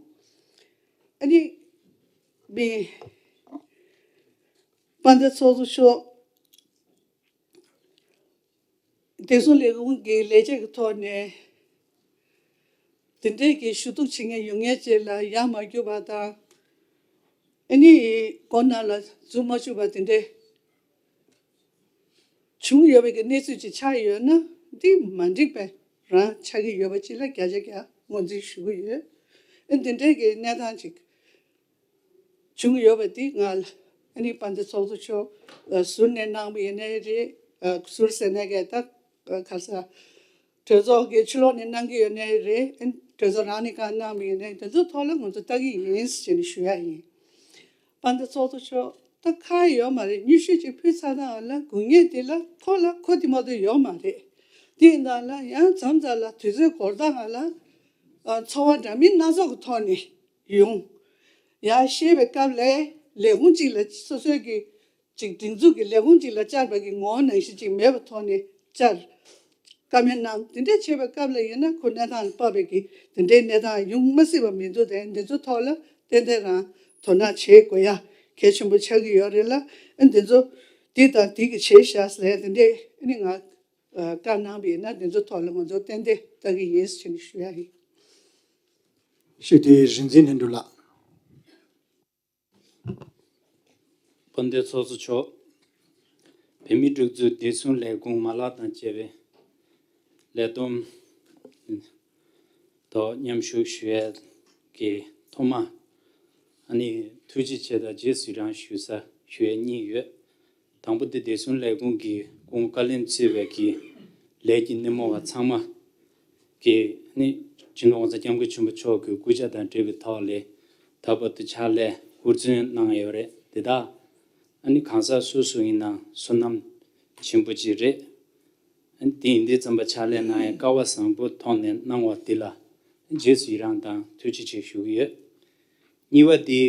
ཨ་ནི་མི་དཔལ་ལྡན་ཚོགས་གཙོ་མཆོག་བདེ་སྲུང་ལས་ཁུངས་ཀྱི་ལས་བྱེད་ཀྱི་ཐོག་ནས་ དེ་འདྲའི་གི་ཞུ་གཏུག་བྱེད་མཁན་ཡོད་མཁན་ཅིག་ལ་ཡར་མ་རྒྱུག་པ་དང་། ཨ་ནི་སྒོ་ནང་ལ་འཛུལ་མ་བཅུག་པ་དེ་འདྲའི་བྱུང་ཡོད་པའི་གི་གནས་ཚུལ་ཅིག་ཆགས་ཡོད་ན། འདི་མ་འགྲིག་པའི་རང་ཆགས་ཀྱི་ཡོད་པ་ཅིག་ལ་བརྒྱ་ཆ་བརྒྱ་ངོས་འཛིན་ཞུ་གི་ཡོད། ཨ་འདི་འདྲའི་གི་གནས་སྟངས་ཅིག་བྱུང་ཡོད་པ་འདི་ང་ལ་ཨ་ནི་དཔལ་ལྡན་ཚོགས་གཙོ་མཆོག་ཟུར་ནས་གནང་བ་ཡིན་ནའི་རེད། ཟུར་ཟེར་ནའི་གི་ད་ག་ས་གྲོས་ཚོགས་ཀྱི་ཕྱི་ལོགས་ནས་གནང་གི་ཡོད་ནའི་རེད། གྲོས་ཚོགས་རང་ནས་གང་གནང་བ་ཡིན་ནའི་དེ་ཚོའི་ཐོག་ལ་ང་ཚོ་ལྟ་གི་ཡིན་ཟེར་ནས་ཞུ་ཡ་ཡིན། དཔལ་ལྡན་ཚོགས་གཙོ་མཆོག་ད་ཁག་ཡོད་མ་རེད། སྙན་ཞུ་ཅིག་ཕུལ་ཚར་ནའང་ལ་དགོས་ངེས་དེ་ལ་ཁོ་ལ་ཁོ་དེ་མ་གཏོགས་ཡོད་མ་རེད། དེ་ཡིན་ད་ལ་ཡང་མཚམས་མཚམས་ལ་དུས་ཚོད་འགོར་ད་ང་ལ་ཚོར་བ་འདྲ་མིན་སྣ་ཚོགས་ཀྱི་ཐོག་ནས་ཡོང་། ཡར་བཤད་པའི་སྐབས་ལ་ལས་ཁུངས་གཅིག་ལ་སོ་སོའི་གི་ཅིག་སྒྲིག་འཛུགས་ཀྱི་ལས་ཁུངས་གཅིག་ལ་བཅར་བའི་གི་ངོ་བོ་ནང་བཞིན་ཅིག་མེད་པའི་ཐོག་ནས་བཅར། བཀའ་མོལ་གནང་། དེ་འདྲ་བྱེད་པའི་སྐབས་ལ་ཡིན་ན་ཁོ་གནས་སྟངས་ལ་དཔག་པའི་གི་དེ་འདྲའི་གནས་སྟངས་ཡོང་མ་སྲིད་པ་མི་འདུག་དེ་འདི་ཚོ་ཐོག་ལ་ཏན་ཏན་རང་དོ་སྣང་བྱེད་དགོས་ཡ་གལ་ཆེན་པོ་ཆགས་ཀྱི་ཡོད་རེད་ལ། ཨ་འདི་ཚོ་འདི་དང་འདི་གི་བྱས་བཞག་ཟེར་དེ་འདྲའི་ཨ་ནི་ང་བཀའ་གནང་བ་ཡིན་ན་འདི་ཚོ་ཐོག་ལ་ང་ཚོ་ཏན་ཏན་ལྟ་གི་ཡིན་ཟེར་ནས་ཞུ་ཡ་ཡིན། ཞུ་དེ་རིག་འཛིན་ལྷུན་གྲུབ་ལགས། དཔལ་ལྡན་ཚོགས་གཙོ་མཆོག་བོད་མིའི་སྒྲིག་འཛུགས་བདེ་སྲུང་ལས་ཁུངས་མ་ལག་དང་བཅས་པའི་ལས་བསྡོམས་ཐོག་མཉམ་ཞུགས་ཞུ་ཡས་ཀྱི་ཐོག་མ། ཨ་ནི་ཐུགས་རྗེ་ཆེ་དང་རྗེས་སུ་ཡི་རང་ཞུ་ས་ཞུ་ཡས་གཉིས་ཡོད། དང་པོ་དེ་བདེ་སྲུང་ལས་ཁུངས་ཀྱི་སྐུ་ངོ་བཀའ་བློན་གཙོས་པའི་གི་ལས་ཀྱི་སྣེ་མོ་བ་ཚང་མ་གིས་ནི་སྤྱི་ནོར་༸གོང་ས་༸སྐྱབས་མགོན་ཆེན་པོ་མཆོག་གི་སྐུ་ཕྱྭ་དང་འབྲེལ་བའི་ཐོག་ལས་ད་བར་དུ་ཕྱག་ལས་ཧུར་བརྩོན་གནང་ཡོད་རེད། དེ་དག་ཨ་ནི་གང་ཟག་སོ་སོ་ཡིན་ན་བསོད་ནམས་ཆེན་པོ་ཅིག་རེད། ཨ་ནི་དེ་ཡིན་དུས་ཙམ་པ་ཕྱག་ལས་གནང་ཡས་སྐལ་བ་བཟང་པོ་ཐོག་ནས་གནང་བ་འདི་ལ་རྗེས་སུ་ཡི་རང་དང་ཐུགས་རྗེ་ཆེ་ཞུ་གི་ཡོད། གཉིས་པ་དེ།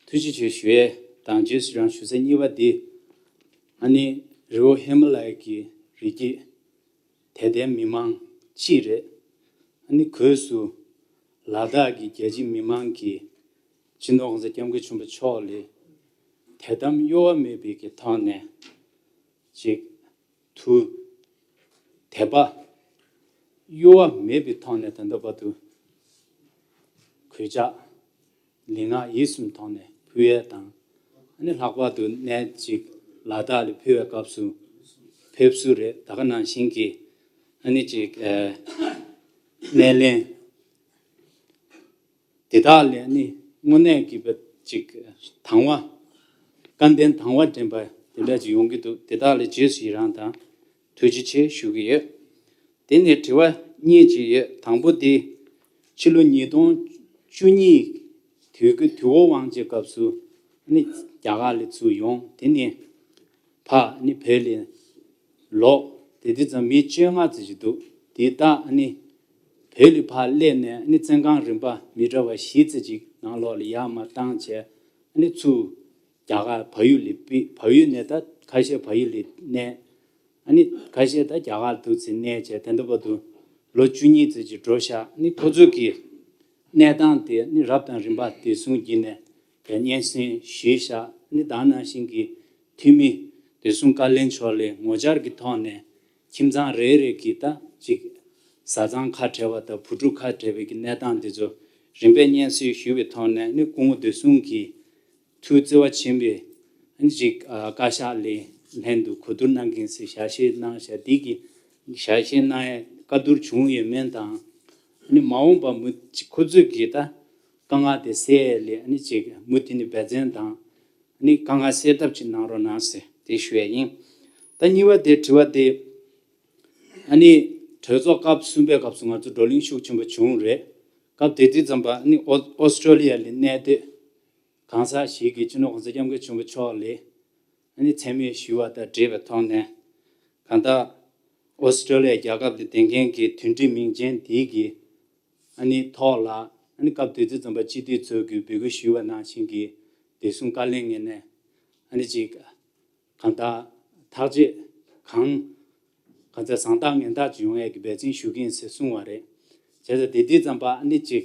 ཐུགས་རྗེ་ཆེ་ཞུ་ཡས་དང་རྗེས་སུ་ཡི་རང་ཞུ་ས་གཉིས་པ་དེ། ཨ་ནི་རི་བོ་ཧི་མ་ལ་ཡ་གི་རི་རྒྱུད་དད་ལྡན་མི་མང་གཅིག་རེད། ཨ་ནི་སྒོས་སུ་ལ་དྭགས་ཀྱི་རྒྱལ་སྤྱིའི་མི་མང་གིས་སྤྱི་ནོར་༸གོང་ས་༸སྐྱབས་མགོན་ཆེན་པོ་མཆོག་ལ་དད་དམ་གཡོ་བ་མེད་པའི་གི་ཐོག་ནས་ཅིག་ཐུགས་དད་པ་གཡོ་བ་མེད་པའི་ཐོག་ནས་ད་ལྟ་བར་དུ་གུས་ཕྱག་ལུས་ངག་ཡིད་གསུམ་ཐོག་ནས་ཕུལ་ཡས་དང་། ཨ་ནི་ལྷག་པར་དུ་གནས་གཅིག་ལ་དྭགས་ལ་ཕེབས་པའི་སྐབས་སུ་ཕེབས་བསུ་རེད། ད་ག་ནང་བཞིན་གྱི་ཨ་ནི་ཅིག་ཨ་སྣེ་ལེན། དེ་དག་ལས་ནི་དངོས་གནས་ཀྱི་བ་ཅིག་དང་བ། སྐལ་ལྡན་དང་བ་འདྲེན་པ་དེ་འདྲ་ཅིག་ཡོང་གི་འདུག་དེ་དག་ལ་རྗེས་སུ་ཡི་རང་དང་ཐུགས་རྗེ་ཆེ་ཞུ་གི་ཡོད། དེ་ནས་དྲི་བ་གཉིས་ཅིག་ཡོད། དང་པོ་དེ་ཕྱི་ལོ་ཉིས་སྟོང་བཅུ་གཉིས་དུས་ཀྱི་དུས་འཁོར་དབང་ཆེན་སྐབས་སུ་ནི་རྒྱ་གར་ལ་ཚུར་ཡོང་། དེ་ནས་ཕ་ནི་བོད་ལ་ལོག་དེ་དུས་ཙམ་མི་བཅོ་ལྔ་ཙམ་ཅིག་འདུག་དེ་དག་ནི་བོད་ལ་ཕར་སླེབས་ནས་ནི་བཙོན་ཁང་རིམ་པ་མི་འདྲ་བ་བཞི་ཙམ་ཅིག་ནང་ལོགས་ལ་ཡར་མར་བཏང་བྱས་ནི་ཚུར་རྒྱ་གར་བལ་ཡུལ་ལ་ཕེབས། བལ་ཡུལ་ནས་ད་ཁ་ཤས་བལ་ཡུལ་ལ་གནས། ཨ་ནི་ཁ་ཤས་ད་རྒྱ་གར་འདུག་ཚེ་གནས་བྱས་དེ་འདྲ་བར་དུ་ལོ་བཅུ་གཉིས་ཙམ་ཅིག་འགྲོ་ཤག་ནི་ཁོ་ཚོ་གི་གནས་སྟངས་དེ་ནི་རབ་དང་རིམ་པ་བདེ་སྲུང་བརྒྱུད་ནས་སྙན་སེང་ཞུས་ཤག་ནི་ད་ནང་བཞིན་གྱི་འཐུས་མི་བདེ་སྲུང་བཀའ་བློན་མཆོག་ལ་ངོ་བཅར་གྱི་ཐོག་ནས་ཁྱིམ་ཚང་རེ་རེ་གི་ད་ཅིག་བཟའ་ཚང་ཁ་བྲལ་བ་དང་བུ་ཕྲུག་ཁ་བྲལ་བའི་གི་གནས་སྟངས་དེ་ཚོ་རིམ་པས་སྙན་སེང་ཞུས་པའི་ཐོག་ནས་ནི་སྐུ་ངོ་བདེ་སྲུང་གིས་ཐུགས་བརྩེ་བ་ཆེན་པོས་ཅིག་བཀའ་ཤག་ལ་ལྷན་དུ་གོ་བསྡུར་གནང་གིན་ཟེར་ཞལ་བཞེས་གནང་ཤག་འདི་གི་ཞལ་བཞེས་གནང་ཡས་བཀའ་བསྡུར་བྱུང་ཡོད་མེད་དང་། ནི་མ་འོངས་པ་མུ་ཅིག་ཁོ་ཚོས་ཀྱི་ད་དཀའ་ངལ་དེ་སེལ་ཡས་ལ་ནི་ཅིག་མུ་མཐུད་ནས་འབད་བརྩོན་དང་ནི་དཀའ་ངལ་སེལ་ཐབས་ཅིག་གནང་རོགས་གནང་ཟེར་དེ་ཞུ་ཡས་ཡིན། ད་གཉིས་པ་དེ་དྲི་བ་དེ་ཨ་ནི་གྲོས་ཚོགས་སྐབས་གསུམ་པའི་སྐབས་སུ་ང་ཚོ་བགྲོ་གླེང་ཤུགས་ཆེན་པོ་བྱུང་རེད། སྐབས་དེ་དུས་ཙམ་པ་ཨ་ནི་ཨོ་ཨོ་སི་ཀྲོ་ལི་ཡ་ལ་གནས་སྡོད་གང་ཟག་ཞིག་གིས་སྤྱི་ནོར་༸གོང་ས་༸སྐྱབས་མགོན་ཆེན་པོ་མཆོག་ལ་ཨ་ནི་མཚན་སྨད་ཞུ་བ་དང་འབྲེལ་བའི་ཐོག་ནས་གང་ལྟར་ཨོ་སི་ཀྲོ་ལི་ཡ་རྒྱལ་ཁབ་ལ་བསྡད་མཁན་གྱི་དོན་འགྲིག་མིང་ཅན་དེ་གིས་ཨ་ནི་ཐོག་ལ་ཨ་ནི་སྐབས་དེ་དུས་ཙམ་པ་སྤྱི་འཐུས་ཚོས་ཀྱི་འབོད་སྐུལ་ཞུས་པ་ནང་བཞིན་གྱི་བདེ་སྲུང་བཀའ་བློན་ངོས་ནས་ཨ་ནི་ཅིག་གང་ལྟར་ཐག་གཅོད་གང་གང་ཚེ་བཟང་ཐག་ངན་ཐག་ཅིག་ཡོང་ཡས་ཀྱི་འབད་བརྩོན་ཞུ་གི་ཡིན་ཟེར་གསུངས་པ་རེད། བྱས་ཙང་དེ་དུས་ཙམ་པ་ཨ་ནི་ཅིག་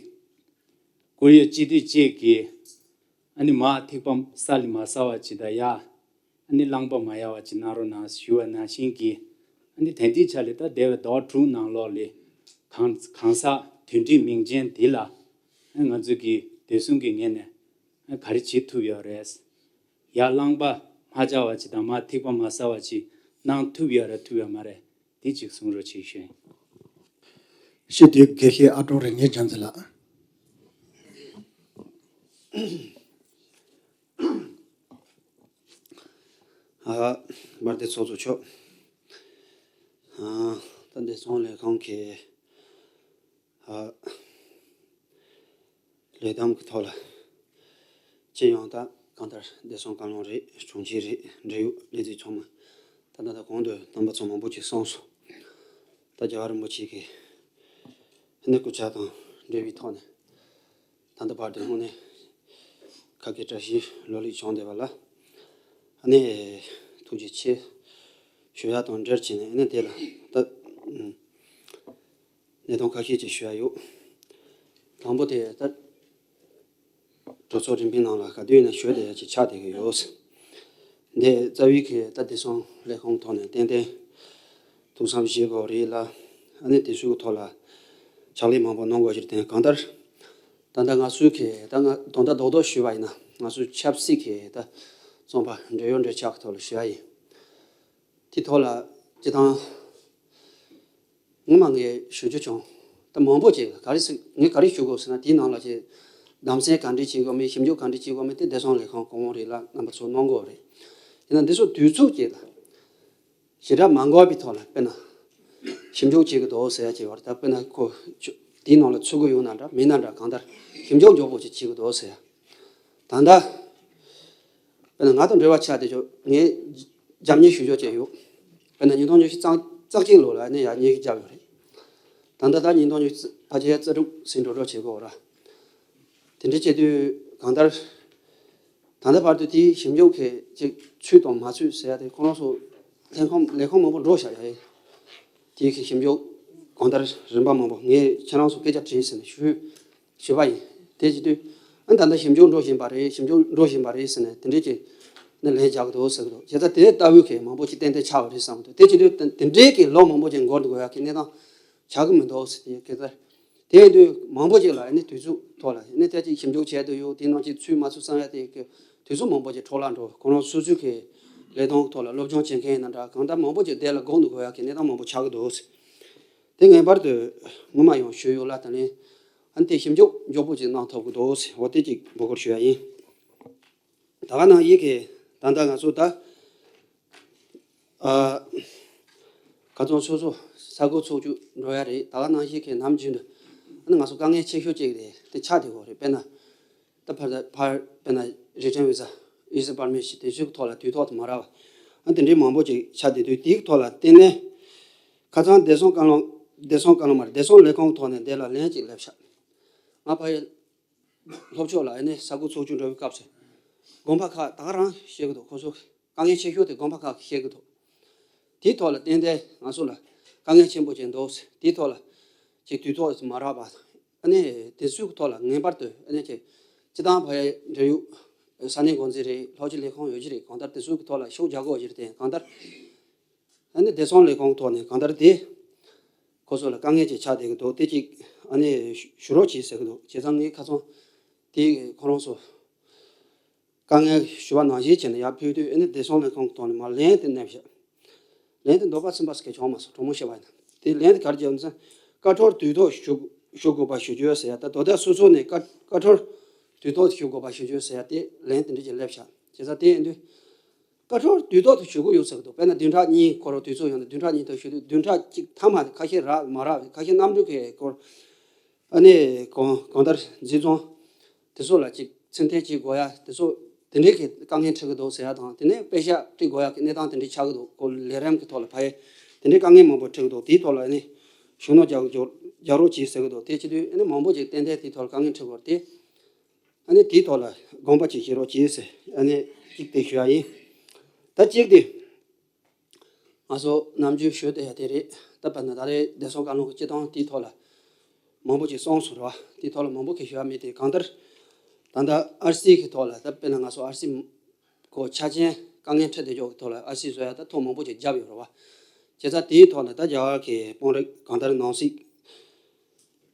ཀོ་རི་ཡ་སྤྱི་འཐུས་གཅིག་གིས་ཨ་ནི་མར་ཐིགས་པ་ས་ལ་མ་ཟགས་པ་ཅིག་དང་ཡར་ཨ་ནི་རླངས་པ་མ་ཡལ་བ་ཅིག་གནང་རོགས་གནང་ཞུ་བ་ནང་བཞིན་གྱི་ཨ་ནི་དེང་དུས་ཆ་ལ་ད་འདས་པའི་ཟླ་བ་དྲུག་ནང་ལོགས་ལ་གང་གང་ཟག་ དོན་འགྲིག་མིང་ཅན་འདི་ལ་ང་ཚོས་ཀྱི་བདེ་སྲུང་གི་ངོས་ནས་ག་རེ་བྱེད་ཐུབ་ཡོད་རེད། ཡར་རླངས་པ་མ་འབྱར་བ་ཅིག་དང་མར་ཐིགས་པ་མ་ཟ་བ་ཅིག་གནང་ཐུབ་ཡོད་རེད་ཐུབ་ཡོད་མ་རེད། འདི་གཅིག་གསུང་རོགས་བྱེད་ཞུ་ཡིན། སྤྱི་འཐུས་དགེ་བཤེས་ཨ་ཀྲོག་རིག་གནས་རྒྱ་མཚོ་ལགས། ཨ། དཔལ་ལྡན་ཚོགས་གཙོ་མཆོག་ཨ། ད་བདེ་སྲུང་ལས་ཁང་གི་ཨ། ལས་དམ་གྱི་ཐོག་ལ། སྤྱི་ཡོངས་ད་གང་ལྟར་བདེ་སྲུང་བཀའ་བློན་རེད། དྲུང་ཆེ་རེད། འབྲེལ་ཡོད་ལས་བྱེད་ཚང་མ། ད་ད་ལྟ་གོང་དུ་རྣམ་པ་ཚོ་མང་པོ་ཅིག་གསུངས་སོང་། ད་རྒྱལ་བ་རིན་པོ་ཆེ་གི་ཨ་ནི་སྐུ་ཕྱྭ་དང་འབྲེལ་བའི་ཐོག་ནས། ད་ལྟ་བར་དུ་དངོས་གནས་ཁ་སྐད་བཀྲ་ཤིས་ལོ་ལེགས་བྱུང་བསྡད་པ་ལ་ཨ་ནི་ཐུགས་རྗེ་ཆེ་ཞུ་ཡ་དང་འབྲེལ་བྱས་ནས། ཨ་ནི་དེ་ལ་ད་གནད་དོན་ཁ་ཤས་ཅིག་ཞུ་ཡ་ཡོད། དང་པོ་དེ་ད་གྲོས་ཚོགས་རིམ་པའི་ནང་ལ་ག་དུས་ཡིན་ན་ཞུ་བསྡད་ཡ་ཅིག་ཆགས་བསྡད་ཀྱི་ཡོད། འདི་རྩ་བའི་གི་ད་བདེ་སྲུང་ལས་ཁུངས་ཐོག་ནས་ཏན་ཏན་ཐུགས་བསམ་བཞེས་དགོས་རེད་ལ། ཨ་ནི་དེ་ཚོའི་ཐོག་ལ་ཕྱག་ལས་མང་པོ་གནང་དགོས་ཀྱི་རེད། གང་ལྟར་ད་ལྟ་ང་ཚོའི་གི་ད་ང་དོན་དག་རྡོག་རྡོག་ཞུས་པ་ཡིན་ན། ང་ཚོའི་ཆབ་སྲིད་ཀྱི་ད་རྩོམ་པ་འབྲེལ་ཡོད་འབྲེལ་ཆགས་ཀྱི་ཐོག་ལ་ཞུ་ཡ་ཡིན། དེ་ཐོག་ལ་སྤྱི་བཏང་ངོ་མ་ངས་ཞུ་རྒྱུ་བྱུང་། ད་མང་པོ་ཅིག་ལ་ག་རེ་ཟེར། ངས་ག་རེ་ཞུ་དགོས་ཟེར་ན། དེའི་ནང་ལ་ཅིག་གདམ་གསེས་ག་འདྲས་བྱེད་དགོས་མིན། ཞིབ་འཇུག་ག་འདྲས་བྱེད་དགོས་མིན། དེ་བདེ་སྲུང་ལས་ཁང་གོང་འོག་རེད་ལ་རྣམ་པ་ཚོ་གནང་དགོས་རེད། ཡིན་ན་འདི་ཚོ་དུས་ཚོད་ཅིག་ལ་ཞེ་དྲག་མ་འགོར་བའི་ཐོག་ལ་དཔེར་ན་ཞིབ་འཇུག་བྱེད་ཀྱི་འདུག་ཟེར་ཡ་ཅིག་ཡོད་རེད། ད་དཔེར་ན་ཁོ་དེའི་ནང་ལ་ཚུད་ཀྱི་ཡོད་ན་འདྲ་མིན་ན་འདྲ། གང་ལྟར་ཞིབ་འཇུག་མགྱོགས་པོ་ཅིག་བྱེད་ཀྱི་འདུག་ཟེར་ཡ། ད་ལྟ་དཔེར་ན་ང་དང་འབྲེལ་བ་ཆགས་བསྡད་ཆོག་ངས་རྒྱབ་གཉེར་ཞུ་ཆོག་བྱས་ཡོད། དཔེར་ན་ཉིས་སྟོང་ཉི་ཤུ་རྩ་གཅིག་ལོ་ལ་ནས་ཡར་ཉེས་ཀྱི་བརྒྱབ་ཡོད་རེད། ད་ལྟ་ད་ཉིས་སྟོང་ཉི་ཤུ་ཕལ་ཆེར་རྩ་དྲུག་ཟིན་འགྲོ་འགྲོ་བྱེད་དགོས་ར། དེ་འདྲ་བྱེད་དུས་གང་ལྟར་ད་ལྟ་བར་དུ་དེའི་ཞིབ་འཇུག་གི་ཅིག་ཚུད་དང་མ་ཚུད་ཟེར་ཡ་དེ་ཁོ་རང་ཚོ་ལས་ཁང་ལས་ཁང་མང་པོ་འགྲོ་བཞག་ཡ་ཡིན། དེའི་གི་ཞིབ་འཇུག་གང་ལྟར་རིམ་པ་མང་པོ་ངས་ཁྱེད་རང་ཚོ་སྐད་ཆ་དྲིས་ཟིན་ནས་ཞུས། ཞུས་པ་ཡིན། དེ་བྱེད་དུས་ཨ་ད་ལྟ་ཞིབ་འཇུག་འགྲོ་བཞིན་པ་རེད། ཞིབ་འཇུག་འགྲོ་བཞིན་པ་རེད་ཟེར་ནས་དེ་འདྲས་ཀྱི་ནི་ལན་རྒྱག་གི་འདུག་ཟེར་གི་འདུག་བྱས་ཙང་དེ་ལྟ་བུའི་གི་མང་པོ་ཅིག་ཏན་ཏན་ཆགས་པ་རེད་བསམ་གི་འདུག་དེ་བྱེད་དུས་དེ་དེ་འདྲས་ཀྱི་ལོ་མང་པོ་ཅིག་འགོར་འདུག་གོ་ཡ་གི་གནས་སྟངས་ཆགས་གི་མི་འདུག་ཟེར་དེ་གི་ད་དེ་ཡིན་དུས་མང་པོ་ཅིག་ལ་ནི་དུས་ཚོད་ཐོག་ལ་ནི་ད་ཅིག་ཞིབ་འཇུག་བྱས་འདུག་ཡོད། དེ་ནང་ཅིག་ཚུད་མ་ཚུད་བསམ་ཡ་དེ་གི་དུས་ཚོད་མང་པོ་ཅིག་འཕྲོ་བརླག་འགྲོ། ཁོ་རང་སོ་སོའི་གི་ལས་དོན་ཐོག་ལ་སློབ་སྦྱོང་བྱེད་མཁན་ཡིན་ན་འདྲ་གང་ལྟར་མང་པོ་ཅིག་དེ་ལ་འགོར་འདུག་གོ་ཡ་གི་གནས་སྟངས་མང་པོ་ཆགས་གི་འདུག་ཟེར། དེ་ངེས་པར་དུ་ངོ་མ་ཡང་ཞུས་ཡོད་ལ། ད་ལན་ཨ་ནི་དེ་ཞིབ་འཇུག་མགྱོགས་པོ་ཅིག་གནང་ཐུབ་ཀྱི་འདུག་ཟེར་འོ་དེ་ཅིག་འབོད་སྐུལ་ཞུ་ཡ་ཡིན། ད་ག་ནང་བཞིན་གྱི་ད་ལྟ་ང་ཚོ་ད་ཨ་ཁ་ཚོན་སོ་སོ་ས་ཁུལ་ཚོགས་ཆུང་འགྲོ་ཡ་རེད། ད་ག་ནང་བཞིན་གྱི་ནམ་རྒྱུན་དུ་ཨ་ནི་ང་ཚོ་དཀའ་ངལ་ཆེ་ཤོས་ཅིག་རེད། དེ་ཆགས་བསྡད་ཡོད་རེད། དཔེར་ན། ད་ཕར་ཕར་དཔེར་ན་རི་ཀྲན་བི་ཟ་ཡི་ཟི་པར་མིཊ་དེ་ཚོའི་ཐོག་ལ་དུས་ཐོག་ཏུ་མ་རག་པ། ཨ་དེ་འདྲའི་མང་པོ་ཅིག་ཆགས་བསྡད་དུས་དེའི་ཐོག་ལ་བརྟེན་ནས་ཁ་སང་བདེ་སྲུང་བཀའ་བློན། བདེ་སྲུང་བཀའ་བློན་མ་རེད། བདེ་སྲུང་ལས་ཁུངས་ཐོག་ནས་དེ་ལ་ལན་ཅིག་སླེབས་ཤག་ང་ཕ་ཡུལ་ལྷོ་ཕྱོགས་ལ་ཨ་ནི་ས་ཁུལ་ཚོགས་ཆུང་འགྲོ་བའི་སྐབས་སུ་དགོན་པ་ཁག་ད་ག་རང་བཤད་གི་འདུག་ཁོ་ཚོ་དཀའ་ངལ་ཆེ་ཤོས་དེ་དགོན་པ་ཁག་གིས་བཤད་གི་འདུག་དེའི་ཐོག་ལ་ཏན་ཏན་ང་ཚོ་ལ་དཀའ་ངལ་ཆེན་པོ་ཅིག་འདུག་དེའི་ཐོག་ལ་ཅིག་དུས་ཐོག་མ་རག་པ། ཨ་ནི་དེ་ཚོའི་ཐོག་ལ་ངེས་པར་དུ་ཨ་ནི་ཅིག་སྤྱི་བཏང་ཕ་ཡུལ་འབྲེལ་ཡོད་ས་གནས་འགོ་འཛིན་རེད། ལྷོ་སྤྱི་ལས་ཁུངས་ཡོད་ཀྱི་རེད། གང་ལྟར་དེ་ཚོའི་ཐོག་ལ་ཤུགས་རྒྱག་དགོས་ཀྱི་རེད། དེ་གང་ལྟར་ཨ་ནི་བདེ་སྲུང་ལས་ཁུངས་ཐོག་ནས་གང་ལྟར་དེ་ཁོ་ཚོ་ལ་དཀའ་ངལ་ཅིག་ཆགས་བསྡད་ཀྱི་འདུག་དེ་ཅིག་ཨ་ནི་ཞུ་རོགས་གྱིས་ཟེར་གྱི་འདུག་བྱས་ཙང་ངས་ཁ་སང་དེ་ཁོ་རང་ཚོ་དཀའ་ངལ་ཞུ་བ་ནང་བཞིན་བྱས་ནས་ཡར་ཕུལ་དུས་ཨ་ནི་བདེ་སྲུང་ལས་ཁུངས་ཐོག་ནས་མར་ལན་དེ་སླེབས་ཤག་ལན་དེ་འདོད་པ་ཚིམ་པ་ཟེར་མཁན་བྱུང་མ་སོང་། དྲང་མོ་བཤད་པ་ཡིན་ན། དེ་ལན་དེ་ག་རེ་བརྒྱབ་ན། བཀའ་འཁྲོལ་དུས་ཐོག་ཞུ་ཞུ་དགོས་པ་ཞུ་རྒྱུ་ཟེར་ཡ། ད་དོ་བདག་སོ་སོ་ནས་བཀའ་བཀའ་འཁྲོལ་དུས་ཐོག་ཞུ་དགོས་པ་ཞུ་རྒྱུ་ཟེར་ཡ་དེ་ལན་དེ་འདྲ་ཅིག་སླེབས་ཤག་བྱས་ཙང་དེ་ཡིན་དུས་བཀའ་འཁྲོལ་དུས་ཐོག་ཏུ་ཞུ་གི་ཡོད་ཟེར་གི་འདུག་དཔེར་ན་བདུན་ཕྲག་གཉིས་འཁོར་རོགས་དུས་ཚོད་ཡོད་ན་བདུན་ཕྲག་གཉིས་ཐོག་ཞུ་དུས་བདུན་ཕྲག་གཅིག་མཐའ་མ་ཁ་ཤས་རག་མ་རག་ཁ་ཤས་གནམ་གྲུ་གི་སྐོར། ཨ་ནི་གང་གང་ལྟར་འཛིན་བཟུང་དེ་ཚོ་ལ་ཅིག་ཚུལ་མཐུན་བྱེད་དགོས་ཡ་དེ་ཚོ་དེ་འདྲའི་གི་དཀའ་ངལ་འཕྲད་ཀྱི་འདུག་ཟེར་ཡ་དང་། དེ་ནས་དཔེ་ཤག་སྤྲད་དགོས་ཡ་གི་གནས་སྟངས་དེ་འདྲའི་ཆགས་ཀྱི་འདུག་ཁོ་ལས་རིམ་གྱི་ཐོག་ལ་ཕ་ཡུལ་དེ་འདྲའི་དཀའ་ངལ་མང་པོ་འཕྲད་ཀྱི་འདུག་དེའི་ཐོག་ལ་ཨ་ནི་ཤུགས་སྣོན་རྒྱག་རྒྱག་རྒྱག་རོགས་གྱིས་ཟེར་གྱི་འདུག་དེ་བྱེད་དུས་ཨ་ནི་མང་པོ་ཅིག་ཏན་ཏན་དེའི་ཐོག་ལ་དཀའ་ངལ་འཕྲད་ཀྱི་ཡོད་རེད་དེ། ཨ་ནི་དེའི་ཐོག་ལ་དགོངས་པ་ཅིག་བཞེས་རོགས་གྱིས་ཟེར་ཨ་ནི་གཅིག་དེ་ཞུ་ཡ་ཡིན། ད་གཅིག་དེ། ང་ཚོ་ནམ་རྒྱུན་ཞུ་བསྡད་ཡ་དེ་རེད། ད་དཔེར་ན་ད་རེས་བདེ་སྲུང་བཀའ་བློན་གྱི་སྤྱི་བཏང་དེའི་ཐོག་ལ་མང་པོ་ཅིག་གསུངས་སོང་རེད་བ། དེའི་ཐོག་ལ་མང་པོ་གིས་ཞུ་ཡ་མེད་དེ། གང་ལྟར་ད་ལྟ་ཨར་སི་གི་ཐོག་ལ། ད་དཔེར་ན་ང་ཚོ་ཨར་སི་གོ་ཆ་ཅན་དཀའ་ངལ་འཕྲད་བསྡད་ཕྱོགས་ཀྱི་ཐོག་ལ་ཨར་སི་བཟོ་ཡ་ད་ཐོ་མང་པོ་ཅིག་བརྒྱབ་ཡོད་རེད་བ། བྱས་ཙང་དེའི་ཐོག་ནས་ད་རྒྱ་གར་གྱི་དཔོན་རིགས་གང་ལྟར་ནང་སྲིད།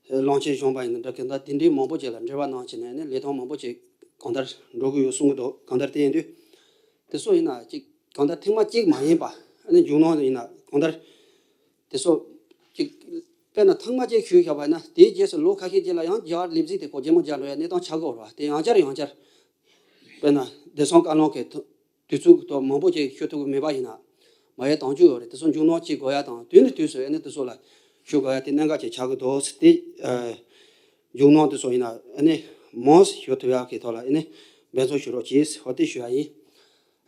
ལོངས་སྤྱོད་བྱུང་བ་ཡིན་ན་འདྲ། གང་ལྟར་དེ་འདྲའི་མང་པོ་ཅིག་ལ་འབྲེལ་བ་གནང་བྱས་ནས་ནི་ལས་དོན་མང་པོ་ཅིག་གང་ལྟར་འགྲོ་གི་ཡོད་གསུང་གི་འདུག། གང་ལྟར་དེ་ཡིན་དུས་དེ་ཚོ་ཡིན་ན་ཅིག་གང་ལྟར་ཐེངས་མ་གཅིག་མ་ཡིན་པ་ཨ་ནི་འཇུག་སྣང་ཡིན་ན་གང་ལྟར་དེ་ཚོ་ཅིག་དཔེར་ན་ཐེངས་མ་གཅིག་ཞུས་བཞག་པ་ཡིན་ན་དེའི་རྗེས་སུ་ལོ་ཁ་ཤས་རྗེས་ལ་ཡང་རྒྱ་གར་ལེབ་ཙི་དེ་ཁོ་རྒྱལ་མོ་རྒྱལ་འགྲོ་ཡ་གནས་སྟངས་ཆགས་ཀྱི་ཡོད་རེད་བ། དེ་ཡང་བསྐྱར་ཡང་བསྐྱར་དཔེར་ན་བདེ་སྲུང་བཀའ་བློན་གྱི་དུས་ཚོད་ཐོག་མང་པོ་ཅིག་ཞུ་ཐུབ་ཀྱི་མེད་པ་ཡིན་ན་མ་ཡལ་གཏོང་རྒྱུ་ཡོད་རེད། དེ་ཚོ་འཇུག་སྣང་བྱེད་དགོས་ཡ་དང་དུས་ནས་དུས་སུ་ཨ་ནི་དེ་ཚོ་ལ་ཞུ་དགོས་ཡ་དེ་གནད་འགག་ཅིག་ཆགས་ཀྱི་འདུག། དེ་འཇུག་སྣང་དེ་ཚོ་ཡིན་ན་ཨ་ནི་མང་ཞུ་ཐུབ་ཡ་གི་ཐོག་ལ་ཨ་ནི་འབད་བརྩོན་ཞུ་རོགས་གྱིས། འོ་དེ་ཞུ་ཡ་ཡིན།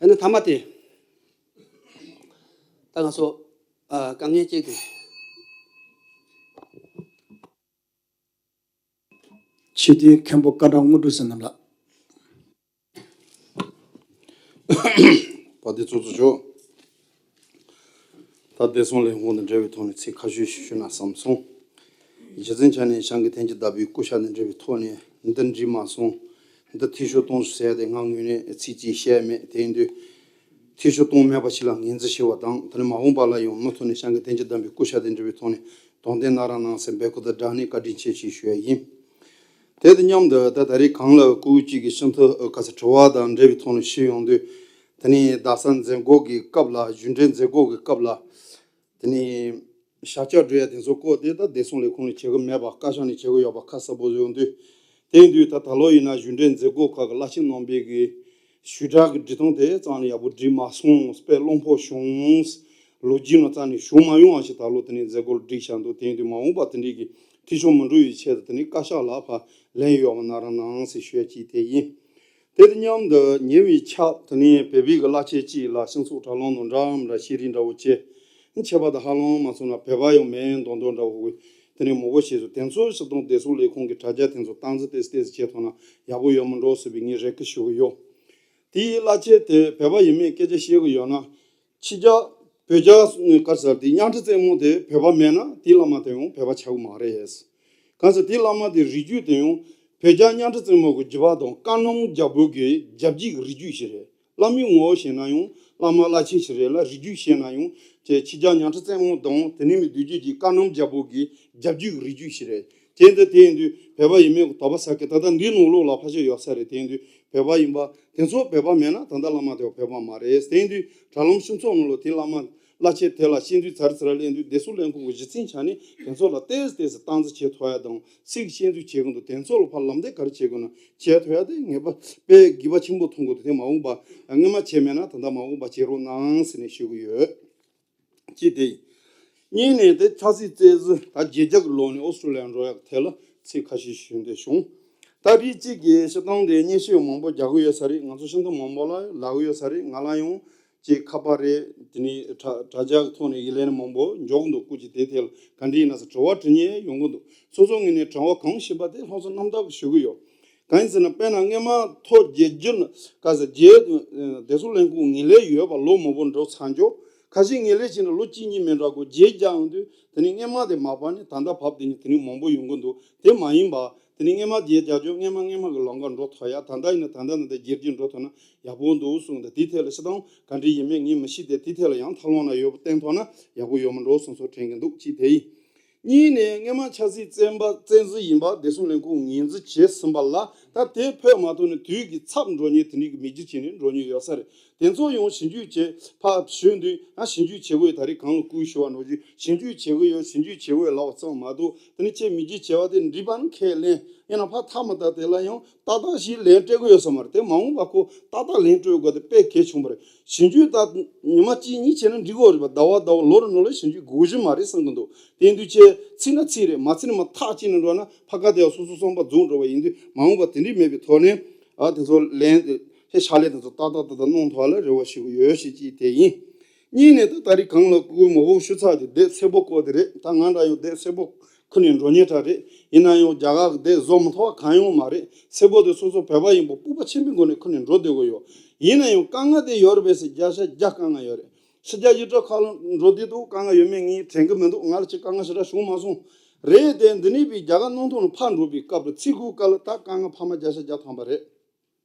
ཨ་ནི་མཐའ་མ་དེ་ད་ང་ཚོ་ཨ་དཀའ་ངལ་གཅིག་དེ། ཆེས་མཐོའི་མཁན་པོ་བཀའ་གྲགས་དངོས་གྲུབ་ཟེར་རྣམས་ལགས། བ་དེ་ཚོ་ཚོ་ཆོག། ད་བདེ་སྲུང་ལས་ཁུངས་དང་འབྲེལ་བའི་ཐོག་ནས་ཚིག་ཁ་ཤས་ཤིག་ཞུ་ན་བསམ་སོང་། རྗེ་བཙུན་བྱམས་ནས་ཞང་གི་བསྟན་བཅོས་བདག་པོའི་སྐུ་ཕྱག་དང་འབྲེལ་བའི་ཐོག་ནས་འདི་འགྲིག་མ་སོང་། འདི་འཐུས་ཤོར་གཏོང་ཟེར་ཏེ་ང་ངོས་ནས་ཚིག་གཅིག་བཤད་མེད། དེ་ཡིན་དུས་འཐུས་ཤོར་གཏོང་མེད་པ་ཞིག་ལ་ངོས་འཛིན་ཞུ་བ་དང་། དེ་ནས་མ་འོངས་པ་ལ་ཡང་མུ་མཐུད་ནས་ཞང་གི་བསྟན་བཅོས་བདག་པོའི་སྐུ་ཕྱག་དང་འབྲེལ་བའི་ཐོག་ནས་དོན་ལྡན་གནང་རོགས་གནང་ཟེར་འབོད་སྐུལ་དང་སྦྲགས་ནས་བཀའ་དྲིན་ཆེ་ཞེས་ཞུ་ཡ་ཡིན། དེ་དང་མཉམ་དུ་ད་ད་རེས་གང་ལ་སྐུ་གཅིག་གི་ཤིན་ཏུ་ག་ཚོད་དྲི་བ་དང་འབྲེལ་བའི་ཐོག་ནས་ཞུས་ཡོང་དུས། དེ་ནས་རྡ་ས་མཛད་སྒོ་གི་སྐབས་ལ་བཞུགས་གྲལ་མཛད་སྒོ་གི་སྐབས་ལ་དེ་ནས་ཞབས་བཀྱག་སྒྲོལ་ཡ་དེ་ཚོ་བཀོད་དེ་ད་བདེ་སྲུང་ལས་ཁུངས་ནས་བྱེད་ཀྱི་མེད་པ་བཀའ་ཤག་ནས་བྱེད་ཀྱི་ཡོད་པ་ཁ་གསལ་པོ་ཡོང་དུས། དེ་ཡིན་དུས་ད་ད་ལོ་ཡིན་ན་བཞུགས་གྲལ་མཛད་སྒོ་ཁག་གི་བླ་ཆེན་རྣམ་པའི་གི་ཞུ་དག་གི་འབྲི་སྟངས་དེ་ཙང་ལ་ཡག་པོ་འབྲི་མ་སོང་། དཔེ་རླུང་ཕོག་བྱུང་། ལོ་རྒྱུས་ནང་རྩ་ནས་བྱུང་མ་ཡོང་བ་ཞིག་ད་ལོ་དེ་ནས་མཛད་སྒོར་བསྒྲིགས་བཞག་འདུག། དེ་ཡིན་དུས་མ་འོངས་པ་དེ་འདྲའི་གི་འཐུས་ཤོར་མི་འགྲོ་བའི་ཆེད་དུ་དེ་ནས་བཀའ་ཤག་ལ་ཕར་ལན་ཡོད་པ་གནང་རོགས་གནང་ཟེར་ཞུ་ཡ་གཅིག་དེ་ཡིན། དེ་དང་མཉམ་དུ་ཉེ་བའི་ཆར་དེ་ནས་བོད་པའི་གི་བླ་ཆེན་གཅིག་ལ་སྤྱི་ཚོགས་དྲ་ལམ་ནང་འདྲ་མི་འདྲ་བཤད་རིས་འདྲ་བོ་བྱས། མཁྱེན་པ་དང་ཧ་ལམ་མ་སོང་ན་བོད་པ་ཡང་མིན་མདོག་མདོག་འདྲ་བོ་དེ་ནས་མང་པོ་བྱས་སོང་། དེ་ཚོ་སྤྱིར་བཏང་བདེ་སྲུང་ལས་ཁུངས་ཀྱི་དྲ་རྒྱ་དེ་ཚོ་སྟངས་འཛིན་ཏོག་ཙམ་ཏོག་ཙམ་བྱས་ཐུབ་ན་ཡག་པོ་ཡོད་མི་འགྲོ་ཟེར་བའི་ངས་རེ་སྐུལ་ཞུ་གི་ཡོད། དེའི་བླ་ཆེན་དེ་བོད་པ་ཡིན་མིན་སྐད་ཆ་བཤད་གི་ཡོད་ན། ཕྱི་རྒྱལ་བོད་རྒྱལ་ག་ཟེར་དེ་གཉའ་ཁྲི་བཙན་མོ་དེ་བོད་པ་མེད་ན་དེའི་བླ་མ་དེ་ཡང་བོད་པ་ཆགས་གི་མ་རེད། གང་ཟེར་དེའི་བླ་མ་དེ་རིགས་རྒྱུད་དེ་ཡང་བོད་རྒྱལ་གཉའ་ཁྲི་བཙན་མོ་གི་རྒྱུད་པ་དང་བཀའ་གནམ་རྒྱལ་པོ་གི་རྒྱལ་རྒྱུད་ཀྱི་རིགས་རྒྱུད་ཞིག་རེད། བླ་མའི་ངོ་བོ་བྱས་ན་ཡང་བླ་མ་བླ་ཆེན་ཞིག་རེད་ལ། རིགས་རྒྱུད་བྱས་ན་ཡང་ཅེ་ཕྱི་རྒྱལ་གཉའ་ཁྲི་བཙན་མོ་དང་དེ་ནས་མི་བདུད་རྒྱུད་ཀྱི་བཀའ་གནམ་རྒྱལ་པོ་གི་རྒྱལ་རྒྱུད་ཀྱི་རིགས་རྒྱུད་ཞིག་རེད། དེ་འདི་དེ་ཡིན་དུས་བོད་པ་ཡིན་མིན་གྱི་དོགས་པ་ཟ་གི། ད་ལྟ་འདིའི་ནང་ལོགས་ལ་ཕལ་ཆེར་ཡོད་ས་རེད། དེ་ཡིན་དུས་བོད་པ་ཡིན་པ་དེ་ཚོ་བོད་པ་མེད་ན་ད་ལྟ་བླ་མ་དེ་བོད་པ་མ་རེད། དེ་ཡིན་དུས་དྲ་ལམ་སྤྱི་ཚོགས་ནང་ལོགས་དེ་བླ་མ་བླ་ཆེན་དེ་ལ་སྐྱོན་འཛུགས་ཚར་ཚར་ལེན་དུས་བདེ་སྲུང་ལས་ཁུངས་ཀྱི་གཞི་རྩའི་ཆ་ནས་དེ་ཚོ་ལ་ཏོག་ཙམ་ཏོག་ཙམ་སྟངས་འཛིན་བྱེད་ཐུབ་ཡ་དང་། ཚིག་སྐྱོན་འཛུགས་བྱེད་ཀྱི་འདུག། དེ་ཚོ་ལ་ཕར་ལམ་སྟོན་ག་རེ་བྱེད་དགོས་ན་བྱེད་ཐུབ་ཡ་དེ་ངེས་པ་དཔེ་དགོས་པ་ཆེན་པོ་མཐོང་གི་འདུག། དེ་མ་འོངས་པ་སྔོན་མ་བྱས་མེད་ན་ད་ལྟ་མ་འོངས་པ་བྱེད་རོགས་གནང་ཟེར་ནས་ཞུ་གི་ཡོད། གཅིག་དེ་ཡིན། གཉིས་ནས་དེ་ཆབ་སྲིད་བཙན་འཛུལ་ད་བརྗེ་རྒྱག་གི་ལོག་ནས་ཨོ་སི་ཀྲོ་ལི་ཡ་འགྲོ་ཡག་ཐད་ལ་ཚིག་ཁ་ཤས་ཞུ་འདོད་བྱུང་། ད་རེས་གཅིག་གི་སྤྱིར་བཏང་དེ་སྙན་ཞུ་མང་པོ་རྒྱག་གི་ཡོད་ས་རེད། ང་ཚོ་ཤིན་ཏུ་མང་པོ་ལ་ལབ་གི་ཡོད་ས་རེད། ང་ལ་ཡང་ཅིག་ཁ་པར་རེད། དེ་ནས་དྲ་དྲ་རྒྱ་གི་ཐོག་ནས་ཡི་ལན་མང་པོ་འཇོག་གི་འདུག། སྐུ་མཁྱེན་དེ་ཐད་ལ་ག་འདྲ་ཡིན་ན་ཟེར་དྲི་བ་དྲི་མཁན་ཡོང་གི་འདུག། སོ་སོ་ངོས་ནས་དྲི་བ་གང་ཞིག་པ་དེ་ལྷག་བསམ་རྣམ་དག་གིས་ཞུ་གི་ཡོད། གང་ཡིན་ཟེར་ན་དཔེར་ན་སྔོན་མ་ཐོ་བརྒྱད་བརྒྱུད་ན་ག་ཟེར་རྗེས་བདེ་སྲུང་ལས་ཁུངས་ངོས་ལེན་ཡོད་པ་ལོ་མང་པོ་འགྲོ་ཚར་འཇོག། ཁ་ཤས་ངོས་ལེན་བྱས་ན་ལོ་གཅིག་གཉིས་མིན་འདྲ་གོ་བརྗེ་རྒྱག་ཡོང་དུས་དེ་ནས་སྔོན་མ་དེ་མ་པ་ནས་ད་ལྟ་བབ་དེ་ནས་དེ་ནས་མང་པོ་ཡོང་གི་འདུག། དེ་མ་ཡིན་པ་དེ་ནས་སྔོན་མ་བརྗེ་རྒྱག་ཆོག། སྔོན་མ་སྔོན་མ་གི་ལམ་ཁ་འགྲོ་ཐུབ་ཡ། ད་ལྟ་ཡིན་ན་ད་ལྟ་ན་ད་བརྗེ་བརྒྱུད་འགྲོ་ཐུབ་ན་ཡག་པོ་འདུག་གསུངས། ད་དེའི་ཐད་ལ་སྤྱིར་བཏང་ག་འདྲ་ཡིན་མིན་ངས་མི་ཤེས། དེ་དེའི་ཐད་ལ་ཡང་ཐབས་ལམ་ན་ཡོད་པ་བསྟན་ཐུབ་ན་ཡག་པོ་ཡོད་མི་འགྲོ་གསུངས་སོགས་དྲན་གི་འདུག། གཅིག་དེ་ཡིན། གཉིས་ནས་སྔོན་མ་ཆབ་སྲིད་བཙན་པ་བཙན་འཛུལ་ཡིན་པ་བདེ་སྲུང་ལས་ཁུངས་ངོས་འཛིན་བྱས་ཟིན་པ་ལ་ད་དེ་ཕོད་མ་ཐུབ་ནས་དུས་ཀྱི་ཚབ་འགྲོ་མཁན་དེ་འདྲའི་གི་མི་རྒྱུད་ཅིག་ནས་འགྲོ་མཁན་ཡོད་ས་རེད། དེ་ཚོ་ཡང་ཞིབ་འཇུག་བྱས་ཕར་ཞུས་དུས་ང་ཞིབ་འཇུག་བྱེད་དགོས་ཡོད། ད་རེས་གང་ལ་སྐུལ་ཞུ་བ་འགྲོ་རྒྱུ་ཞིབ་འཇུག་བྱེད་དགོས་ཡོད། ཞིབ་འཇུག་བྱེད་དགོས་ཡོད་ལབ་པ་ཙམ་མ་གཏོགས་དེ་ནས་ཁྱེད་མི་རྒྱུད་བྱས་པ་དེ་འགྲིག་པ་ནི་ཁས་ལེན། ཡིན་ན་ཕར་ཐག་མ་བཏགས་དེ་ལ་ཡང་ཏག་ཏག་ཞིག་ལན་སྤྲད་དགོས་ཡོད་ས་མ་རེད། དེ་མ་འོངས་པ་ཁོ་ཏག་ཏག་ལན་སྤྲོད་དགོས་དེ་དཔེ་གལ་ཆེན་པོ་རེད། ཞིབ་འཇུག་ད་ཉི་མ་གཅིག་གཉིས་བྱས་ན་འགྲིག་གི་རེད་པ། ཟླ་བ་ཟླ་བ་ལོ་རེ་ལོ་ལ་ཞིབ་འཇུག་དགོས་གཞི་མ་རེད་བསམ་གི་འདུག། དེ་དུས་ཁྱེད་ཚིག་ན་ཚིག་རེད། མ་ཚིག་ན་མ་ཐག་བཅད་ནས་འགྲོ་ན་ཕ་ག་དེ་ཡང་སོ་སོ་བསམ་པ་རྫོགས་འགྲོ་བ་ཡིན་དུས་མ་འོངས་པ་དེ་འདྲས་མེད་པའི་ཐོག་ནས་ཨ་དེ་ཚོ་ལན་ཕྱག་ལས་དེ་ཚོ་ཏག་ཏག་ཏག་ཏག་གནང་ཐུབ་པ་ལ་རེ་བ་ཞུ་གི་ཡོད་ཞེས་གཅིག་དེ་ཡིན། གཉིས་ནས་ད་ད་རེས་གང་ལ་སྐུ་མོ་བོ་ཞུ་ཚར་དེ་སྡེ་སེར་པོ་སྐོར་དེ་རེད། ད་ང་འདྲ་ཡང་སྡེ་སེར་པོ་ཁུར་ནས་འགྲོ་མཁན་འདྲ་རེད། ཡིན་ན་ཡང་རྒྱ་གར་གྱི་སྡེ་བཟོ་མི་ཐུབ་པ་གང་ཡང་མ་རེད། སེར་པོ་དེ་སོ་སོ་བོད་པ་ཡིན་པ་སྤོབས་པ་ཆེན་པོའི་སྒོ་ནས་ཁུར་ནས་འགྲོ་བསྡད་དགོས་ཡོད། ཡིན་ན་ཡང་དཀའ་ངལ་དེ་ཡོད་རེད་པས་ཟེར་བརྒྱ་ཆ་བརྒྱ་དཀའ་ངལ་ཡོད་རེད། ཕྱི་རྒྱལ་ཡུལ་གྲུ་ཁག་ལ་འགྲོ་བསྡད་འདུག། དཀའ་ངལ་ཡོད་མེད་ངས་དྲན་གི་མི་འདུག། ང་ལ་ཅིག་དཀའ་ངལ་ཞེ་དྲག་བྱུང་མ་སོང་། རེད་དེ་འདི་ནས་བའི་རྒྱ་གར་ནང་ཐོག་ནས་ཕར་འགྲོ་བའི་སྐབས་ལ་ཚིག་གུ་སྐབས་ལ་ད་དཀའ་ངལ་འཕར་མ་བརྒྱ་ཆ་བརྒྱ་ཐམ་པ་རེད།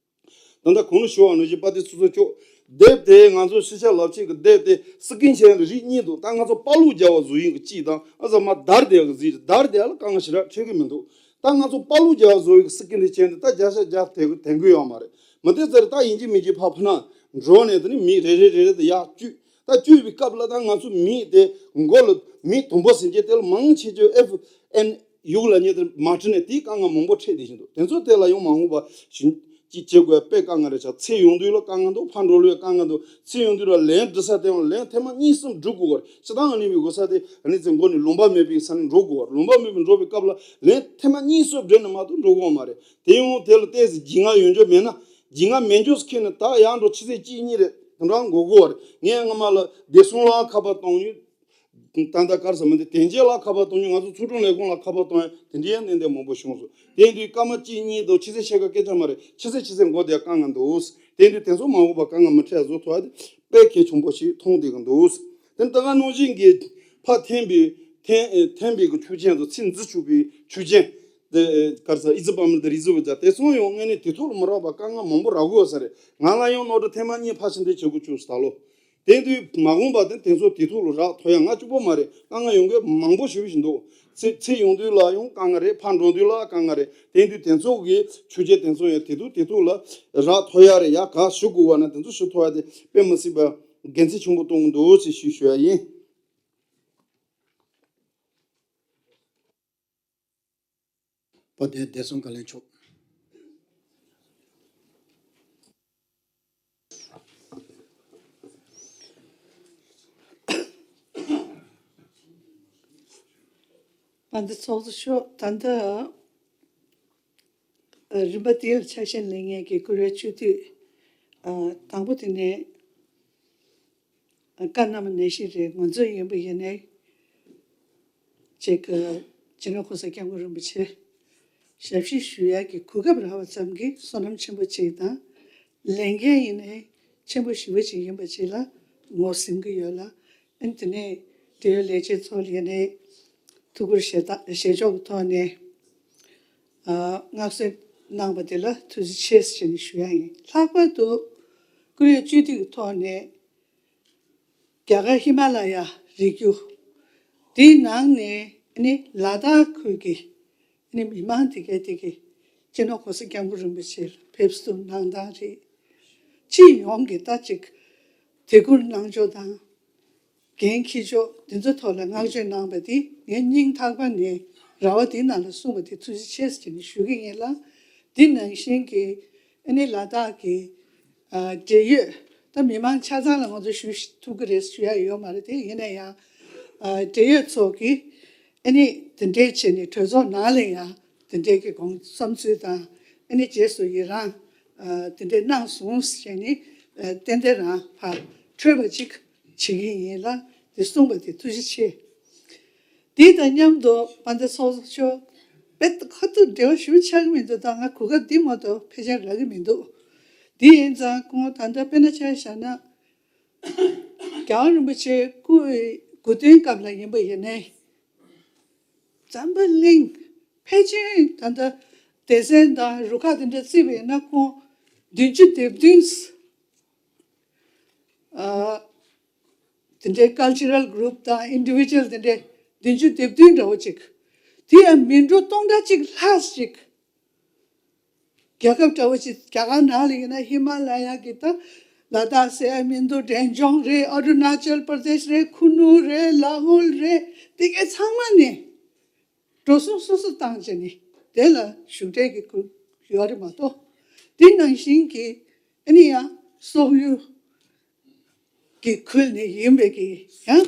ད་ལྟ་གོང་ནས་ཞུ་བ་ནང་བཞིན་པ་དེ་སོ་སོ་ཅོག་ དེབ་དེ་ང་ཚོ་ཕྱི་ཆ་ལབ་ཆེད་ཀྱི་དེབ་དེ་སི་ཀིན་ཆེན་རིགས་གཉིས་འདུག་ད་ང་ཚོ་པ་ལུག་རྒྱག་པ་བཟོ་ཡིན་གྱི་གཅིག་དང་ཨ་ཙི་མ་དར་དེ་གི་གཟིགས་དར་དེ་ལ་དཀའ་ངལ་ཞེ་དྲག་འཕྲད་ཀྱི་མི་འདུག་ད་ང་ཚོ་པ་ལུག་རྒྱག་པ་བཟོ་ཡིན་གྱི་སི་ཀིན་དེ་ཅན་དེ་ད་བརྒྱ་ཆ་བརྒྱ་དེ་གི་དེང་གི་ཡོད་མ་རེད། མི་དེ་ཚར་ད་ཡིན་གཅིག་མིན་གཅིག་ཕ་ཕུ་ན་འགྲོ་ནས་དེ་ནི་མི་རེ་རེ་རེ་རེ་དེ་ཡར་བཅུག་ད་བཅུག་པའི་སྐབས་ལ་ད་ང་ཚོ་མི་དེ་མགོ་ལ་མི་དུམ་བུ་ཟིན་གྱི་དེ་ལ་མང་ཆེ་ཆེ་ཨེཕ་ཨེན་ཡུག་ལ་ཉེ་དེ་མ་བྲིས་ནས་དེའི་དཀའ་ངལ་མང་པོ་འཕྲད་བསྡད་བཞིན་འདུག་དེ་ཚོ་དེ་ལ་ཡང་མ་འོངས་པ་ཞིག་ཅིག་བྱེད་དགོས་དཔེ་དཀའ་ངལ་རེད་ཤག་ཚེ་ཡོང་དུས་ལ་དཀའ་ངལ་འདུག་ཕར་འགྲོ་ལོས་དཀའ་ངལ་འདུག་ཚེ་ཡོང་དུས་ལ་ལན་འབྲི་ས་དེ་ཡང་ལན་ཐེངས་མ་གཉིས་གསུམ་འབྲི་དགོས་པར་སྤྱི་བཏང་གནས་པའི་གོ་ས་དེ་གནས་ཚེ་མགོ་ནས་ལུང་པ་མེད་པའི་ས་ནས་འགྲོ་དགོས་པར་ལུང་པ་མེད་པའི་འགྲོ་བའི་སྐབས་ལ་ལན་ཐེངས་མ་གཉིས་གསུམ་འབྲི་ནས་མ་གཏོགས་འགྲོ་དགོས་པ་མ་རེད། དེ་ཡང་དེ་ལ་ཏོག་ཙམ་རྒྱུས་མངའ་ཡོད་འཇོག་མེད་ན་རྒྱུས་མངའ་མེད་འཇོག་ཁྱེར་ནས་ད་ཡང་འགྲོ་ཆུ་ཚོད་གཅིག་གཉིས་རེད་དེ་འདྲ་འགོར་དགོས་པ་རེད། ངས་སྔ་མ་ལ་བདེ་སྲུང་ལ་ཁ་པར་གཏོང་ཡོད། ད་ལྟ་གར་ས་མི་འདི་དེ་རྗེས་ལ་ཁ་པར་གཏོང་མྱོང་། ང་ཚོ་ཚུལ་ཁྲིམས་ལས་ཁུངས་ལ་ཁ་པར་གཏོང་ཡ་དེ་འདྲའི་གནད་དོན་མང་པོ་བྱུང་སོང་། དེ་དུས་སྐར་མ་གཅིག་གཉིས་དང་ཕྱི་ཚེས་ཕྱེད་ཀ་སྐད་ཆ་མ་རེད། ཕྱི་ཚེས་ཕྱི་ཚེས་འགོ་དེ་དཀའ་ངལ་འདུག་དེ་དུས་དེ་ཚོ་མ་འོངས་པ་དཀའ་ངལ་མི་འཕྲད་བཟོ་ཐུབ་ཡ་དེ་དཔེ་གལ་ཆེན་པོ་ཞིག་མཐོང་བསྡད་ཀྱི་འདུག་དེ་ད་ག་ནང་བཞིན་གྱི་ཕ་ཐན་པའི་ཐན་ཐན་པའི་གི་ཆུ་ཆེན་དང་ཚིག་འཛི་ཆུ་པའི་ཆུ་ཆེན་དེ་གར་ས་ཨི་ཙི་པ་མི་དེ་རི་ཙི་བ་ཇ་དེ་སོང་ཡོང་ངས་ནི་དེ་ཐོག་ལ་མི་རག་པ་དཀའ་ངལ་མང་པོ་རག་གི་ཡོད་ས་རེད། ང་ལ་ཡང་ནོར་འཁྲུལ་ཐེངས་མ་གཉིས་ཕལ་ཆེར་འདི་བྱེད་དགོས་བྱུང་ས་ད་ལོ། དེ་དུས་མ་འོངས་པ་དེ་དེ་ཚོ་དེ་ཐོག་ལ་རག་ཐོ་ཡ་ང་གཅིག་པོ་མ་རེད། དཀའ་ངལ་ཡོང་གི་མང་པོ་ཞེ་པོ་ཞིག་འདུག་ཚེ་ཚེ་ཡོང་དུས་ལ་ཡང་དཀའ་ངལ་རེད། ཕར་འགྲོ་དུས་ལ་དཀའ་ངལ་རེད། དེ་དུས་དེ་ཚོ་གི་ཆུ་རྐྱལ་དེ་ཚོ་ཡང་དེ་དུས་དེ་ཐོག་ལ་རག་ཐོ་ཡ་རེད། ཡ་ག་ཞུ་དགོས་བ་ན་དེ་ཚོ་ཞུ་ཐོ་ཡ་དེ་དཔེ་མི་སྲིད་པ་དགེ་མཚན་ཆེན་པོ་གཏོང་གི་འདུག་ཅེས་ཞུ་ཞུ་ཡ་ཡིན། བོད་དོན་བདེ་སྲུང་བཀའ་བློན་མཆོག་ད་ལྟ་ཚོགས་གཙོ་མཆོག་ད་ལྟ་རིམ་པ་དེ་ལ་ཆ་ཤས་ལེན་མཁན་གྱི་བཀུར་འོས་སྤྱི་འཐུས་དང་པོ་དེ་ནས་བཀའ་གནང་བ་ནང་བཞིན་རེད། ང་ཚོ་ཡིན་པ་ཡིན་ནའི་ཅིག་སྤྱི་ནོར་གོང་ས་སྐྱབས་མགོན་རིན་པོ་ཆེ་ཞབས་ཕྱི་ཞུ་ཡག་གི་གོ་སྐབས་རག་པ་ཙམ་གྱིས་བསོད་ནམས་ཆེན་པོ་ཅིག་དང་ལས་འགན་ཡིན་ནའི་ཆེན་པོ་ཞེ་པོ་ཅིག་ཡིན་པ་ཅིག་ལ་ངོས་ཟིན་གྱི་ཡོད་ལ། ཨ་ནི་དེ་ནས་འབྲེལ་ཡོད་ལས་བྱེད་ཚོ་ལ་ཡིན་ནའི་ཐུགས་ཁུར་བཞེས་ཐག་བཞེས་ཕྱོགས་ཀྱི་ཐོག་ནས་མངགས་གསོལ་གནང་བ་དེ་ལ་ཐུགས་རྗེ་ཆེ་ཞེས་ནས་ཞུ་ཡག་ཡིན། ལྷག་པར་དུ་བཀུར་འོས་སྤྱི་འཐུས་ཀྱི་ཐོག་ནས་རྒྱ་གར་ཧི་མ་ལ་ཡ་རི་རྒྱུད་དེའི་ནང་ནས་ཨ་ནི་ལ་དྭགས་ཁུལ་གྱི་ཨ་ནི་མི་མང་དེ་གས་དེ་གི་སྤྱི་ནོར་གོང་ས་སྐྱབས་མགོན་རིན་པོ་ཆེར་ཕེབས་བསུ་གནང་སྟངས་རེད། སྤྱི་ཡོངས་ཀྱི་ད་ཅིག་དད་གུས་གནང་ཕྱོགས་དང་འགན་འཁྱེར་ཕྱོགས་དེ་ཚོ་ཐོག་ལ་བསྔགས་བརྗོད་གནང་བ་དེ་ངས་སྙིང་ཐག་པ་ནས་ར་བ་དེའི་ནང་ལ་གསུངས་པ་དེ་ཐུགས་རྗེ་ཆེ་ཟེར་ནས་ཞུ་གི་ཡིན་ལ། འདི་ནང་བཞིན་གྱི་ཨ་ནི་ལ་དྭགས་ཀྱི་ཨ་འབྲེལ་ཡོད་ད་མི་མང་ཆ་ཚང་ལ་ང་ཚོ་ཞུ་ཐུབ་ཀྱི་རེད་ཞུ་ཡ་ཡོད་མ་རེད། དེ་ཡིན་ན་ཡང་ཨ་འབྲེལ་ཡོད་ཚོ་གིས་ཨ་ནི་དེ་འདྲའི་བྱས་ནས་གྲོས་ཚོགས་ནང་ལ་ཡང་དེ་འདྲའི་གི་དགོངས་བསམ་ཚུལ་དང་ཨ་ནི་རྗེས་སུ་ཡི་རང་ཨ་དེ་འདྲའི་གནང་སོང་ཟེར་ནས་ཨ་ཏན་ཏན་རང་ཕར་འཕྲོད་པ་ཅིག་བྱེད་ཀྱི་ཡིན་ལ། དེ་གསུངས་པ་དེ་ཐུགས་རྗེ་ཆེ། དེ་དང་མཉམ་དུ་པ་ད་ཚོགས་གཙོ་མཆོག་དཔེ་ཁ་ཐུག་འབྲེལ་བ་ཞུ་ཆགས་ཀྱི་མི་འདུག་ད་ང་གོ་སྐབས་འདི་མ་གཏོགས་ཕལ་ཆེར་རག་གི་མི་འདུག་དེ་ཡིན་ཙང་ཁོང་ད་ལྟ་དཔེར་ན་ཆ་བཞག་ན་རྒྱལ་བ་རིན་པོ་ཆེ་སྐུའི་དགུང་སྟོན་སྐབས་ལ་ཡིན་པ་ཡིན་ནའི་འཛམ་བུ་གླིང་ཕལ་ཆེར་ད་ལྟ་སྡེ་ཚན་དང་རུ་ཁག་དེ་འདྲ་བརྩིས་པ་ཡིན་ན་ཁོང་བདུན་ཅུ་དོན་བདུན། ཨ་དེ་འདྲའི་cultural group་དང་individual་དེ་འདྲའི་བདུན་ཅུ་དོན་བདུན་འདྲ་བོ་ཅིག་དེ་ཡང་མི་འགྲོ་སྟོང་ཕྲག་གཅིག་ལྷག་ཅིག་རྒྱལ་ཁབ་འདྲ་བོ་ཅིག་རྒྱ་གར་ནང་ལ་ཡིན་ན་ཧི་མ་ལ་ཡ་གི་ད་ལ་དྭགས་ཟེར་ཡ་མི་འདུག་འབྲས་ལྗོངས་རེད། ཨ་རུ་ན་ཅལ་པར་དེཤ་རེད། ཁུ་ནུ་རེད། ལ་ཧུལ་རེད། དེ་གའི་ཚང་མ་ནས་འགྲོ་སོང་སོ་སོ་བཏང་བྱས་ནས་དེ་ལ་ཞུགས་འབྲས་ཀྱི་ཁུལ་ཡོད་རེད་མ་གཏོགས། དེ་ནང་བཞིན་གྱི་ཨ་ནི་ཡང་སོག་ཡུལ་གྱི་ཁུལ་ནས་ཡིན་པའི་གི་ཡང་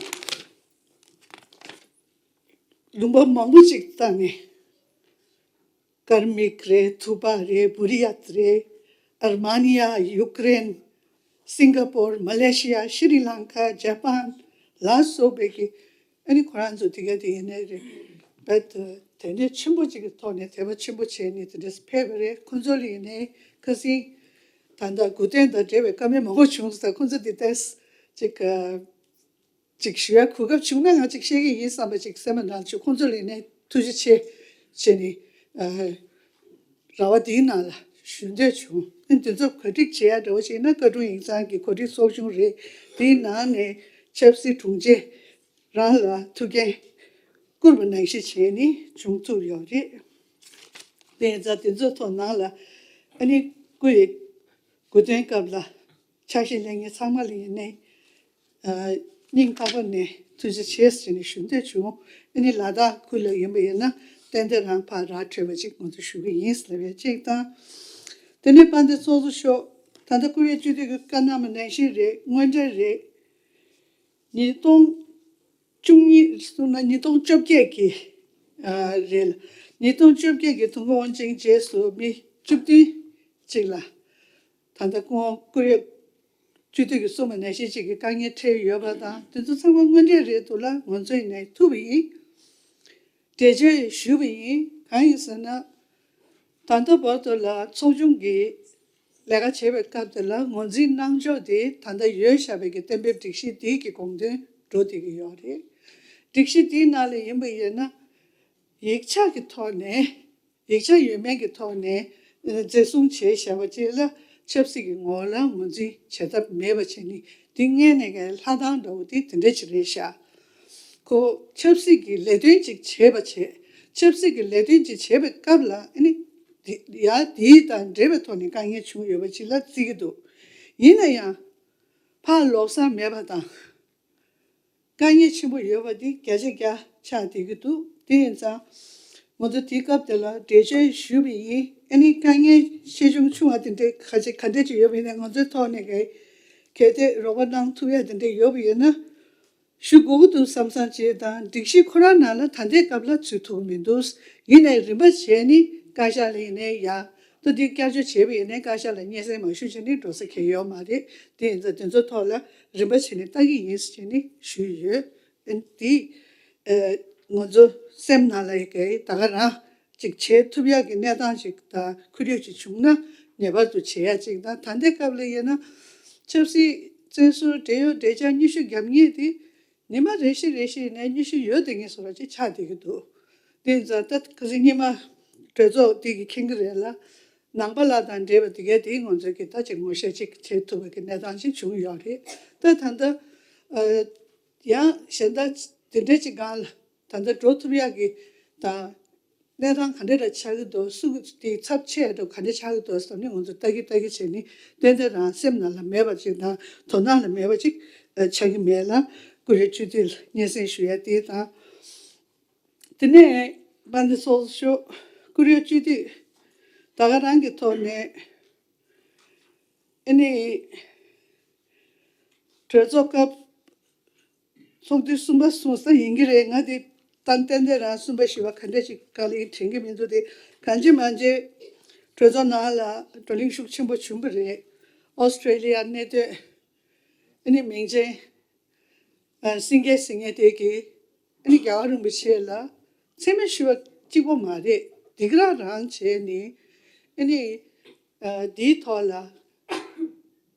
ལུང་པ་མང་པོ་ཅིག་བཏང་ནས་ཀར་མིག་རེད། ཐུ་བ་རེད། བུ་རི་ཡ་ཏི་རེད། ཨར་མ་ནི་ཡ། ཡུ་ཀེ་རེན། སིང་ག་པོར། མ་ལེ་ཤི་ཡ། ཤི་རི་ལང་ཀ། ཇ་པན་ལ་སོགས་པའི་གི་ཨ་ནི་ཁོ་རང་ཚོ་དེ་ག་དེ་ཡིན་ནའི་རེད། བད་དེ་ནས་ཆེན་པོ་ཅིག་གི་ཐོག་ནས་དད་པ་ཆེན་པོ་བྱས་ནས་དེ་འདྲས་ཕེབས་པ་རེད། ཁོང་ཚོ་ལ་ཡིན་ནའི་ཁ་སང་ད་ལྟ་དགུང་སྟོན་དང་འབྲེལ་བའི་བཀའ་མོལ་མང་པོ་བྱུང་སོང་། ད་ཁོང་ཚོ་དེ་ལྟས་ཅིག་ཅིག་ཞུ་ཡ་གོ་སྐབས་བྱུང་ན་ང་ཅིག་བཤད་ཀྱི་ཡིན་བསམ་པ་ཅིག་སེམས་ནང་བྱུང་། ཁོང་ཚོ་ལ་ཡིན་ནའི་ཐུགས་རྗེ་ཆེ་བྱས་ནས་ཨ་ར་བ་དེའི་ནང་ལ་ ཞུ་འདོད་བྱུང་། ཨ་ནི་དེ་ཚོ་གོ་སྒྲིག་བྱེད་ཡ་འདྲ་བོ་བྱས་ན་བཀའ་དྲུང་ཡིག་ཚང་གི་གོ་སྒྲིག་ཚོགས་ཆུང་རེད། དེའི་ནང་ནས་ཆབ་སྲིད་དྲུང་ཆེ་རང་ལ་ཐུགས་འགན་བསྐུར་བ་ནང་བཞིན་བྱས་ནས་བྱུང་ཐུབ་ཡོད་རེད། དེ་ཡིན་ཙང་དེ་ཚོའི་ཐོག་ནང་ལ་ཨ་ནི་སྐུ་ཡི་གོ་སྟོན་སྐབས་ལ་ཕྱག་ཞུ་ལེན་མཁན་ཚང་མ་ལ་ཡིན་ནའི་སྙིང་ཐག་པ་ནས་ཐུགས་རྗེ་ཆེ་ཟེར་ནས་ཞུ་འདོད་བྱུང་། ཨ་ནི་ལ་དྭགས་ཁུལ་ལ་ཡིན་པ་ཡིན་ན་ཏན་ཏན་རང་ཕར་ར་འཕྲོད་པ་ཅིག་ང་ཚོ་ཞུ་གི་ཡིན་ལབ་ཡ་གཅིག་དང་། དེ་ནས་དཔལ་ལྡན་ཚོགས་གཙོ་མཆོག་ད་ལྟ་སྐུ་ཡོད་སྤྱི་འཐུས་ཀྱི་བཀའ་གནང་བ་ནང་བཞིན་རེད། དངོས་འབྲེལ་རེད། ཉིས་སྟོང་བཅུ་གཉིས་སོང་ན་ཉིས་སྟོང་བཅོ་བརྒྱད་ཀྱི་ཨ་རེད། ཉིས་སྟོང་བཅོ་བརྒྱད་ཀྱི་དུས་འཁོར་དབང་ཆེན་རྗེས་སུ་མི་བཅུ་བདུན་ཅིག་ལ་ད་ལྟ་སྐུ་ངོ་སྐུ་ཡོད་སྤྱི་འཐུས་ཀྱིས་གསུངས་པ་ནང་བཞིན་ཅིག་གི་དཀའ་ངལ་འཕྲད་ཡོད་པ་དང་། དེ་ཚོ་ཚང་མ་དངོས་འབྲེལ་རེད་འདུག་ལ་ང་ཚོ་ཡིན་ནའི་ཐུབ་པ་ཡིན། འགྲེལ་བརྗོད་ཞུས་པ་ཡིན། གང་ཡིན་ཟེར་ན། ད་ལྟ་བར་དུ་ལ་ཚོགས་ཆུང་གིས་ལས་ཀ་བྱེད་པའི་སྐབས་དེ་ལ་ངོས་འཛིན་གནང་ཕྱོགས་དེ་ད་ལྟ་ཡོད་བཞག་པའི་གི་གཏན་འབེབས་སྒྲིག་གཞི་དེ་གི་དགོངས་དོན་འགྲོ་བསྡད་ཀྱི་ཡོད་རེད། སྒྲིག་གཞི་དེའི་ནང་ལ་ཡིན་པ་ཡིན་ན། ཡིག་ཆ་གི་ཐོག་ནས། ཡིག་ཆ་ཡོད་མེད་ཀྱི་ཐོག་ནས་ཨ་འཛིན་བཟུང་བྱས་བཞག་པ་ཅིག་ལ་ཆབ་སྲིད་ཀྱི་ངོ་བོ་ལ་ངོས་འཛིན་བྱེད་ཐབས་མེད་པ་བྱས་ནས་དེ་སྔོན་ནས་ཀྱི་ལྷ་ཐང་འདྲ་བོ་དེ་དེ་འདྲ་ཅིག་རེད་ཤག་ཁོ་ཆབ་སྲིད་ཀྱི་ལས་དོན་ཅིག་བྱེད་པ་བྱས། ཆབ་སྲིད་ཀྱི་ལས་དོན་ཅིག་བྱེད་པའི་སྐབས་ལ་ཨ་ནི་དེ་ཡ་དེའི་དང་འབྲེལ་བའི་ཐོག་ནས་དཀའ་ངལ་བྱུང་ཡོད་པ་ཅིག་ལ་བརྩི་གི་འདུག་ཡིན་ན་ཡང་ཕར་ལོག་ས་མེད་པ་དང་། དཀའ་ངལ་ཆེན་པོ་ཡོད་པ་འདི་བརྒྱ་ཆ་བརྒྱ་ཆགས་བསྡད་ཀྱི་འདུག་དེ་ཡིན་ཙང་། ང་ཚོ་དེའི་སྐབས་དེ་ལ་འགྲེལ་བརྗོད་ཞུས་པ་ཡིན། ཨ་ནི་དཀའ་ངལ་ཆེ་ཆུང་ཆུང་བ་དེ་འདྲའི་ག་ཅི་ག་འདྲ་ཅིག་ཡོད་པ་ཡིན་ན་ང་ཚོའི་ཐོག་ནས་གལ་གལ་ཏེ་རོགས་པ་གནང་ཐུབ་ཡ་དེ་འདྲ་ཡོད་པ་ཡིན་ན་ཞུ་དགོས་ཀྱི་འདུག་བསམ་བསམ་བྱས་དང་། སྒྲིག་གཞི་ཁོ་རང་ནང་ལ་ད་ལྟའི་སྐབས་ལ་ཚུད་ཐུབ་ཀྱི་མི་འདུག་ཡིན་ནའི་རིམ་པ་བྱས་ནས་བཀའ་ཤག་ལ་ཡིན་ནའི་ཡ། ད་འདི་བསྐྱར་བཅོས་བྱས་པ་ཡིན་ནའི་བཀའ་ཤག་ལ་སྙན་སེང་མ་ཞུས་བྱས་ནས་འགྲོ་ས་གང་ཡང་ཡོད་མ་རེད། དེ་ཡིན་ཙང་དེ་ཚོའི་ཐོག་ལ་རིམ་པ་བྱས་ནས་ལྟ་གི་ཡིན་ཟེར་བྱས་ནས་ཞུས་ཡོད། ཨ་ནི་དེ་ཨ་ང་ཚོ་སེམས་ནང་ལ་ཡི་གེ་ད་ག་རང་ཅིག་བྱེད་ཐུབ་ཡག་གི་གནས་སྟངས་ཅིག་དང་ཁོར་ཡུག་ཅིག་བྱུང་ན་ངེས་པར་དུ་བྱེད་ཡག་ཅིག་དང་། ད་ལྟའི་སྐབས་ལ་ཡིན་ན་ཆབ་སྲིད་བཙན་བཟུང་འབྲེལ་ཡོད་འབྲེལ་ཆགས་སྙན་ཞུ་རྒྱབ་མཁན་དེ། ཉི་མ་རེ་བཞིན་རེ་བཞིན་ནས་སྙན་ཞུ་ཡོད་དེ་ངེས་བཟོ་འདྲ་ཅིག་ཆགས་བསྡད་ཀྱི་འདུག་དེ་ཡིན་ཙང་ད་ཁ་སང་ཉི་མ་གྲོས་ཚོགས་དེ་གི་མཁྱེན་གྱི་རེད་ལ། ནང་པ་ལགས་དང་འབྲེལ་བ་དེ་གའི་དེའི་ང་ཚོས་ཀྱི་ད་ཅིག་ངོ་ཤེས་ཅིག་བྱེད་ཐུབ་པའི་གི་གནས་སྟངས་ཅིག་བྱུང་ཡོད་རེད། ད་ད་ལྟ་ཨ་ཡང་གཞན་དག་དེ་འདྲ་ཅིག་སྒང་ལ་ད་ལྟ་འགྲོ་ཐུབ་ཡག་གི་ད། གནས་སྟངས་ག་འདྲ་ར་ཆགས་ཀྱི་འདུག་སུ་དེའི་ཚབས་ཆེ་འགྲོ་ག་འདྲ་ཆགས་ཀྱི་འདུག་བསམ་ནས་ང་ཚོ་ལྟ་གི་ལྟ་གི་བྱས་ནས་ཏན་ཏན་རང་སེམས་ནང་ལ་མེད་པ་ཅིག་དང་དོ་སྣང་ལ་མེད་པ་ཅིག་ཆགས་ཀྱི་མེད་ལ། ཀུ་རེ་སྤྱི་འཐུས་ལ་སྙན་སེང་ཞུ་ཡ་དེ་དང་། དེ་ནས་དཔལ་ལྡན་ཚོགས་གཙོ་མཆོག་ཀུ་རེ་སྤྱི་འཐུས་ད་ག་རང་གི་ཐོག་ནས་ཨ་ནི་གྲོས་ཚོགས་སྐབས། ཚོགས་དུས་གསུམ་པ་སོང་ས་ཡིན་གྱི་རེད། ང་དེ་ཏན་ཏན་རང་གསུམ་པ་བཞི་པ་ག་འདྲ་ཞིག་ག་ལ་ཡིན་དྲན་གྱི་མི་འདུག་དེ་གང་ཅི་མང་ཅི་གྲོས་ཚོགས་ནང་ལ་བགྲོ་གླེང་ཤུགས་ཆེན་པོ་བྱུང་བ་རེད། ཨོ་སི་ཀྲེ་ལི་ཡ་གནད་དོན་ཨ་ནི་མིང་ཅན་སེང་གེ་ཟེར་མཁན་དེ་གིས་ཨ་ནི་རྒྱལ་བ་རིན་པོ་ཆེ་ལ་མཚན་སྨད་ཞུ་བ་གཅིག་པོ་མ་རེད། སྡིགས་ར་རང་བྱས་ནས་ཨ་ནི། འདིའི་ཐོག་ལ་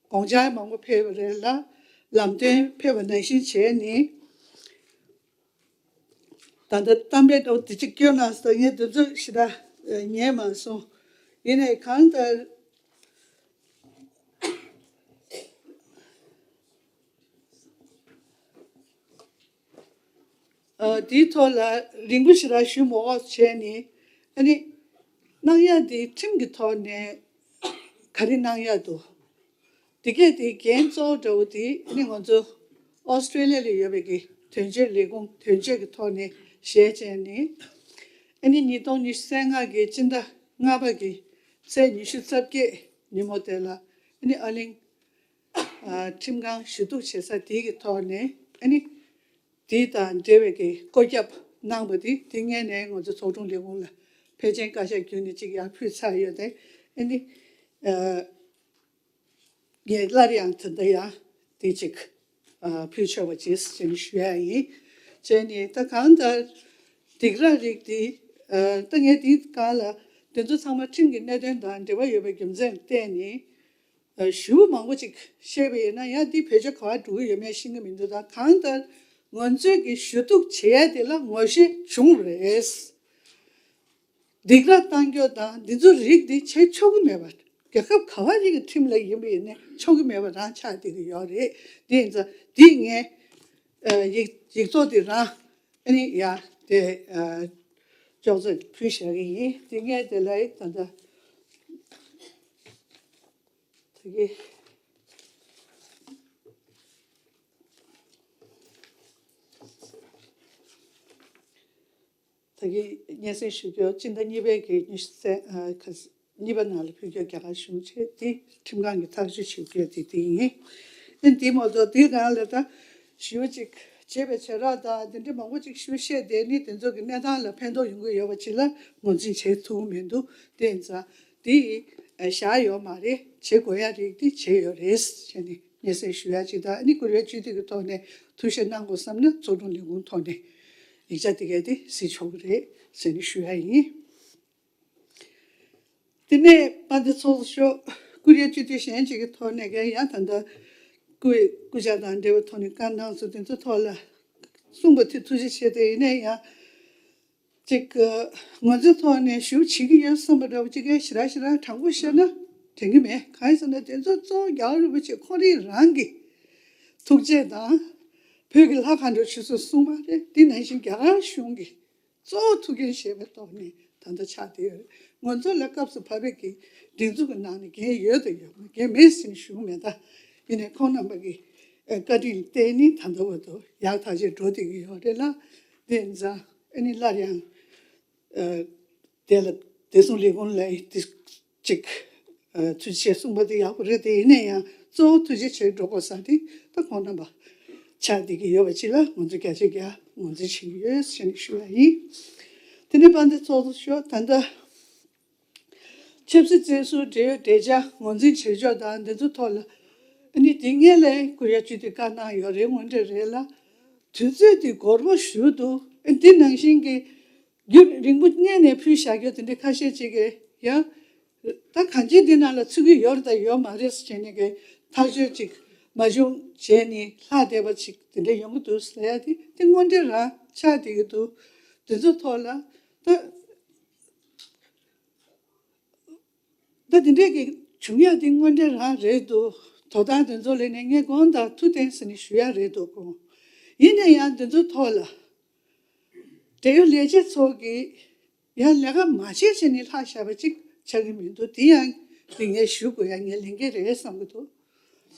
དགོངས་འཆར་མང་པོ་ཕེབས་པ་རེད་ལ། ལམ་སྟོན་ཕེབས་པ་ནང་བཞིན་བྱས་ནས། ད་ལྟ་གཏམ་དཔེ་འདྲ་བོ་དེ་གཅིག་སྐྱོན་གནང་སོང་། ངས་དེ་ཚོ་ཞེ་དྲག་ཉན་མ་སོང་། ཡིན་ནའི་གང་ལྟར། ཨ་དེའི་ཐོག་ལ་རིང་པོ་ཞེ་དྲག་ཞུ་མ་དགོས་བྱས་ནས། ཨ་ནི་གནང་ཡ་དེ་ཁྲིམས་ཀྱི་ཐོག་ནས་ག་རེ་གནང་ཡ་འདུག་དེ་གས་དེ་འགན་གཙོ་བོ་འདྲ་བོ་དེ་ཨ་ནི་ང་ཚོ་ཨོ་སི་ཀྲེ་ལི་ཡ་ལ་ཡོད་པའི་གི་དོན་གཅོད་ལས་ཁུངས་དོན་གཅོད་ཀྱི་ཐོག་ནས་བཞེས་བྱས་ནས། ཨ་ནི་ཉིས་སྟོང་ཉི་ཤུ་རྩ་ལྔ་གི་སྤྱི་ཟླ་ལྔ་པ་གི་ཚེས་ཉི་ཤུ་རྩ་བརྒྱད་ཉིན་མོ་དེ་ལ་ཨ་ནི་ཨ་གླིང་ཁྲིམས་ཁང་ཞུ་གཏུག་བྱེད་ས་དེ་གི་ཐོག་ནས་ཨ་ནི། དེ་དང་འབྲེལ་བའི་གི་བཀོད་ཁྱབ་གནང་བ་དེ་དེ་སྔོན་ནས་ང་ཚོ་ཚོགས་དྲུང་ལས་ཁུངས་ལ་ཕལ་ཆེར་བཀའ་ཤག་བརྒྱུད་ནས་ཅིག་ཡར་ཕུལ་ཚར་ཡོད་དེ། ཨ་ནི་ཨ་ངས་སླར་ཡང་ད་ལྟ་ཡང་དེ་ཅིག་ཨ་ཕུལ་ཆོག་པ་བྱེད་ཟེར་ནས་ཞུ་ཡ་ཡིན། བྱས་ནས་ད་གང་ལྟར་སྡིགས་ར་རིགས་དེ་ཨ་ད་ངས་དེའི་སྒང་ལ་དེ་ཚོ་ཚང་མ་ཁྲིམས་ཀྱི་གནད་དོན་དང་འབྲེལ་བ་ཡོད་པའི་རྒྱུ་མཚན་ལ་བརྟེན་ནས། ཞུ་བ་མང་པོ་ཅིག་བཤད་པ་ཡིན་ན་ཡང་འདི་བེད་སྤྱོད་ག་པར་འགྲོ་གི་ཡོད་མེད་ཤེས་ཀྱི་མི་འདུག་ད་གང་ལྟར་ང་ཚོས་ཀྱི་ཞུ་གཏུག་བྱེད་ཡ་དེ་ལ་ངོ་ཤེས་བྱུང་རེད། སྡིགས་ར་བཏང་རྒྱུ་དང་འདི་ཚོ་རིགས་འདི་བྱེད་ཆོག་གི་མེད་པ། རྒྱལ་ཁབ་ག་བ་ཞིག་གི་ཁྲིམས་ལ་ཡིན་པ་ཡིན་ནའི་ཆོག་གི་མེད་པ་རང་ཆགས་བསྡད་ཀྱི་ཡོད་རེད། དེ་ཡིན་ཙང་འདི་ངས་ཡིག་ཡིག་ཚོགས་འདི་རང་ཨ་ནི་ཡ་དེ་ཅོག་ཙེ་ཕུལ་བཞག་གི་ཡིན། དེ་ངས་དེ་ལ་ད་ལྟ་ད་གི་ད་གི་སྙན་སེང་ཞུ་རྒྱུ་སྤྱི་ཟླ་གཉིས་པའི་གི་ཉི་ཤུ་རྩ་ཨ་ག་གཉིས་པ་ནང་ལ་ཕུལ་རྒྱུ་རྒྱ་གར་གཞུང་བྱས་དེ་ཁྲིམས་ཁང་གི་ཐག་གཅོད་བྱེད་རྒྱུ་དེ་དེ་ཡིན། ཨ་ནི་དེ་མ་གཏོགས་དེ་རང་ལ་ད་ཞུ་ཅིག་བྱས་པའི་བྱེ་བྲག་དང་དེ་འདྲ་མང་པོ་ཅིག་ཞུ་བཤད་དེ་ནི་དེ་ཚོ་གི་གནས་སྟངས་ལ་ཕན་ཐོགས་ཡོང་གི་ཡོད་པ་ཅིག་ལ་ངོས་འཛིན་བྱེད་ཐུབ་ཀྱི་མི་འདུག་དེ་ཡིན་ཙང་དེ་བཞག་ཡོད་མ་རེད། བྱེད་དགོས་ཡ་རིགས་དེ་བྱས་ཡོད་རེད་ཟེར་ནས་སྙན་སེང་ཞུ་ཡ་ཅིག་དང་ཨ་ནི་ཀུ་རེ་སྤྱི་འཐུས་ཀྱི་ཐོག་ནས་ཐུགས་ཞིབ་གནང་དགོས་བསམ་ན་ཚོགས་དྲུང་ལས་ཁུངས་ཐོག་ནས་ཡིག་ཆ་དེ་གས་དེ་གཟིགས་ཆོག་གི་རེད་ཟེར་ནས་ཞུ་ཡ་ཡིན། དེ་ནས་དཔལ་ལྡན་ཚོགས་གཙོ་མཆོག་ཀུ་རེ་སྤྱི་འཐུས་གཞན་ཅིག་གི་ཐོག་ནས་ཀྱང་ཡང་ད་ལྟ་སྐུ་སྐུ་ཕྱྭ་དང་འབྲེལ་བའི་ཐོག་ནས་བཀའ་གནང་སོང་། དེ་ཚོ་ཐོག་ལ་གསུངས་པ་དེ་ཐུགས་རྗེ་ཆེ། དེ་ཡིན་ན་ཡང་ཅིག་ང་ཚོའི་ཐོག་ནས་ཞུ་བྱེད་ཀྱི་ཡོད་བསམ་པ་འདྲ་བོ་ཅིག་གིས་ཞེ་དྲག་ཞེ་དྲག་དྲང་པོ་བཤད་ན་དྲན་གྱི་མེད། གང་ཡིན་ཟེར་ན་དེ་ཚོ་གཙོ་བོ་རྒྱལ་བ་རིན་པོ་ཆེ་ཁོང་རང་རང་གི་ཐུགས་རྗེ་དང་བོད་ཀྱི་ལྷ་མཁའ་འགྲོ་ཆོས་སྲིད་གསུམ་པ་རེད། དེ་ནང་བཞིན་རྒྱ་གར་གཞུང་གི་གཙོ་བོ་ཐུགས་འགན་བཞེས་པའི་ཐོག་ནས་ད་ལྟ་ཆགས་བསྡད་ཡོད་རེད། ང་ཚོ་ལ་སྐབས་སུ་བབས་པའི་གི་སྒྲིག་འཛུགས་ཀྱི་ནང་ནས་འགན་ཡོད་དང་ཡོད་མ་འགན་མེད་ཟེར་ནས་ཞུ་གི་མེད། ད་ཡིན་ནའི་ཁོང་རྣམ་པ་གི་བཀའ་དྲིན་བརྟེན་ནས་ད་ལྟ་བར་དུ་ཡག་ཐག་ཆོད་འགྲོ་བསྡད་ཀྱི་ཡོད་རེད་ལ། དེ་ཡིན་ཙང་ཨ་ནི་སླར་ཡང་དེ་ལ་བདེ་སྲུང་ལས་ཁུངས་ལ་དེ་ཅིག་ཨ་ཐུགས་རྗེ་ཆེ་གསུངས་པ་དེ་ཡག་པོ་རེད། དེ་ཡིན་ན་ཡང་གཙོ་བོ་ཐུགས་རྗེ་ཆེ་འགྲོ་དགོས་ས་དེ་ད་ཁོང་རྣམ་པ་ཆགས་བསྡད་ཀྱི་ཡོད་པ་ཅིག་ལ་ང་ཚོ་བརྒྱ་ཆ་བརྒྱ་ངོས་འཛིན་བྱེད་ཀྱི་ཡོད་ཟེར་ནས་ཞུ་བ་ཡིན། དེ་ནས་དཔལ་ལྡན་ཚོགས་གཙོ་མཆོག་ད་ལྟ་ཆབ་སྲིད་བཙོན་ཟུར་འབྲེལ་ཡོད་གྲོས་འཆར་ངོས་འཛིན་བྱེད་ཕྱོགས་དང་འདི་ཚོ་ཐོག་ལ་ཨ་ནི་དེ་སྔོན་ལ་ཀུ་རེ་སྤྱི་འཐུས་བཀའ་གནང་ཡོད་རེད། དངོས་འབྲེལ་རེད་ལ། དུས་ཚོད་དེ་འགོར་པོ་ཞུ་འདུག་ཨ་འདི་ནང་བཞིན་གྱི་རྒྱུན་རིང་པོ་སྔོན་ནས་ཕུལ་བཞག་རྒྱུ་དེ་འདྲ་ཁ་ཤས་ཅིག་གིས་ཡང་ད་གང་ཅི་འདི་ནང་ལ་ཚུད་ཀྱི་ཡོད་རེད་དང་ཡོད་མ་རེད་ཟེར་ནས་ཀྱི་ཐག་གཅོད་ཅིག་མ་བྱུང་བྱས་ནས་ལྷག་བསྡད་པ་ཅིག་དེ་འདྲ་ཡོང་གི་འདུག་ཟེར་ཡ་དེ་དེ་དངོས་འབྲེལ་རང་ཆགས་བསྡད་ཀྱི་འདུག་དེ་ཚོ་ཐོག་ལ་ད་ད་དེ་འདྲས་ཀྱི་བྱུང་ཡ་དེ་དངོས་འབྲེལ་རང་རེད་འདུག་དོ་བདག་དེ་ཚོ་ལས་ནས་ངས་དགོངས་དག་ཐུགས་བདེན་ཟེར་ནས་ཞུ་ཡ་རེད་འདུག་གོ། ཡིན་ན་ཡང་དེ་ཚོ་ཐོག་ལ་འབྲེལ་ཡོད་ལས་བྱེད་ཚོ་གིས་ཡང་ལས་ཀ་མ་བྱས་བྱས་ནས་ལྷག་བཞག་པ་ཅིག་ཆགས་ཀྱི་མི་འདུག་དེ་ཡང་དེ་ངས་ཞུ་དགོས་ཡ་ངའི་ལས་འགན་རེད་བསམ་གྱི་འདུག་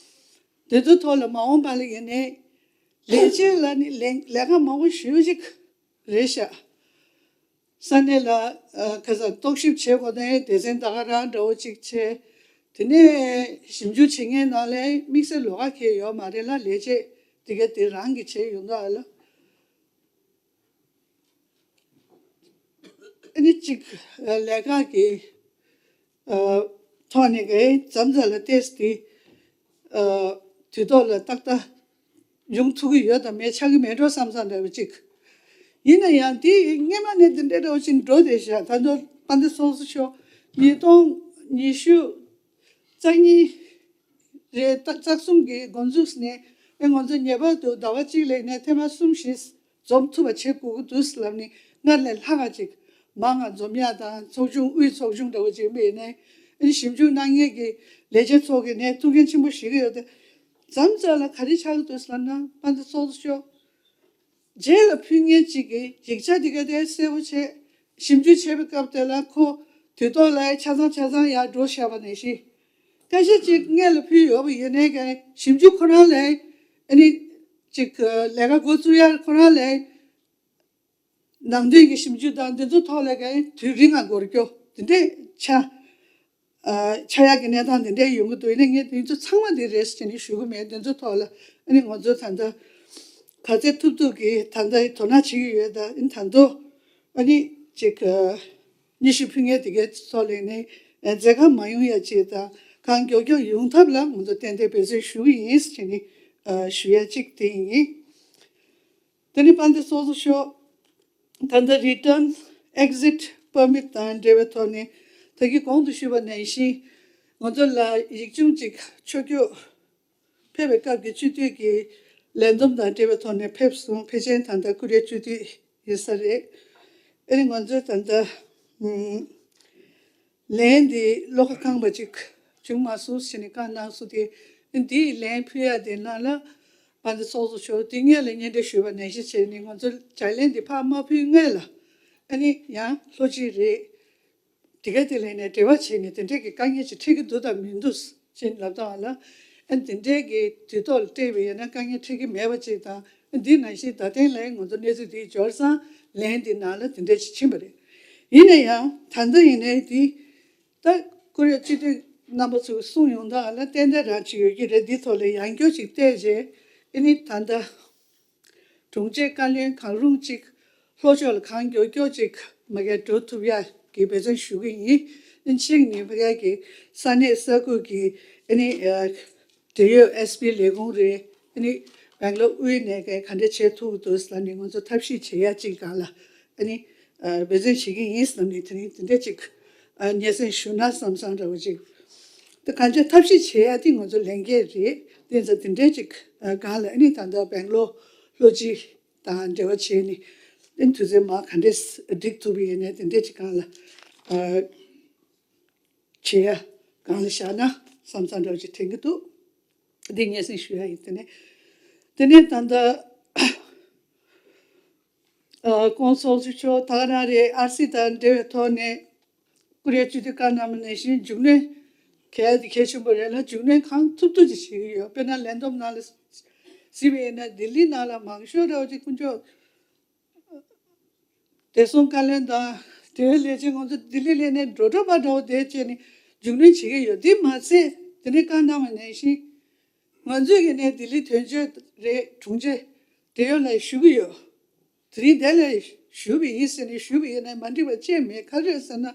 དེ་ཚོ་ཐོག་ལ་མ་འོངས་པ་ལ་ཡིན་ནའི་ལས་བྱེད་ལ་ནི་ལས་ལས་ཀ་མང་པོ་ཞེ་པོ་ཅིག་རེད་ཤག་ས་གནས་ལ་ཨ་ཁ་ས་རྟོག་ཞིབ་བྱེད་དགོས་ན་སྡེ་ཚན་ད་ག་རང་འདྲ་བོ་གཅིག་བྱས། དེ་ནས་ཞིབ་འཇུག་བྱེད་མཁན་ནང་ལ་དམིགས་བསལ་ལོགས་ཀ་གང་ཡང་ཡོད་མ་རེད་ལ། ལས་བྱེད་དེ་ག་དེ་རང་གིས་བྱས་ཡོང་གི་ཨ་ལ། ཨ་ནི་གཅིག་ཨ་ལས་ཀ་གི་ཨ་ཐོག་ནས་ཀྱི་མཚམས་མཚམས་ལ་ཏོག་ཙམ་དེ་ཨ་དུས་ཐོག་ལ་ཏག་ཏག་ཡོང་ཐུབ་ཀྱི་ཡོད་དམ་མེད་ཆགས་ཀྱི་མེད་འགྲོ་བསམ་བསམ་འདྲ་བོ་གཅིག་ཡིན་ན་ཡང་དེ་སྔོན་མ་ནས་འདི་འདྲ་འདྲ་བོ་ཅིག་འགྲོ་བསྡད་ཤག་ད་དུང་དཔལ་ལྡན་ཚོགས་གཙོ་མཆོག་ཉིས་སྟོང་ཉི་ཤུ་རྩ་གཉིས་རེད། རྩ་གསུམ་གྱི་འགོ་འཛུགས་ནས་ཨེ་ང་ཚོ་ངེས་པར་དུ་ཟླ་བ་གཅིག་ལས་ནས་ཐེངས་མ་གསུམ་བཞི་འཛོམས་ཐུབ་པ་བྱེད་དགོས་ཀྱི་འདུག་ལབ་ནས་སྔར་ལས་ལྷག་ག་ཅིག་མང་ང་འཛོམས་ཡག་དང་ཚོགས་ཆུང་དབུས་ཚོགས་ཆུང་འདྲ་བོ་ཅིག་མེད་ནས་ཨེ་ཞིབ་འཇུག་གནང་མཁན་གྱི་ལས་བྱེད་ཚོ་གིས་ནས་ཐུགས་འགན་ཆེན་པོ་བཞེས་ཀྱི་ཡོད་དེ། མཚམས་མཚམས་ལ་ག་རེ་ཆགས་ཀྱི་འདུག་ལབ་ན་དཔལ་ལྡན་ཚོགས་གཙོ་མཆོག་རྗེས་ལ་ཕུལ་མཁན་གཅིག་གིས་ཡིག་ཆ་འདི་ག་དེ་གསལ་པོ་བྱས། ཞིབ་འཇུག་བྱེད་པའི་སྐབས་དེ་ལ་ཁོ་དུས་ཐོག་ལ་ཆ་ཚང་ཆ་ཚང་ཡར་འགྲོ་བཞག་པ་ནང་བཞིན། སྐད་ཆ་གཅིག་སྔོན་ལ་ཕུལ་ཡོད་པ་ཡིན་ནའི་ཀྱང་ཞིབ་འཇུག་ཁོ་རང་ལ་ཨ་ནི་གཅིག་ལས་ཀ་འགོ་བཙུགས་ཡ་ཁོ་རང་ལ་ནང་དོན་གྱི་ཞིབ་འཇུག་དང་འདི་ཚོ་ཐོག་ལ་ཀྱང་དུས་རིང་ང་འགོར་རྒྱུ་འདི་འདྲས་ཆགས། ཨ་ཆགས་ཡག་གི་གནས་སྟངས་དེ་འདྲ་ཡོང་གི་འདུག་ཡིན་ན་ངས་དེ་ཚོ་ཚང་མ་དེ་རེད་ཟེར་ནས་ཞུ་གི་མེད། དེ་ཚོ་ཐོག་ལ་ཨ་ནི་ང་ཚོ་ད་ལྟ་ག་ཚད་ཐུབ་ཐུབ་ཀྱིས་ད་ལྟ་དོ་སྣང་བྱེད་ཀྱི་ཡོད། ད་ཨ་ནི་ད་དུང་ཨ་ནི་ཅིག་ཨ་སྙན་ཞུ་ཕུལ་མཁན་དེ་གའི་ཐོག་ལ་ནས་ཨ་འཛད་མཁན་མ་ཡོང་ཡ་ཅིག་དང་གང་མགྱོགས་མགྱོགས་ཡོང་ཐབས་ལ་ང་ཚོ་ཏན་ཏན་འབད་བརྩོན་ཞུ་གི་ཡིན་ཟེར་ནས་ཨ་ཞུ་ཡ་ཅིག་དེ་ཡིན། དེ་ནས་དཔལ་ལྡན་ཚོགས་གཙོ་མཆོག་ད་ལྟ་Return Exit Permit དང་འབྲེལ་བའི་ཐོག་ནས་ད་གིན་གོང་དུ་ཞུས་པ་ནང་བཞིན་ང་ཚོ་ལ་ཡིག་ཆུང་གཅིག་ཕྱོགས་བསྐྱོད་ཕེབས་པའི་སྐབས་ཀྱི་སྤྱི་འཐུས་ཀྱི་ལས་བསྡོམས་དང་འབྲེལ་བའི་ཐོག་ནས་ཕེབས་སོང་། ཕལ་ཆེར་ད་ལྟ་ཀུ་རེ་སྤྱི་འཐུས་ཡིན་ས་རེད། ཨ་ནི་ང་ཚོས་ད་ལྟ་ ལན་འདི་བློ་ཁ་ཁེངས་པ་ཅིག་བྱུང་མ་སོང་ཟེར་ནས་བཀའ་གནང་སོང་སྟེ། འདིའི་ལན་ཕུལ་ཡ་དེ་ནང་ལ་དཔལ་ལྡན་ཚོགས་གཙོ་མཆོག་དེ་སྔོན་ལ་སྙན་སྒྲོན་ཞུས་པ་ནང་བཞིན་བྱས་ནས་ང་ཚོ་ལྗགས་ལན་འདི་ཕར་མ་ཕུལ་སྔོན་ལ། ཨ་ནི་ཡང་ལྷོ་སྤྱི་རེད། དེ་ག་དེ་ལས་ནས་འབྲེལ་བ་བྱས་ནས་དེ་འདྲས་ཀྱི་དཀའ་ངལ་ཅིག་འཕྲད་ཀྱི་འདུག་དང་མི་འདུག་ཅེས་ལབ་སྟངས་ལ། ཨ་དེ་འདྲས་ཀྱི་དུས་ཐོག་ལ་སྤྲད་པའི་ཡོད་ན་དཀའ་ངལ་འཕྲད་ཀྱི་མེད་པ་ཅིག་དང་། ཨ་འདི་ནང་བཞིན་ད་ཐེངས་ལ་ང་ཚོ་གནས་ཚུལ་འདི་འབྱོར་ཙང་ལན་འདི་ནང་ལ་དེ་འདྲས་ཅིག་ཕྱིན་པ་རེད། ཡིན་ན་ཡང་ད་ལྟ་ཡིན་ནའི་འདི་ད་ཀོ་རི་ཡ་སྤྱི་འཐུས་རྣམ་པ་ཚོས་གསུངས་ཡོང་སྟངས་ལ་ཏན་ཏན་རང་ཅིག་ཡོད་ཀྱི་རེད། འདི་ཐོག་ལ་ཡང་བསྐྱར་ཅིག་བལྟས་རྗེས་ཨ་ནི་ད་ལྟ། དྲུང་ཆེ་བཀའ་བློན་གང་རུང་གཅིག་ལྷོ་ཕྱོགས་ལ་གང་མགྱོགས་མགྱོགས་ཅིག་མ་གིར་འགྲོ་ཐུབ་ཡ་གི་འབད་བརྩོན་ཞུ་གི་ཡིན། ཨིན་ཅིག་ནི་མ་གིར་གི་ས་གནས་ས་ཁུལ་གྱི་ཨ་ནི་འབྲེལ་ཡོད་ཨེས་པི་ལས་ཁུངས་རེད། ཨ་ནི་སྦེང་ལོར་དབུས་ནས་ག་ག་འདྲ་བྱེད་ཐུབ་འདུག་ཟེར་ནས་ང་ཚོ་ཐབས་ཤེས་བྱེད་ཡ་གཅིག་སྒང་ལ་ཨ་ནི་འབད་བརྩོན་བྱེད་ཀྱི་ཡིན་བསམ་ནས་དེ་རིང་དེ་འདྲ་ཅིག་སྙན་སེང་ཞུ་ན་བསམ་བསམ་འདྲ་བོ་ཅིག་ད་གང་ཅི་ཐབས་ཤེས་བྱེད་ཡ་དེ་ང་ཚོ་ལས་འགན་རེད། དེ་ཚོ་དེ་འདྲའི་ཅིག་སྒང་ལ་ཨ་ནི་ད་ལྟ་སྦེང་ལོར་ལྷོ་སྤྱི་དང་འབྲེལ་བ་བྱས་ནས་ཨ་ནི་དུས་ཚོད་མར་ག་འདྲས་སྒྲིག་ཐུབ་ཡིན་ནའི་དེ་འདྲའི་ཅིག་སྒང་ལ་བྱེད་ཡ་སྒང་ལ་བཞག་ན་བསམ་བསམ་འདྲ་བོ་ཅིག་དྲན་གྱི་འདུག་འདི་སྙན་སེང་ཞུ་ཡ་ཡིན། དེ་ནས་དེ་ནས་ད་ལྟ་ཨ་༸གོང་ས་མཆོག་ད་ག་རང་རེད། ཨར་སི་དང་འབྲེལ་བའི་ཐོག་ནས་ཀོ་རི་ཡ་སྤྱི་འཐུས་བཀའ་གནང་བ་ནང་བཞིན་རྒྱུགས་སྣོན་གལ་ཏེ་གལ་ཆེན་པོ་རེད་ལ་རྒྱུགས་སྣོན་གང་ཐུབ་ཐུབ་ཅིག་བྱེད་ཀྱི་ཡོད། དཔེར་ན་ལས་བསྡོམས་ནང་ལ་གཟིགས་པ་ཡིན་ན་ལྡི་ལི་ནང་ལ་མང་ཤོས་འདྲ་བོ་ཅིག་དཀོན་མཆོག་བདེ་སྲུང་བཀའ་བློན་དང་དེའི་ལས་བྱེད་ང་ཚོ་ལྡི་ལི་སླེབས་ནས་འགྲོ་གྲབས་པ་འདྲ་བོ་དེ་བྱས་ནས་རྒྱུགས་སྣོན་བྱེད་ཀྱི་ཡོད། དེ་མ་ཚད་དེ་ནས་བཀའ་གནང་བ་ནང་བཞིན། ང་ཚོས་ཀྱི་ནས་ལྡི་ལི་དོན་གཅོད་རེད། དྲུང་ཆེ་འབྲེལ་ཡོད་ལ་ཞུ་གི་ཡོད། དེ་རིང་དེ་ལ་ཞུ་བ་ཡིན་ཟེར་ནས་ཞུ་བ་ཡིན་ན་མ་འགྲིག་པ་ཅིག་མེད། ག་རེ་ཟེར་ན།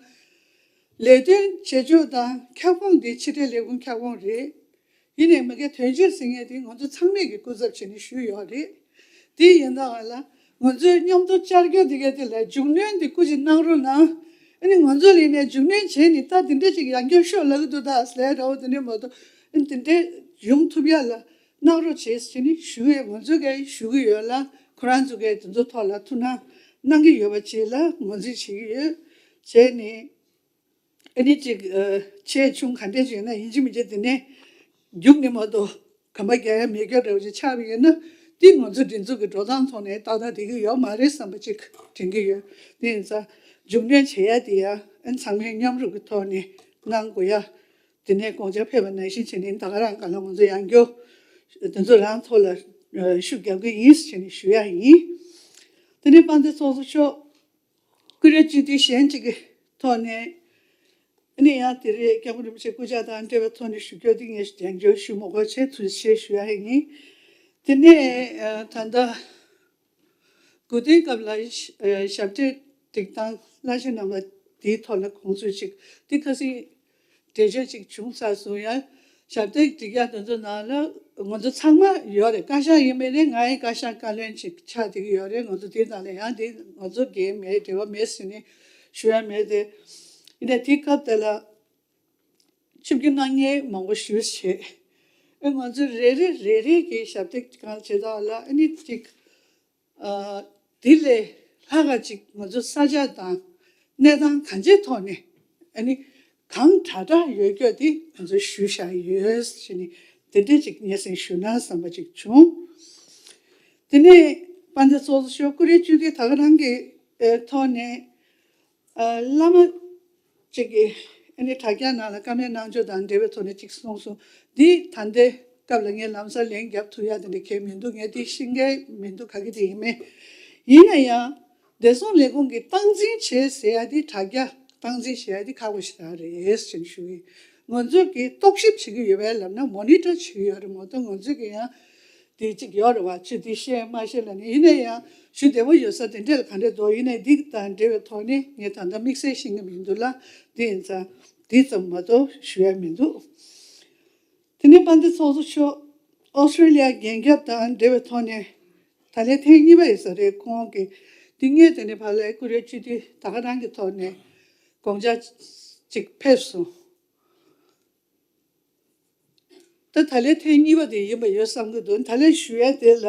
ལས་དོན་བྱེད་ཕྱོགས་དང་ཁྱབ་ཁོངས་དེ་ཕྱི་འབྲེལ་ལས་ཁུངས་ཁྱབ་ཁོངས་རེད། ཡིན་ནའི་མ་གིར་དོན་གཅོད་ཟེར་མཁན་དེ་ང་ཚོ་ཚང་མས་ཀྱི་སྐུ་ཚབ་བྱས་ནས་ཞུས་ཡོད་རེད། དེ་ཡིན་ད་བ་ལ་ང་ཚོའི་མཉམ་དུ་བཅར་རྒྱུ་དེ་ག་དེ་ལ་རྒྱུགས་སྣོན་དེ་སྐུ་མཁྱེན་གནང་རོགས་གནང་། ཨ་ནི་ང་ཚོ་ལ་ཡིན་ནའི་རྒྱུགས་སྣོན་བྱས་ནས་ད་དེ་འདྲ་ཅིག་ཡང་བསྐྱར་ཤོག་ལབ་ཀྱི་འདུག་ད་ཟེར་འདྲ་བོ་དེ་འདྲ་མ་གཏོགས་ཨ་ནི་དེ་འདྲ་ཡོང་ཐུབ་ཡ་ལ་གནང་རོགས་བྱེད་ཟེར་ནས་ཞུ་ཡས་ང་ཚོ་གས་ཞུ་གི་ཡོད་ལ། ཁོ་རང་ཚོ་གས་དེ་ཚོ་ཐོག་ལ་ཐུགས་སྣང་གནང་གི་ཡོད་པ་བཅས་ལ་ངོས་འཛིན་བྱེད་ཀྱི་ཡོད། བྱས་ནས་ཨ་ནི་ཅིག་ཆེ་ཆུང་ག་འདྲས་ཅིག་ཡོད་ན་ཡིན་གཅིག་མིན་གཅིག་དེ་ནས་རྒྱུགས་ནས་མ་གཏོགས་གོམ་པ་རྒྱག་ཡ་མེད་རྒྱུ་འདྲ་བོ་ཅིག་ཆགས་པ་ཡིན་ན། དེ་ང་ཚོ་སྒྲིག་འཛུགས་ཀྱི་འགྲོ་སྟངས་ཐོག་ནས་ཏག་ཏག་བསྡད་ཀྱི་ཡོད་མ་རེད་བསམ་པ་ཅིག་དྲན་གྱི་ཡོད། དེ་ཡིན་ཙང་རྒྱུགས་སྣོན་བྱེད་ཡ་དེ་ཡང་ཨ་ནི་ཚང་མས་མཉམ་རུབ་ཀྱི་ཐོག་ནས་གནང་དགོས་ཡ། དེ་ནས་དགོངས་འཆར་ཕེབས་པ་ནང་བཞིན་བྱས་ནས་ད་ག་རང་ག་ལ་ང་ཚོ་ཡང་བསྐྱར་དེ་ཚོ་རང་ཐོག་ལ་ཤུགས་རྒྱབ་ཀྱི་ཡིན་ཟེར་ནས་ཞུ་ཡ་ཡིན། དེ་ནས་དཔལ་ལྡན་ཚོགས་གཙོ་མཆོག་ཀུ་རེ་སྤྱི་འཐུས་གཞན་གཅིག་གི་ཐོག་ནས་ཨ་ནི་ཡང་དེ་རེད། སྐྱབས་མགོན་རིན་པོ་ཆེ་སྐུ་ཕྱྭ་དང་འབྲེལ་བའི་ཐོག་ནས་ཞུ་རྒྱུ་དེ་ངས་ཡང་བསྐྱར་ཞུ་མ་དགོས་བྱས་ཐུགས་རྗེ་ཆེ་ཞུ་ཡ་ཡིན། དེ་ནས་ད་ལྟ་དགུ་སྟོན་སྐབས་ལ་ཞབས་གྲས་སྒྲིག་སྟངས་བླ་ཆེན་རྣམ་པ་དེའི་ཐོག་ལ་དགོངས་ཚུལ་ཅིག་དེ་ཁ་སང་འགྲེལ་བརྗོད་ཅིག་བྱུང་ཚར་སོང་། ཡང་ཞབས་སྟེགས་སྒྲིག་ཡ་དེ་ཚོ་ནང་ལ་ང་ཚོ་ཚང་མ་ཡོད་རེད། བཀའ་ཤག་ཡིན་མིན་ནི་ང་ཡི་བཀའ་ཤག་བཀའ་བློན་ཅིག་ཆགས་བསྡད་ཀྱི་ཡོད་རེད། ང་ཚོ་དེ་ནང་ལ་ཡང་དེ་ང་ཚོ་འགན་མེད་འབྲེལ་བ་མེད་ཟེར་ནས་ཞུ་ཡ་མེད་དེ། ཡིན་ནའི་དེ་སྐབས་དེ་ལ་ཆིབས་བསྒྱུར་གནང་མཁན་མང་པོ་ཞེ་པོ་བྱས། ཨེ་ང་ཚོ་རེ་རེ་རེ་རེ་གི་ཞབས་སྟེགས་གང་བྱེད་སྟངས་ལ་ཨ་ནི་ཅིག་ཨ་དེ་ལས་ལྷག་ག་ཅིག་ང་ཚོ་ས་ཆ་དང་གནས་སྟངས་གང་ཅིའི་ཐོག་ནས་ཨ་ནི་གང་དྲག་དྲག་ཡོད་རྒྱུ་དེ་ང་ཚོ་ཞུ་བཞག་ཡོད་ཟེར་ནས་དེ་འདྲས་ཅིག་སྙན་སེང་ཞུ་ན་བསམ་པ་ཅིག་བྱུང་། དེ་ནས་དཔལ་ལྡན་ཚོགས་གཙོ་མཆོག་ཀུ་རེ་སྤྱི་འཐུས་ད་ག་རང་གི་ཨེ་ཐོག་ནས་ཨ་བླ་མ་གཅིག་གིས་ཨ་ནི་དྲ་རྒྱ་ནང་ལ་བཀའ་མོལ་གནང་ཕྱོགས་དང་འབྲེལ་བའི་ཐོག་ནས་གཅིག་གསུངས་སོང་། འདི་ད་ལྟའི་སྐབས་ལ་ངས་ལམ་སང་ལན་རྒྱབ་ཐུབ་ཡ་དེ་འདྲ་གང་ཡང་མི་འདུག་ངས་འདི་ཤེས་མཁན་མི་འདུག་ག་གི་དེ་ཡིན་མིན། ཡིན་ན་ཡང་བདེ་སྲུང་ལས་ཁུངས་ཀྱིས་སྟངས་འཛིན་བྱེད་ཟེར་ཡ་དེ་དྲ་རྒྱ་སྟངས་འཛིན་བྱེད་ཡ་དེ་ཁག་པོ་ཞིག་རང་རེད་ཟེར་ནས་ཞུ་གི་ཡིན། ང་ཚོས་ཀྱིས་རྟོག་ཞིབ་བྱེད་ཀྱི་ཡོད་པའི་ལབ་ན་མོ་ནི་ཊར་བྱེད་ཀྱི་ཡོད་རེད་མ་གཏོགས་ང་ཚོས་ཀྱིས་ཡང་དེ་གཅིག་ཡོད་རེད་བ། ཆུ་དེ་ཤེས་མ་ཤེས་ལ་ནི་ཡིན་ན་ཡང་ཆུ་བདེ་པོ་ཡོད་ས་དེ་འདྲ་ལ་ག་འདྲ་འདུག་ཡིན་ནའི་འདི་དང་འབྲེལ་བའི་ཐོག་ནས་ངས་ད་ལྟ་དམིགས་བསལ་ཤེས་ཀྱི་མི་འདུག་ལ། འདི་ཡིན་ཙང་འདི་ཙམ་མ་གཏོགས་ཞུ་ཡ་མི་འདུག་དེ་ནས་དཔལ་ལྡན་ཚོགས་གཙོ་མཆོག་ཨོ་སི་ཀྲེ་ལི་ཡ་རྒྱན་ཁྱབ་དང་འབྲེལ་བའི་ཐོག་ནས་ད་ལན་ཐེངས་གཉིས་པ་ཡིན་ས་རེད། ཁོང་གིས་འདི་སྔོན་དེ་ནས་ཕར་ལ་ཀུ་རེ་སྤྱི་འཐུས་ད་ག་རང་གི་ཐོག་ནས་དགོངས་འཆར་ཅིག་ཕེབས་སོང་། ད་ད་ལན་ཐེངས་གཉིས་པ་དེ་ཡིན་པ་ཡོད་བསམ་གྱི་འདུག་ད་ལན་ཞུ་ཡ་དེ་ལ་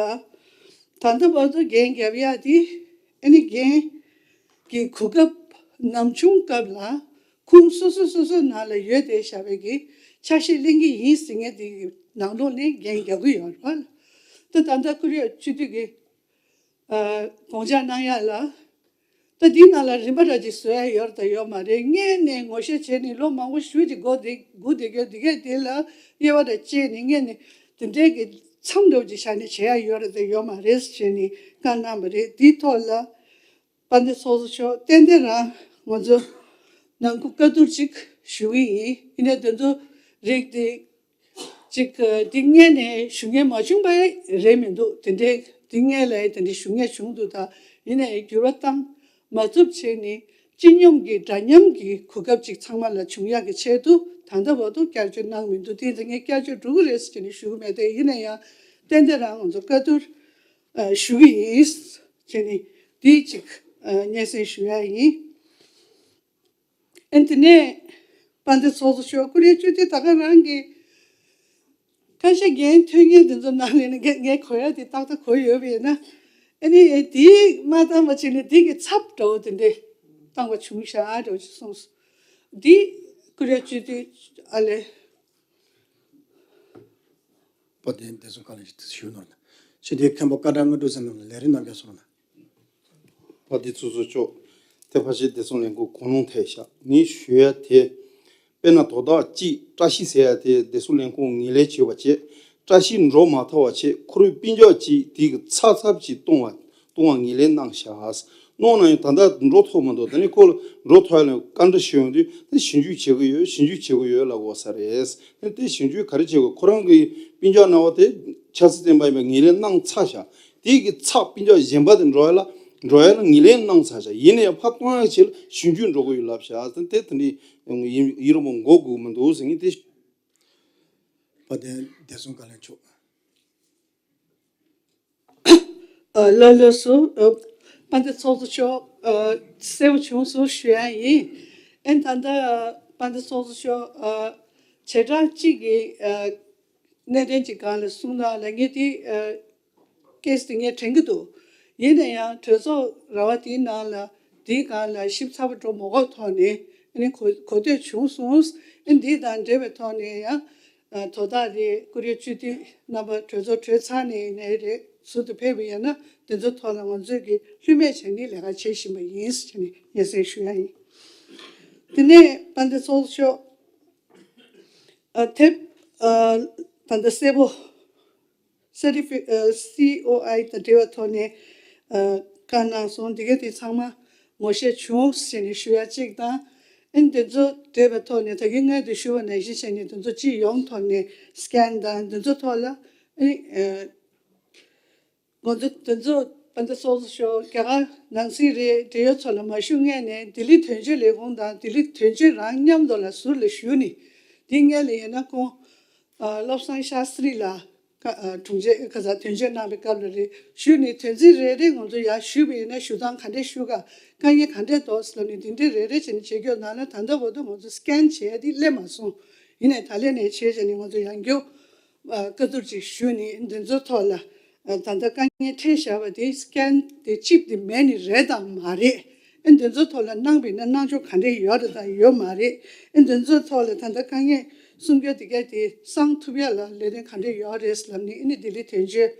ད་ལྟ་བར་དུ་འགན་རྒྱབ་ཡ་དེ་ཨ་ནི་འགན་གྱི་གོ་སྐབས་ ནམ་བྱུང་སྐབས་ལ་ཁུངས་སོ་སོ་སོ་སོའི་ནང་ལ་ཡོད་དེ་བཞག་པའི་གི་ཆ་ཤས་ལེན་གྱི་ཡིན་ཟེར་མཁན་དེ་གི་ནང་ལོགས་ནས་འགན་རྒྱག་གི་ཡོད་རེད་བ། ད་ད་ལྟ་ཀོ་རི་ཡ་སྤྱི་འཐུས་ཀྱི་ཨ་དགོངས་འཆར་གནང་ཡ་ལ། ད་འདིའི་ནང་ལ་རིམ་པ་འདྲ་ཅིག་བཟོ་ཡ་ཡོད་རེད་དང་ཡོད་མ་རེད། སྔོན་ནས་ངོ་ཤེས་བྱས་ནས་ལོ་མང་པོ་ཞེ་ཅིག་འགོར་བསྡད་འགོར་བསྡད་ཀྱི་ཡོད། འདི་གས་འདི་ལ་དབྱེ་བ་འདྲ་བཅད་ནས་སྔོན་ནས་དེ་འདྲའི་གི་མཚམས་འདྲ་པོ་ཅིག་བཞག་ནས་བྱེད་ཡ་ཡོད་རེད་དང་ཡོད་མ་རེད་ཟེར་ནས་བཀའ་གནང་བ་རེད། འདིའི་ཐོག་ལ་དཔལ་ལྡན་ཚོགས་གཙོ་མཆོག་ཏན་ཏན་རང་ང་ཚོ་ནང་ཁུལ་བཀའ་བསྡུར་ཅིག་ཞུ་གི་ཡིན། ཡིན་ནའི་དེ་ཚོ་རིགས་དེ་ཅིག་འདི་སྔོན་ནས་ཞུ་མཁན་མ་བྱུང་པ་རེད་མི་འདུག་དེ་འདྲའི་འདི་སྔོན་ལ་དེ་འདྲའི་ཞུ་མཁན་བྱུང་འདུག་ད་ཡིན་ནའི་འགྱུར་བ་བཏང་མ་ཐུབ་བྱས་ནས་སྤྱི་སྙོམས་ཀྱི་འདྲ་མཉམ་གྱི་གོ་སྐབས་ཅིག་ཚང་མ་ལ་བྱུང་ཡག་གི་ཆེད་དུ་ད་ལྟ་བར་དུ་བསྐྱར་བཅོས་གནང་མི་འདུག་དེ་ཚོ་ངས་བསྐྱར་བཅོས་འགྲོ་གི་རེད་ཟེར་ནས་ཞུ་གི་མེད་དེ། ཡིན་ན་ཡང་ཏན་ཏན་རང་ང་ཚོ་བཀའ་བསྡུར་ཞུ་གི་ཡིན་ཟེར་ནས་འདི་ཅིག་སྙན་སེང་ཞུ་ཡ་ཡིན། ཨ་ནི་དེ་ནས་དཔལ་ལྡན་ཚོགས་གཙོ་མཆོག་ཀོ་རི་ཡ་སྤྱི་འཐུས་ད་ག་རང་གི་ཁ་ཤས་འགན་འཁྱེར་མཁན་དེ་ཚོ་ནང་ལ་ནི་ངས་ངས་གོ་ཡ་དེ་ཏག་ཏག་གོ་ཡོད་པ་ཡིན་ན། ཨ་ནི་དེ་མ་བཏང་བ་བྱས་ནས་དེ་གི་ཚབ་འདྲ་བོ་དེ་འདྲས་བཏང་བ་བྱུང་ཤག་འདྲ་བོ་ཅིག་གསུངས་སོང་། འདི་ཀོ་རི་ཡ་སྤྱི་འཐུས་ཨ་ལས། དཔལ་ལྡན་བདེ་སྲུང་བཀའ་བློན་ཞིག་ཞུ་ནོར་ན། ཕྱི་དེ་མཁན་པོ་བཀའ་དྲག་དངོས་གྲུབ་ཟེར་ནོར་ན་ལས་རིམ་རྣམ་རྒྱལ་སོང་ན། དཔལ་ལྡན་ཚོགས་གཙོ་མཆོག་དེ་ཕ་ཤི་བདེ་སྲུང་ལས་ཁུངས་གོ་ལོང་ཐད་བཞག་ངས་ཞུ་ཡ་དེ། དཔེར་ན་དོ་བདག་གཅིག་བཀྲ་ཤིས་ཟེར་ཡ་དེ་བདེ་སྲུང་ལས་ཁུངས་ངོས་ལེན་བྱས་པ་བྱས། བཀྲ་ཤིས་འགྲོ་མ་ཐུབ་པ་བྱས། ཁོ་རའི་སྤུན་ཀྱག་གཅིག་དེ་གི་ཚབ་ཚབ་ཅིག་གཏོང་བ་གཏོང་བ་ངོས་ལེན་གནང་བཞག་གནང་ན་ཡང་ད་ལྟ་འགྲོ་ཐུབ་མི་འདུག་དེ་ནས་ཁོ་ལ་འགྲོ་ཐུབ་ཡ་ལ་བཀའ་འདྲི་ཞུ་ཡོང་དུས་དེ་ཞིབ་འཇུག་བྱེད་ཀྱི་ཡོད། ཞིབ་འཇུག་བྱེད་ཀྱི་ཡོད་ལབ་དགོས་ས་རེད། དེ་དེ་ཞིབ་འཇུག་ག་རེ་བྱེད་དགོས། ཁོ་རང་གི་སྤུན་ཀྱག་རྣམ་པ་དེ་ཆབ་སྲིད་བཙོན་པ་ཡིན་པ་ངོས་ལེན་གནང་ཚར་བཞག་དེ་གི་ཚབ་སྤུན་ཀྱག་གཞན་པ་དེ་འགྲོ་ཡ་ལ་འགྲོ་ཡ་ལ་ངོས་ལེན་གནང་ཚར་བཞག་ཡིན་ན་ཡང་ཕར་གཏོང་ཡ་ཆེད་ལ་ཞིབ་འཇུག་འགྲོ་གི་ཡོད་ལབ་བཞག་དེ་དེ་འདྲའི་ཡིན་ཡིན་རུང་མ་འགོ་དགོས་མི་འདུག་ཟེར་ངས་དེ། དཔལ་ལྡན་བདེ་སྲུང་བཀའ་བློན་མཆོག་ཨ་ལགས་ལགས་སོ། ཨ་དཔལ་ལྡན་ཚོགས་གཙོ་མཆོག་ཨ་གསལ་པོ་བྱུང་སོང་ཞུ་ཡ་ཡིན། ཨེ་ད་ལྟ་དཔལ་ལྡན་ཚོགས་གཙོ་མཆོག་ཨ་བྱེ་བྲག་གཅིག་གི་ཨ་གནད་དོན་གྱི་སྒང་ལ་གསུང་གནང་ལ་ངས་དེ་ཨ་ཀེ་སི་དེ་ངས་དྲན་གྱི་འདུག་ཡིན་ན་ཡང་གྲོས་ཚོགས་ར་བ་དེའི་ནང་ལ་དེའི་སྒང་ལ་ཞིབ་ཚགས་པོ་འགྲོ་མ་དགོས་ཐོག་ནས་ཨ་ནི་གོ་གོ་ཐོས་བྱུང་སོང་། ཨ་ནི་འདི་དང་འབྲེལ་བའི་ཐོག་ནས་ཡང་ཨ་དོ་བདག་རེད། ཀོ་རི་ཡ་སྤྱི་འཐུས་རྣམ་པ་གྲོས་ཚོགས་གྲོལ་ཚར་ནས་ནས་རེད་ཟུར་དུ་ཕེབས་པ་ཡིན་ན་དེ་ཚོའི་ཐོག་ལ་ང་ཚོས་ཀྱི་ལྷོད་མེད་བྱས་ནས་ལས་ཀ་བྱེད་བཞིན་པ་ཡིན་ཟེར་ནས་སྙན་སེང་ཞུ་ཡ་ཡིན། དེ་ནས་དཔལ་ལྡན་ཚོགས་གཙོ་མཆོག་ཨ་དེབ་ཨ་ད་ལྟ་གསལ་པོ་སར་ཊི་ཕི་ཨ་སི་ཨོ་ཨའི་དང་འབྲེལ་བའི་ཐོག་ནས་ཨ་བཀའ་གནང་སོང་། འདི་ག་དེ་ཚང་མ་ངོ་ཤེས་བྱུང་ཟེར་ནས་ཞུ་ཡ་གཅིག་དང་། ཨ་ནི་དེ་ཚོ་འབྲེལ་བའི་ཐོག་ནས་ད་གིན་སྔོན་དུ་ཞུ་བ་ནང་བཞིན་བྱས་ནས་དེ་ཚོ་སྤྱི་ཡོངས་ཐོག་ནས་སི་ཀེན་དང་དེ་ཚོ་ཐོག་ལ་ཨ་ནི་ཨ་ང་ཚོ་དེ་ཚོ་དཔལ་ལྡན་ཚོགས་གཙོ་མཆོག་རྒྱ་གར་ནང་སྲིད་རེད་འབྲེལ་ཡོད་ཚོ་ལ་མ་ཞུ་སྔོན་ནས་ལྡི་ལི་དོན་གཅོད་ལས་ཁུངས་དང་ལྡི་ལི་དོན་གཅོད་རང་མཉམ་དུ་ལ་ཟུར་ལ་ཞུས་ནས་འདི་སྔོན་ལ་ཡིན་ན་ཁོང་ཨ་བློ་བཟང་ཤཱ་སྟྲི་ལ་ཀ་ཨ་དྲུང་ཆེ་ཁ་ས་དོན་གཅོད་གནང་བའི་སྐབས་ལ་རེད་ཞུས་ནས་དོན་ཚན་རེ་རེ་ང་ཚོ་ཡར་ཞུས་པ་ཡིན་ན་ཞུ་སྟངས་ག་འདྲས་ཞུ་ག་དཀའ་ངལ་ག་འདྲས་འདུག་ཟེར་ལབ་ནས་འདི་འདྲས་རེ་རེ་བྱས་ནས་བྱེད་རྒྱུ་ནང་ལ་ད་ལྟ་བར་དུ་ང་ཚོ་སི་ཀེན་བྱས་ཏེ་སླེབས་མ་སོང་། ཡིན་ནའི་ད་ལན་ནས་བྱས་བྱས་ནས་ང་ཚོ་ཡང་བསྐྱར་ཨ་བཀའ་བསྡུར་ཅིག་ཞུས་ནས་འདི་ཚོ་ཐོག་ལ་ཨ་ད་ལྟ་དཀའ་ངལ་འཕྲད་བཞག་པ་དེ་སི་ཀེན་དེ་ཅིབ་དེ་མེད་ནི་རེད་དང་མ་རེད། ཨ་འདི་ཚོ་ཐོག་ལ་གནང་བ་ཡིན་ན་གནང་ཕྱོགས་ག་འདྲས་ཡོད་རེད་དང་ཡོད་མ་རེད། ཨ་འདི་ཚོ་ཐོག་ལ་ད་ལྟ་དཀའ་ངལ་སྲུང་སྐྱོབ་དེ་ག་དེ་སང་ཐུབ་ཡ་ལ་ལས་དོན་ག་འདྲས་ཡོད་རེད་ལབ་ནས་ཨ་ནི་ལྡི་ལི་དོན་གཅོད་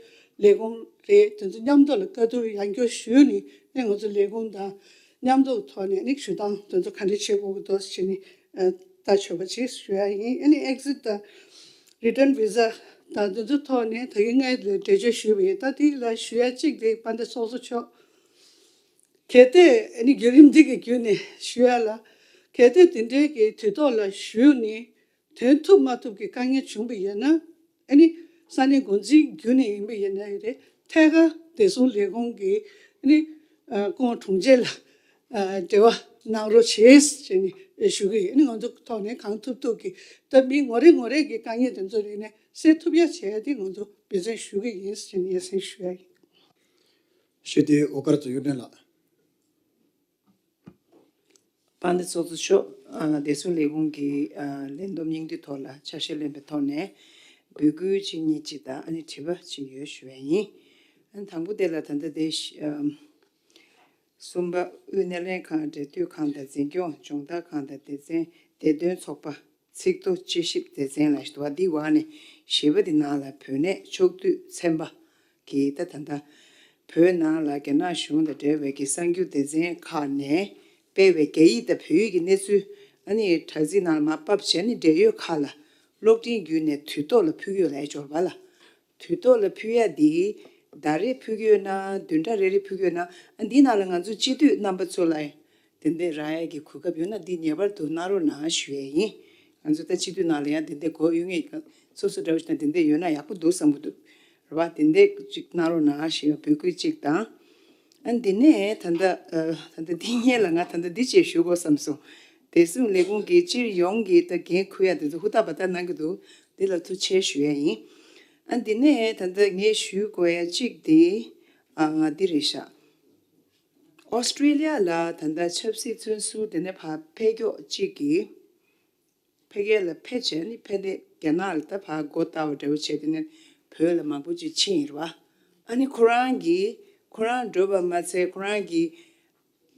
ལས་ཁུངས་རེད་དེ་ཚོ་མཉམ་དུ་ལ་བཀའ་བསྡུར་ཡང་བསྐྱར་ཞུས་ནས་ཨ་ང་ཚོ་ལས་ཁུངས་དང་མཉམ་དུ་ཐོག་ནས་ཨ་ནི་ཞུ་སྟངས་དེ་ཚོ་ག་འདྲས་བྱེད་དགོས་ཀྱི་འདུག་ཟེར་ནས་ཨ་ལྟ་ཆོག་པ་ཅིག་ཞུ་ཡ་ཡིན། ཨ་ནི་ཨེག་ཟིཊ་དང་རི་ཊན་བི་ཟ་དང་དེ་ཚོ་ཐོག་ནས་ད་གིན་ངས་ལ་འགྲེལ་བརྗོད་ཞུས་པ་ཡིན། ད་དེ་ལ་ཞུ་ཡ་གཅིག་དེ་དཔལ་ལྡན་ཚོགས་གཙོ་མཆོག་གལ་ཏེ་ཨ་ནི་བརྒྱུད་རིམ་འདི་གི་བརྒྱུད་ནས་ཞུ་ཡ་ལ་གལ་ཏེ་དེ་འདྲའི་གི་དུས་ཐོག་ལ་ཞུས་ནས་དོན་ཐུབ་མ་ཐུབ་ཀྱི་དཀའ་ངལ་བྱུང་བ་ཡིན་ན་ཨ་ནི་ས་གནས་འགོ་འཛིན་བརྒྱུད་ནས་ཡིན་པ་ཡིན་ན་ཡང་རེད་ཐད་ཀར་བདེ་སྲུང་ལས་ཁུངས་ཀྱི་ཨ་ནི་ཨ་སྐུ་ངོ་དྲུང་ཆེ་ལ་ཨ་འབྲེལ་བ་གནང་རོགས་བྱེད་ཟེར་ནས་ཞུ་གི་ཡིན། ཨ་ནི་ང་ཚོ་ཐོག་ནས་གང་ཐུབ་ཐུབ་ཀྱི་ད་མི་ངོ་རེ་ངོ་རེ་གི་དཀའ་ངལ་དེ་ཚོ་རིག་ནས་སེལ་ཐུབ་ཡ་བྱས་ཏེ་ང་ཚོ་འབད་བརྩོན་ཞུ་གི་ཡིན་ཟེར་ནས་སྙན་སེང་ཞུ་ཡ་ཡིན། ཞུ་དེ་འོ་ཀར་ཚོ་གཡུ་སྒྲོན་ལགས། དཔལ་ལྡན་ཚོགས་གཙོ་མཆོག་ཨ་བདེ་སྲུང་ལས་ཁུངས་ཀྱི་ཨ་ལས་བསྡོམས་སྙིང་བསྡུས་ཐོག་ལ་ཆ་ཤས་ལེན་པའི་ཐོག་ནས་འབོད་སྐུལ་ཅིག་གཉིས་ཅིག་དང་ཨ་ནི་དྲི་བ་ཅིག་ཡོད་ཞུ་བ་ཡིན། ཨ་ནི་དང་པོ་དེ་ལ་ད་ལྟ་དེ་ཨ་ གསུམ་པ་དབུས་སྣེ་ལེན་ཁང་འབྲེལ་མཐུད་ཁང་དང་འཛིན་སྐྱོང་སྦྱོང་བརྡར་ཁང་དང་སྡེ་ཚན་བདེ་དོན་ཚོགས་པ་ཚིག་ཐོ་དཔྱད་ཞིབ་སྡེ་ཚན་ལ་ཞུ་བ་འདི་བར་ནས་བཞི་པ་འདི་ནང་ལ་བོད་གནས་ཕྱོགས་བསྡུས་ཚན་པ་གིས་ད་ད་ལྟ་བོད་ནང་ལ་རྒྱ་ནག་གཞུང་དང་འབྲེལ་བའི་གི་གསར་འགྱུར་སྡེ་ཚན་ཁག་ནས་སྤེལ་བའི་རྒྱ་ཡིག་དང་བོད་ཡིག་གི་གནས་ཚུལ་ཨ་ནི་དྲ་ཚིགས་ནང་ལ་མར་ཕབ་བྱས་ནས་འབྲེལ་ཡོད་ཁག་ལ་གློག་འཕྲིན་བརྒྱུད་ནས་དུས་ཐོག་ལ་ཕུལ་གྱི་ཡོད་ལབ་ཡ་འབྱོར་བ་ལ། དུས་ཐོག་ལ་ཕུལ་ཡ་འདི་ཟླ་རེ་ཕུལ་གྱི་ཡོད་ན་བདུན་ཕྲག་རེ་རེ་ཕུལ་གྱི་ཡོད་ན་ཨ་འདི་ནང་ལ་ང་ཚོ་སྤྱི་འཐུས་རྣམ་པ་ཚོ་ལ་དེ་འདྲས་རག་ཡ་གི་གོ་སྐབས་ཡོད་ན་འདི་ངེས་པར་དུ་གནང་རོགས་གནང་ཞུ་ཡ་ཡིན། ང་ཚོ་ད་སྤྱི་འཐུས་ནང་ལ་ཡང་དེ་འདྲས་གོ་ཡོད་ངེས་སོ་སོ་འདྲ་བོ་ཞིག་ན་དེ་འདྲས་ཡོད་ན་ཡག་པོ་འདུག་བསམ་གྱི་འདུག་རེད་བ། དེ་འདྲས་ཅིག་གནང་རོགས་གནང་ཞུ་ཡ་འབོད་སྐུལ་ཅིག་དང་། ཨ་འདི་ནས་ད་ལྟ་ཨ་ད་ལྟ་འདི་སྔོན་ལ་ང་ད་ལྟ་འདི་བཅས་ཞུ་དགོས་བསམ་སོང་། བདེ་སྲུང་ལས་ཁུངས་ཀྱི་སྤྱིར་ཡོངས་ཀྱི་ད་འགན་འཁུར་ཡ་དེ་ཚོ་ཧུར་ཐག་འབད་ཐག་གནང་གི་འདུག་འདི་ལ་ཐུགས་རྗེ་ཆེ་ཞུ་ཡ་ཡིན། ཨ་འདི་ནས་ད་ལྟ་ངས་ཞུ་དགོས་ཡ་གཅིག་དེ་ཨ་འདི་རེད་ཤག་ཨོ་སི་ཀྲི་ལི་ཡ་ལ་ད་ལྟ་ཆབ་སྲིད་བཙོན་ཟུར་དེ་ནས་ཕར་ཕེབས་མགྱོགས་གཅིག་གིས་ཕ་གི་ལ་ཕེབས་བྱས་ནས་ཕེབས་ནས་རྒྱ་ནག་ལ་ད་ཕར་སྒོ་བལྟ་བ་འདྲ་བོ་བྱས་དེ་ནས་བོད་ལ་མང་པོ་ཅིག་ཕྱིན་ཡིན་རེད་བ། ཨ་ནི་ཁོ་རང་གིས་ཁོ་རང་འགྲོ་བ་མ་ཚད་ཁོ་རང་གིས་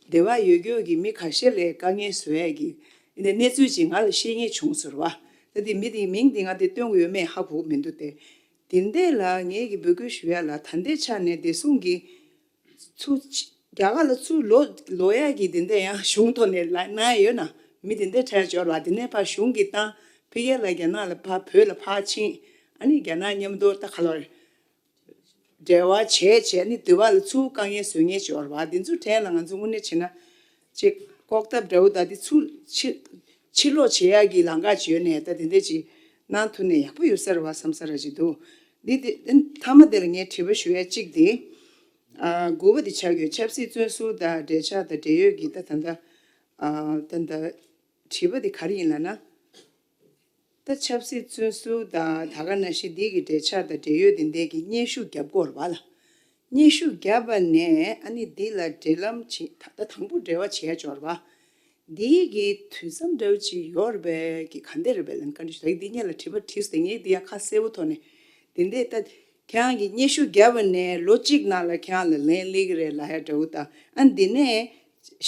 འབྲེལ་བ་ཡོད་རྒྱུ་གི་མི་ཁ་ཤས་ལ་དཀའ་ངལ་བཟོ་ཡས་ཀྱི་འདི་གནས་ཚུལ་ཅིག་ང་ལ་ཤེས་ངེས་བྱུང་ཟེར་བ། ད་དེ་མི་དེའི་མིང་དེ་ང་དེ་སྟོན་དགོས་ཡོད་མེད་ཧ་གོ་གི་མི་འདུག་སྟེ། དེ་འདྲས་ལ་ངས་ཀྱི་འབོད་སྐུལ་ཞུ་ཡ་ལ་ད་ལྟའི་ཆ་ནས་བདེ་སྲུང་གི་ཚུར་རྒྱ་གར་ལ་ཚུར་ལོག་ལོག་ཡ་གི་དེ་འདྲས་ཡང་གཞུང་ཐོག་ནས་ལབ་གནང་ཡ་ཡོད་ན་མི་དེ་འདྲས་ཁྲལ་འབྱོར་བ་དེ་ནས་ཕར་གཞུང་གི་བཏང་ཕ་གི་ལ་རྒྱ་ནག་ལ་ཕར་བོད་ལ་ཕར་ཕྱིན་ཨ་ནི་རྒྱ་ནག་མཉམ་དུ་ད་ག་ལོར། འབྲེལ་བ་བྱས་བྱས་ནི་འདི་བ་ལ་ཚུར་དཀའ་ངལ་བཟོ་ངེས་ཅིག་ཡོད་རེད་བ། འདི་ཚོ་གྲས་ལ་ང་ཚོ་དངོས་གནས་བྱས་ན་ཅིག་ལྐོག་ཐབས་འདྲ་བོ་དང་འདི་ཚུར་ཕྱིར་ཕྱིར་ལོག་བྱེད་ཡག་གི་ལམ་ཁ་ཅིག་ཡོད་ནས་ད་དེ་འདྲ་ཅིག་གནང་ཐུབ་ནས་ཡག་པོ་ཡོད་ས་རེད་བ་བསམ་ས་ར་ཅིག་འདུག་འདི་དེ་མཐའ་མ་དེ་ལ་ངས་དྲི་བ་ཞུ་ཡ་གཅིག་དེ་ཨ་དགུ་པ་དེ་ཆགས་ཡོད། ཆབ་སྲིད་བཙོན་ཟུར་དང་འབྲེལ་ཆགས་དང་འབྲེལ་ཡོད་ཀྱི་ད་ད་ད་ཨ་ད་ད། དྲི་བ་དེ་ག་རེ་ཡིན་ལབ་ན། ད་ཆབ་སྲིད་བཙོན་ཟུར་དང་ད་ག་ནང་བཞིན་འདི་གི་འབྲེལ་ཆགས་དང་འབྲེལ་ཡོད་དེ་འདྲས་ཀྱི་སྙན་ཞུ་བརྒྱབ་དགོས་རེད་བ་ལ། སྙན་ཞུ་བརྒྱབ་པ་ནས་ཨ་ནི་འདི་ལ་འབྲེལ་ལམ་བྱེད་ད་ད་དང་པོ་འབྲེལ་བ་བྱེད་ཡ་འབྱོར་བ། འདི་གི་དུས་མཚམས་འདྲ་བོ་ཅིག་ཡོད་རེད་པས་ཀྱི་ག་འདྲས་རེད་པས་ལབ་ན་བཀའ་འདྲི་ཞུ་ད་འདི་སྔོན་ལ་དྲི་བ་དྲིས་ཏེ་ངས་འདི་ཡང་ཁ་གསལ་པོ་ཐོག་ནས་དེ་འདྲས་ད་ཁྱེད་རང་གི་སྙན་ཞུ་བརྒྱབ་པ་ནས་ལོ་གཅིག་ནང་ལ་ཁྱེད་རང་ལ་ལན་སླེབས་ཀྱི་རེད་ལབ་ཡ་འདྲ་བོ་དང་ཨ་འདི་ནས།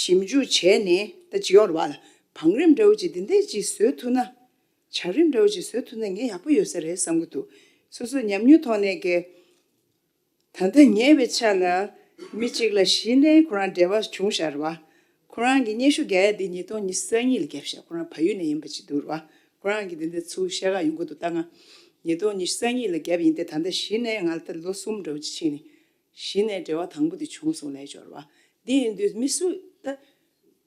ཞིབ་འཇུག་བྱས་ནས་ད་ཅི་ཡོང་རེད་བ་ལ་བང་རིམ་འདྲ་བོ་ཅིག་འདི་འདྲས་ཅིག་བཟོས་ཐུབ་ན། བྱ་རིམ་འདྲ་བོ་ཅིག་བཟོས་ཐུབ་ན་ངས་ཡག་པོ་ཡོད་ས་རེད་བསམ་གྱི་འདུག་སོ་སོ་ཉམས་མྱོང་ཐོག་ནས་ཀྱི། ད་ལྟ་ཉེ་བའི་ཆ་ལ་མི་གཅིག་ལ་གཞི་ནས་ཁོ་རང་འབྲེལ་བ་བྱུང་ཤག་རེད་བ། ཁོ་རང་གི་སྙན་ཞུ་རྒྱག་ཡ་འདི་ཉིས་སྟོང་ཉི་ཤུ་རྩ་གཉིས་ལ་བརྒྱབ་ཤག་ཁོ་རང་བལ་ཡུལ་ནས་ཡིན་པ་ཅིག་འདུག་རེད་བ། ཁོ་རང་གི་འདི་འདྲ་ཚུར་བཤད་ག་ཡོང་གི་འདུག་ད་ང་ཉིས་སྟོང་ཉི་ཤུ་རྩ་གཉིས་ལ་བརྒྱབ་ཡིན་ཏེ་ད་ལྟ་གཞི་ནས་ང་ལ་ད་ལོ་གསུམ་འདྲ་བོ་ཅིག་ཕྱིན་ནས། གཞི་ནས་འབྲེལ་བ་དང་པོ་དེ་བྱུང་སོང་ལས་འབྱོར་བ། འདི་ཡིན་དུས་མི་སུ་ད་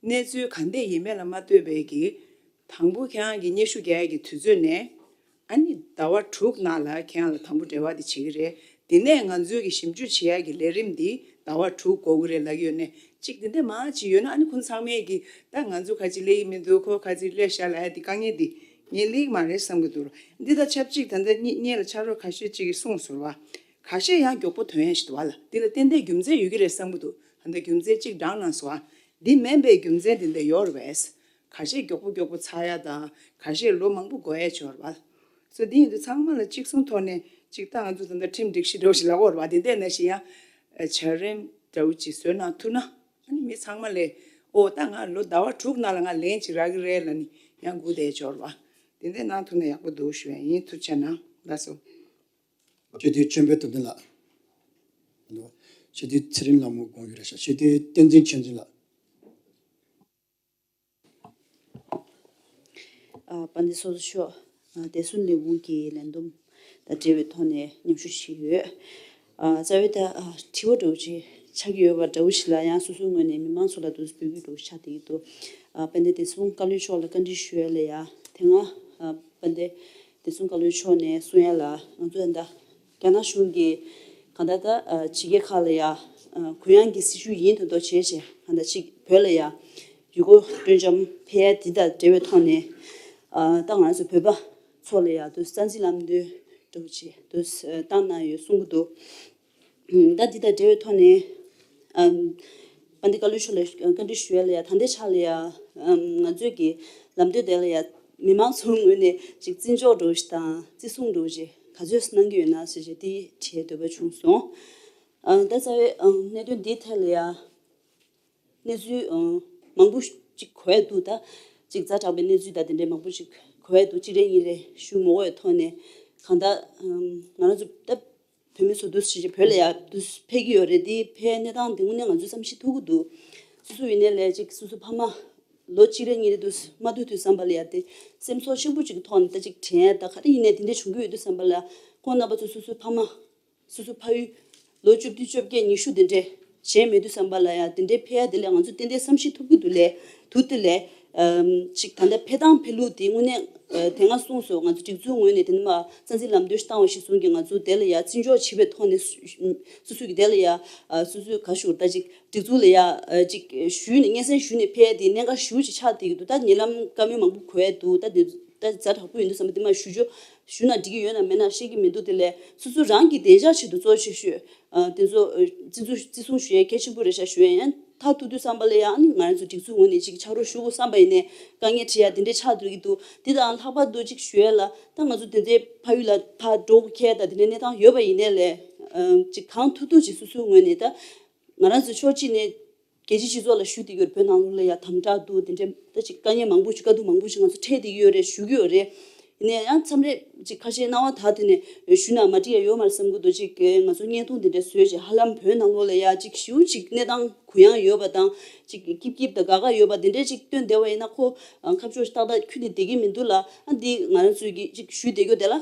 གནས་ཚུལ་ག་འདྲས་ཡིན་མིན་ལ་མ་ལྟོས་པའི་གི་དང་པོ་ཁྱེད་རང་གི་སྙན་ཞུ་རྒྱག་ཡ་གི་དུས་ཚོད་ནས་ཨ་ནི་ཟླ་བ་དྲུག་ནང་ལ་ཁྱེད་རང་ལ་དང་པོ་འབྲེལ་བ་དེ་བྱེད་ཀྱི་རེད། དེ་ནས་ང་ཚོའི་གི་ཞིབ་འཇུག་བྱེད་ཡ་གི་ལས་རིམ་འདི་ཟླ་བ་དྲུག་འགོར་གི་རེད་ལབ་ཀྱི་ཡོད་ནས་གཅིག་དེ་འདྲས་མང་ཅིག་ཡོད་ན་ཨ་ནི་ཁོང་ཚང་མས་གི་ད་ང་ཚོ་ཁ་ཅིག་སླེབས་ཀྱི་མི་འདུག་ཁོ་ཁ་ཅིག་སླེབས་ཤག་ལབ་ཡ་དེ་དཀའ་ངལ་འདི་ངས་སླེབས་ཀྱི་མ་རེད་བསམ་གྱི་འདུག་འདི་དང་ཆབས་ཅིག་ད་ལྟ་སྔོན་ལ་ཕྱག་རོགས་ཁ་ཤས་ཅིག་གིས་གསུངས་སོང་བ། ཁ་ཤས་ཡང་མགྱོགས་པོ་ཐོན་ཡ་ཞིག་འདུག་བ་ལ། འདི་ལ་ཏན་ཏན་རྒྱུ་མཚན་ཡོད་ཀྱི་རེད་བསམ་གྱི་འདུག་ད་ལྟ་རྒྱུ་མཚན་གཅིག་བགྲངས་གནང་སོང་ཨ། འདི་མིན་པའི་རྒྱུ་མཚན་འདི་འདྲ་ཡོད་རེད་པས། ཁ་ཤས་མགྱོགས་པོ་མགྱོགས་པོ་ཚར་ཡ་དང་ཁ་ཤས་ལོ་མང་པོ་འགོར་ཡ་ཅིག་ཡོད་རེད་བ། སོ་འདི་ཡིན་དུས་ཚང་མ་ལ་གཅིག་མཚུངས་ཐོག་ནས་གཅིག་ད་ང་ཚོ་ད་ལྟ་ཁྲིམས་སྒྲིག་གཞི་འདྲ་བོ་ཞིག་ལབ་ཀྱི་ཡོད་རེད་བ། འདི་འདྲ་ནང་བཞིན་ཡང་བྱ་རིམ་འདྲ་བོ་ཅིག་བཟོས་གནང་ཐུབ་ན་ཨ་ནི་མི་ཚང་མ་ལས་ཨོ་ད་ང་ལོ་ཟླ་བ་དྲུག་ནང་ལ་ང་ལན་ཅིག་རག་གི་རེད་ལབ་ནས་ཡང་སྒུག་བསྡད་ཡ་ཅིག་ཡོད་རེད་བ། འདི་འདྲ་གནང་ཐུབ་ན་ཡག་པོ་འདུག་ཞུ་ཡ་ཡིན། ཐུགས་རྗེ་གནང་། ལགས་སོ། སྤྱི་འཐུས་ཆོས་འཕེལ་དོན་ལྡན་ལགས། སྤྱི་འཐུས་ཚེ་རིང་ལྷ་མོ་དགོངས་ཡོད་རེད་ཤག་སྤྱི་འཐུས་བསྟན་འཛིན་ཆོས་འཛིན་ལགས། ཨ་དཔལ་ལྡན་ཚོགས་གཙོ་མཆོག་ཨ་བདེ་སྲུང་ལས་ཁུངས་ཀྱི་ལས་བསྡོམས་དང་འབྲེལ་བའི་ཐོག་ནས་མཉམ་ཞུགས་བྱས་ཡོད། ཨ་རྩ་བའི་ད་ཨ་དྲི་བ་འདྲ་བོ་ཅིག་ཆགས་ཀྱི་ཡོད་པ་འདྲ་བོ་ཞིག་ལ་ཡང་སོ་སོའི་ངོས་ནས་མི་མང་ཚོ་ལ་འདུག་འབོད་སྐུལ་འདྲ་བོ་ཆགས་བསྡད་ཀྱི་འདུག་ཨ་དཔལ་ལྡན་བདེ་སྲུང་བཀའ་བློན་མཆོག་ལ་བཀའ་འདྲི་ཞུ་ཡ་ལ་ཡ་དེ་སྔ་ཨ་དཔལ་ལྡན་བདེ་སྲུང་བཀའ་བློན་མཆོག་ནས་གསུང་ཡ་ལ་ང་ཚོ་ད་རྒྱ་ནག་གཞུང་གིས་གང་ལྟར་ད་ཨ་ཕྱི་རྒྱལ་ཁག་ལ་ཡ་ཨ་གུ་ཡངས་ཀྱི་སྲིད་བྱུས་ཡིན་མདོག་མདོག་བྱས་བྱས་གང་ལྟར་ཕྱི་བོད་ལ་ཡ་ཡུལ་སྐོར་སྤྲོ་འཆམ་ཕེབས་ཡ་འདི་དང་འབྲེལ་བའི་ཐོག་ནས་ཨ་ད་ང་ཚོ་བོད་པ་ཚོ་ལ་ཡ་དུ་རྩ་འཛིན་ལམ་སྟོན་འདྲ་བོ་ཅིག་དུ་བཏང་གནང་ཡོད་གསུང་གི་འདུག་ད་འདི་དང་འབྲེལ་བའི་ཐོག་ནས་ཨམ་དཔལ་ལྡན་བཀའ་བློན་མཆོག་ལ་བཀའ་འདྲི་ཞུ་ཡ་ལ་ཡ་ད་ལྟའི་ཆ་ལ་ཡ་ཨམ་ང་ཚོས་ཀྱི་ལམ་སྟོན་དེ་ལ་ཡ་མི་མང་ཚོའི་ངོས་ནས་ཅིག་བརྩི་འཇོག་འདྲ་བོ་ཞིག་དང་བརྩི་སྲུང་འདྲ་བོ་ཞིག་ག་ཚོད་གནང་གི་ཡོད་ན་ཟེར་བྱས་དེ་དྲི་ཡ་འདོད་པ་བྱུང་སོང་། ཨ་ད་རྩ་བའི་ཨམ་གནད་དོན་འདིའི་ཐད་ལ་ཡ་ གནས་ཚུལ་ཨ་མང་པོ་ཅིག་གོ་ཡ་འདུག་ད་ཅིག་ཛ་དྲག་པའི་གནས་ཚུལ་དང་དེ་འདྲའི་མང་པོ་ཅིག་གོ་ཡ་འདུག་གཅིག་རེ་གཉིས་རེ་ཞུ་མ་དགོས་པའི་ཐོག་ནས་གང་ལྟར་ཨམ་ང་རང་ཚོ་ད་བོད་མི་ཚོ་འདུག་ཞེས་བོད་ལ་ཡ་འདུག་ཕེབས་ཀྱི་ཡོད་རེད། དེ་ཕེབས་གནས་སྟངས་དེ་དངོས་གནས་ང་ཚོས་བསམ་ཤེས་ཐུབ་ཀྱི་འདུག་སོ་སོ་ཡིན་ནའི་ལས་ཅིག་སོ་སོ་ཕ་མ་ལོ་གཅིག་རེ་གཉིས་རེ་འདུག་མ་ཐུག་དུས་ཙམ་པ་ལ་ཡ་དེ་སེམས་ཚོར་ཆེན་པོ་ཅིག་གི་ཐོག་ནས་ད་ཅིག་དྲན་ཡ་ད་ག་རེ་ཡིན་ནའི་དེ་འདྲ་བྱུང་གི་ཡོད་དུས་ཙམ་པ་ལ་ཁོང་རྣམ་པ་ཚོ་སོ་སོའི་ཕ་མ་སོ་སོའི་ཕ་ཡུལ་ལོ་བཅུ་བདུན་བཅོ་བརྒྱད་ཉི་ཤུ་དེ་འདྲས་བྱས་མེད་དུས་ཙམ་པ་ལ་ཡང་དེ་འདྲས་ཕེབས་ཡ་དེ་ལས་ང་ཚོ་ཏན་ཏན་བསམ་ཤེས་ཐུབ་ཀྱི་འདུག་ལས་འདུག་དེ་ལས་ཨམ་ཅིག་ད་ལྟ་ཕེབས་སྟངས་ཕེབས་ལུགས་དེ་དངོས་གནས་ཨ་དེ་སྔ་གསུངས་སོང་། ང་ཚོ་སྒྲིག་འཛུགས་ངོས་ནས་དེ་ནི་མ་རྩ་འཛིན་ལམ་སྟོན་ཞིག་བཏང་བ་ཞིག་གསུངས་ཀྱི་ང་ཚོ་དེ་ལ་ཡ་བརྩི་འཇོག་བྱེད་པའི་ཐོག་ནས་སུ་སོ་སོའི་གི་དེ་ལ་ཡ་ཨ་སོ་སོའི་ག་ཞུ་ད་ཅིག་སྒྲིག་འཛུགས་ལ་ཡ་ཨ་ཅིག་ཞུས་ནས་སྙན་སེང་ཞུས་ནས་ཕེབས་ཡ་དེ་གནད་འགག་ཞེ་པོ་ཅིག་ཆགས་བསྡད་ཀྱི་འདུག་ད་ཉེ་ལམ་བཀའ་མོལ་མང་པོ་གོ་ཡ་འདུག་ད་དེ་ད་ཛ་དྲག་པོ་ཡིན་དུས་ཙམ་པ་དེ་མ་ཞུ་ཆོག་ཞུ་ན་འགྲིག་གི་ཡོད་ན་མེད་ན་ཤེས་ཀྱི་མི་འདུག་དེ་ལས་སོ་སོ་རང་གི་བདེ་འཇགས་ཆེད་དུ་གཙོ་ཆེ་ཤོས་ཨ་དེ་ཚོ་ཨ་བརྩི་འཛུགས་བརྩི་སྲུང་ཞུ་ཡ་གལ་ཆེན་པོ་རེད་ཤག་ཞུ་ཡ་ཡང་མཐར་ཐུག་དུས་ཙམ་པ་ལ་ཡང་ཨ་ནི་ང་རང་ཚོ་སྒྲིག་འཛུགས་ངོས་ནས་ཅིག་ཕྱག་རོགས་ཞུ་དགོས་བསམ་པ་ཡིན་ནའི་དཀའ་ངལ་འཕྲད་ཡ་དེ་འདྲས་ཆགས་འགྲོ་གི་འདུག་དེ་དང་ལྷག་པར་དུ་ཅིག་ཞུ་ཡ་ལ་ད་ང་ཚོ་དེ་འདྲའི་ཕ་ཡུལ་ལ་ཕར་འགྲོ་དགོས་ཁེལ་དང་དེ་འདྲའི་གནས་སྟངས་ཡོད་པ་ཡིན་ནའི་ལས་ཨ་ཅིག་གང་ཐུབ་ཐུབ་ཅིག་སོ་སོའི་ངོས་ནས་ད་ང་རང་ཚོ་ཕྱོགས་གཅིག་ནས་རྒྱལ་སྤྱིའི་སྤྱི་ཚོགས་ལ་ཞུ་བསྡད་ཀྱི་ཡོད་རེད། བོད་ནང་ལོགས་ལ་ཡ་དམ་དྲག་འདུག་དེ་འདྲའི་ད་ཅིག་དཀའ་ངལ་མང་པོ་ཞིག་དཀའ་སྡུག་མང་པོ་ཞིག་ང་ཚོ་འཕྲད་བསྡད་ཀྱི་ཡོད་རེད། ཞུ་གི་ཡོད་རེད། ཡིན་ནའི་ཡང་མཚམས་རེ་ཅིག་ཁ་ཤས་སྣང་བ་དག་དེ་ནས་ཞུས་ན་མ་འགྲིག་ཡ་ཡོད་མ་རེད་བསམ་གྱི་འདུག་ཅིག་ང་ཚོ་བརྙན་ཐུང་དེ་འདྲ་བཟོས་བྱས་ཧ་ལམ་བོད་ནང་ལོགས་ལ་ཡ་ཅིག་ཞེ་པོ་ཅིག་གནས་སྟངས་གུ་ཡངས་ཡོད་པ་དང་ཅིག་སྐྱིད་སྐྱིད་དང་དགའ་དགའ་ཡོད་པ་དེ་འདྲ་ཅིག་སྟོན་བསྡད་པ་ཡིན་ན་ཁོ་ཁ་ཕྱོགས་ཏག་ཏག་ཁྱོན་ནས་བསྡད་ཀྱི་མི་འདུག་ལ། ཨ་འདི་ང་རང་ཚོས་ཀྱིས་ཅིག་ཞུས་བསྡད་རྒྱུ་དེ་ལ་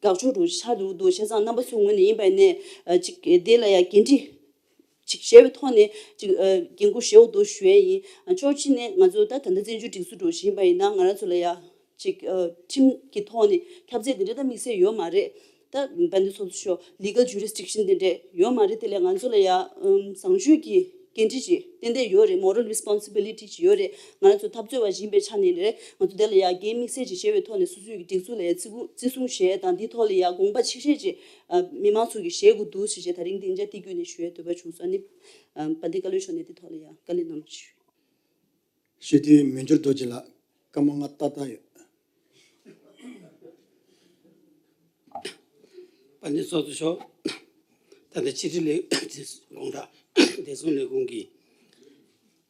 དགག་ཕྱོགས་འདྲ་ཆགས་འགྲོ་གི་འདུག་བྱས་ཙང་རྣམ་པ་ཚོའི་ངོས་ནས་ཡིན་པ་ཡིན་ནའི་ཅིག་དེ་ལ་ཡ་འགན་འཁྲི་ཅིག་བཞེས་པའི་ཐོག་ནས་ཅིག་ཨ་འགན་འཁུར་བཞེས་འོག་ཏུ་ཞུ་ཡས་ཡིན། ཨ་ཕྱོགས་གཅིག་ནས་ང་ཚོ་ད་ད་ལྟ་བཙན་བྱོལ་སྒྲིག་འཛུགས་འདྲ་བོ་ཞིག་ཡིན་པ་ཡིན་ན་ང་རང་ཚོ་ལ་ཡ་ཅིག་ཨ་ཁྲིམས་ཀྱི་ཐོག་ནས་ཁྱབ་ཚད་དེ་འདྲ་ད་དམིགས་བསལ་ཡོད་མ་རེད། ད་དཔལ་ལྡན་ཚོགས་གཙོ་མཆོག་legal jurisdiction་དེ་འདྲ་ཡོད་མ་རེད། དེ་ལས་ང་ཚོ་ལ་ཡ་ཨམ་བཟང་སྤྱོད་ཀྱི་འགན་འཁྲི་ཅིག་ཏན་ཏན་ཡོད་རེད། moral responsibility ཅིག་ཡོད་རེད། ང་རང་ཚོ་འཐབ་རྩོད་པ་ཞིག་ཡིན་པའི་ཆ་ནས་རེད། ང་ཚོ་དེ་ལ་ཡ་འགན་དམིགས་བསལ་ཅིག་བཞེས་པའི་ཐོག་ནས་སོ་སོའི་གི་སྒྲིག་འཛུགས་ལ་ཡ་བརྩི་བཀུར་བརྩི་སྲུང་བྱས་དང་འདིའི་ཐོག་ལ་ཡ་དགོངས་པ་ཆེ་ཤོས་ཅིག་ཨ་མི་མང་ཚོ་གིས་བཞེས་དགོས་འདུག་ཟེར་བྱས་ད་རིང་སྡིངས་ཆ་འདི་བརྒྱུད་ནས་ཞུ་ཡས་འདོད་པ་བྱུང་སོང་། ཨ་ནི་ཨ་དཔལ་ལྡན་བཀའ་བློན་མཆོག་ནས་འདི་ཐོག་ལ་ཡ་བཀའ་ལན་གནང་རོགས་ཞུ། སྤྱི་འཐུས་མི་འགྱུར་རྡོ་རྗེ་ལགས། སྐར་མ་ལྔ་ཏག་ཏག་ཡོད། དཔལ་ལྡན་ཚོགས་གཙོ་མཆོག་ད་ལྟ་ཕྱི་དྲིལ་ལས་དགོང་དྲག་བདེ་སྲུང་ལས་ཁུངས་ཀྱི་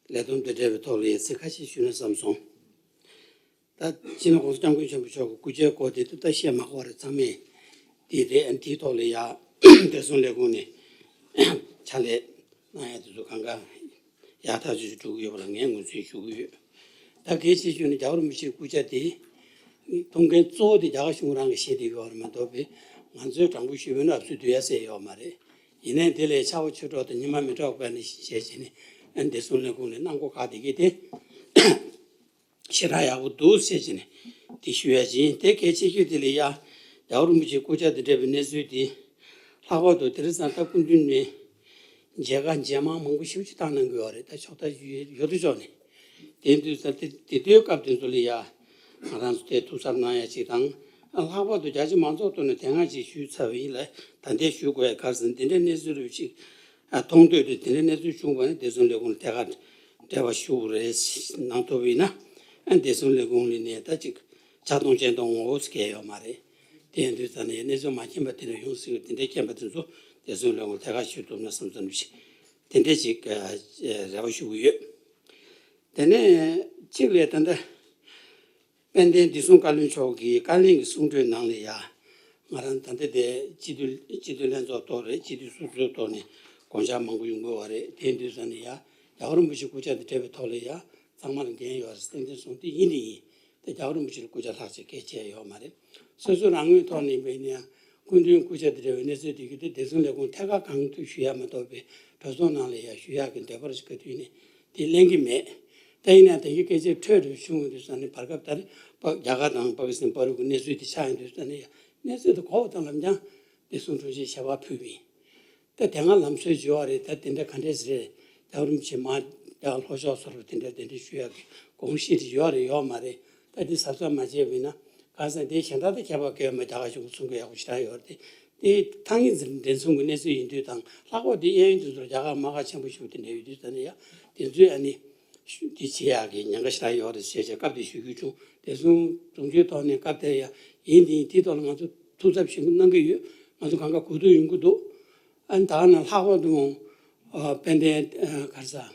ལས་བསྡོམས་དང་འབྲེལ་བའི་ཐོག་ལ་ཡང་ཚིག་ཁ་ཤས་ཞུས་ན་བསམ་སོང་། ད་སྤྱི་ནོར་༸གོང་ས་༸སྐྱབས་མགོན་ཆེན་པོ་མཆོག་གི་སྐུ་ཕྱྭའི་སྐོར་དེ་ད་ལྟ་བཤད་མ་དགོས་པ་རེད། ཚང་མས་དེ་རེད། ཨ་ནི་དེའི་ཐོག་ལ་ཡ་བདེ་སྲུང་ལས་ཁུངས་ནས་ཕྱག་ལས་གནང་ཡ་དེ་ཚོ་གང་ག་ཡག་ཐག་ཆོད་ཅིག་འགྲོ་གི་ཡོད་པ་ལ་ངས་ངོས་འཛིན་ཞུ་གི་ཡོད། ད་གལ་ཆེ་ཤོས་ནི་རྒྱལ་བ་རིན་པོ་ཆེའི་སྐུ་ཕྱྭ་དེ་མཐོང་མཁན་གཙོ་བོ་དེ་རྒྱ་གར་གཞུང་རང་གིས་བཞེས་བསྡད་ཡོད་རེད་མ་གཏོགས་པའི་ང་ཚོའི་དྲང་པོ་ཞུས་པ་ན་ཨབ་སུ་བསྡུ་ཡ་ཟེར་ཡོད་མ་རེད། ཡིན་ནའི་དེ་ལས་ཕྱག་དཔེ་ཆོས་གྲོགས་དང་ཉི་མ་མི་གྲོགས་བཀའ་ནས་བཞེས་བྱས་ནས་ཨ་ནི་བདེ་སྲུང་ལས་ཁུངས་ནས་གནང་སྒོ་བཀག་བསྡད་མཁན་དེ་ཞེ་དྲག་ཡག་པོ་འདུག་ཟེར་བྱས་ནས་དེ་ཞུ་ཡ་ཅིག་ཡིན། དེ་གལ་ཆེ་ཤོས་དེ་ལ་ཡ་རྒྱལ་བ་རིན་པོ་ཆེའི་སྐུ་ཕྱྭ་དང་འབྲེལ་བའི་གནས་ཚུལ་དེ་ལྷག་པར་དུ་དེང་སང་ད་སྐུ་མདུན་ནས་མཇལ་ཁ་མཇལ་མང་མང་པོ་ཞེ་པོ་ཅིག་བཏང་གནང་གི་ཡོད་རེད། ད་ཕྱོགས་མཐའ་ཡོད་དོ་ཅོག་ནས་དེ་དུས་ད་དེ་དེ་དུས་སྐབས་དེ་ཚོ་ལ་ཡ་ང་རང་ཚོ་དེ་ཐུགས་གཟབ་གནང་ཡ་ཅིག་དང་། ལྷག་པར་དུ་རྒྱ་ཆེ་མང་ཚོགས་ཐོག་ནས་དེ་སྔ་ཅིག་ཞུས་ཚར་བ་ཡིན་ལ་ད་ལྟའི་ཞུ་དགོས་ཡ་ག་རེ་ཟེར་ན་དེ་འདྲའི་གནས་ཚུལ་རེ་ཅིག་མཐོང་ཐོས་དེ་དེ་འདྲའི་གནས་ཚུལ་བྱུང་བ་ནི་བདེ་སྲུང་ལས་ཁུངས་ལ་ཐད་ཀར་འབྲེལ་བ་ཞུ་དགོས་རེད་གནང་ཐུབ་པ་ཡིན་ན། བདེ་སྲུང་ལས་ཁུངས་ལ་ནས་ད་ཅིག་ཆག་གཏོང་ཆེན་གཏོང་ངོ་བོ་སྐད་ཡོད་མ་རེད། དེ་ཡིན་དུས་ད་ནས་གནས་ཚུལ་མ་མཁྱེན་པ་དེ་འདྲ་ཡོང་སྲིད། དེ་འདྲའི་མཁྱེན་པ་དེ་ཚོ་བདེ་སྲུང་ལས་ཁུངས་ལ་ཐད་ཀར་ཞུ་ཐུབ་ན་བསམ་བསམ་ཞིག་དེ་འདྲའི་ཅིག་རེ་བ་ཞུ་གི་ཡོད། དེ་ནས་གཅིག་ལས་ད་ལྟ་དཔལ་ལྡན་བདེ་སྲུང་བཀའ་བློན་མཆོག་གི་བཀའ་ལན་གྱི་གསུང་གྲོས་ནང་ལ་ཡ། ང་རང་ད་ལྟ་དེ་སྤྱི་འཐུས་སྤྱི་འཐུས་ལྷན་ཚོགས་ཐོག་རེད། སྤྱི་འཐུས་སོ་སོའི་ཐོག་ནས་དགོངས་འཆར་མང་པོ་ཡོང་གི་ཡོད་རེད། དེ་དུས་ཙམ་ནས་ཡ་རྒྱལ་བ་རིན་པོ་ཆེའི་སྐུ་ཕྱྭ་དང་འབྲེལ་བའི་ཐོག་ལ་ཡ་ཚང་མ་ལ་འགན་ཡོད་རེད། ཏན་ཏན་སོང་དེ་ཡིན་དེ་ཡིན། དེ་རྒྱལ་བ་རིན་པོ་ཆེ་ལ་སྐུ་ཕྱྭ་ལྷག་ཅིག་གལ་ཆེ་ཡོད་མ་རེད། སོ་སོ་རང་ངོས་ཐོག་ནས་བྱས་ན་ཡང་སྐུ་མདུན་སྐུ་ཕྱྭ་དང་འབྲེལ་བའི་གནས་ཚུལ་དེ་གི་དེ་བདེ་སྲུང་ལས་ཁུངས་ཐད་ཀར་གང་ཐུབ་ཞུ་ཡ་མ་གཏོགས་པའི་གྲོས་ཚོགས་ནང་ལ་ཡ་ཞུ་ཡག་གི་འདོད་པ་རེ་ཞིག་ག་དུས་ནས་དེ་གླེང་གི་མེད། ད་ཡིན་ན་དེ་གི་སྐད་ཆ་འཕྲོས་རུ་བྱུང་དུས་ཙམ་ནས་བར་སྐབས་ད་རེས་པ་རྒྱ་གར་དང་པ་ཀི་སི་ཐན་བར་གྱི་གནས་ཚུལ་དེ་ཆགས་ཡོང་དུས་ཙམ་ནས་ཡ་གནས་ཚུལ་དེ་གོ་བ་དང་ལམ་རྐྱང་བདེ་སྲུང་དྲུང་ཆེ་ཞལ་པར་ཕུལ་བ་ཡིན། ད་དེ་སྔ་ལམ་སྲོལ་བྱུང་བ་རེད། ད་དེ་འདྲ་ག་འདྲས་རེད། རྒྱལ་བ་རིན་པོ་ཆེ་མར་རྒྱ་གར་ལྷོ་ཕྱོགས་སོགས་ལ་དེ་འདྲ་དེ་འདྲ་ཞུ་ཡག་གི་དགོངས་གཞི་དེ་ཡོད་རེད་ཡོད་མ་རེད། ད་དེ་གཟབ་གཟབ་མ་བྱས་པ་ཡིན་ན་གང་ཟེར་དེ་གཞན་དག་དང་ཁྱད་པར་གང་ཡང་མེད། རྒྱ་གར་གཞུང་གིས་གསུང་གི་ཡག་པོ་ཞེ་དྲག་ཡོད་རེད། དེ་ཐག་ཉེ་འཛིན་འགྲན་སོང་གི་གནས་ཚུལ་ཡིན་དུས་དང་ལྷག་པར་དུ་གཡས་གཡོན་དེ་ཚོར་རྒྱ་གར་དམག་སྒར་ཆེན་པོ་ཞིག་དེ་འདྲ་ཡོད་དུས་ད་ནས་ཡ་དེ་ཚོས་ཨ་ནི་ཞུ་དེ་བྱེད་ཡག་གི་ཉེན་ཁ་ཞེ་དྲག་ཡོད་རེད་ཟེར་བྱས་སྐབས་དེ་ཞུ་རྒྱུ་བྱུང་། བདེ་སྲུང་དྲུང་ཆེའི་ཐོག་ནས་སྐབས་དེར་ཡ་ཡིན་དེ་ཡིན་དེའི་ཐོག་ལ་ང་ཚོ་ཐུགས་འཚབ་ཞིག་གནང་གི་ཡོད། ང་ཚོ་གང་ག་གོ་ཐོས་ཡོང་གི་འདུག་ཨ་ནི་ད་ག་ནང་ལྷག་པར་དུ་ཨ་དཔལ་ལྡན་ཨ་ག་རེ་ཟ་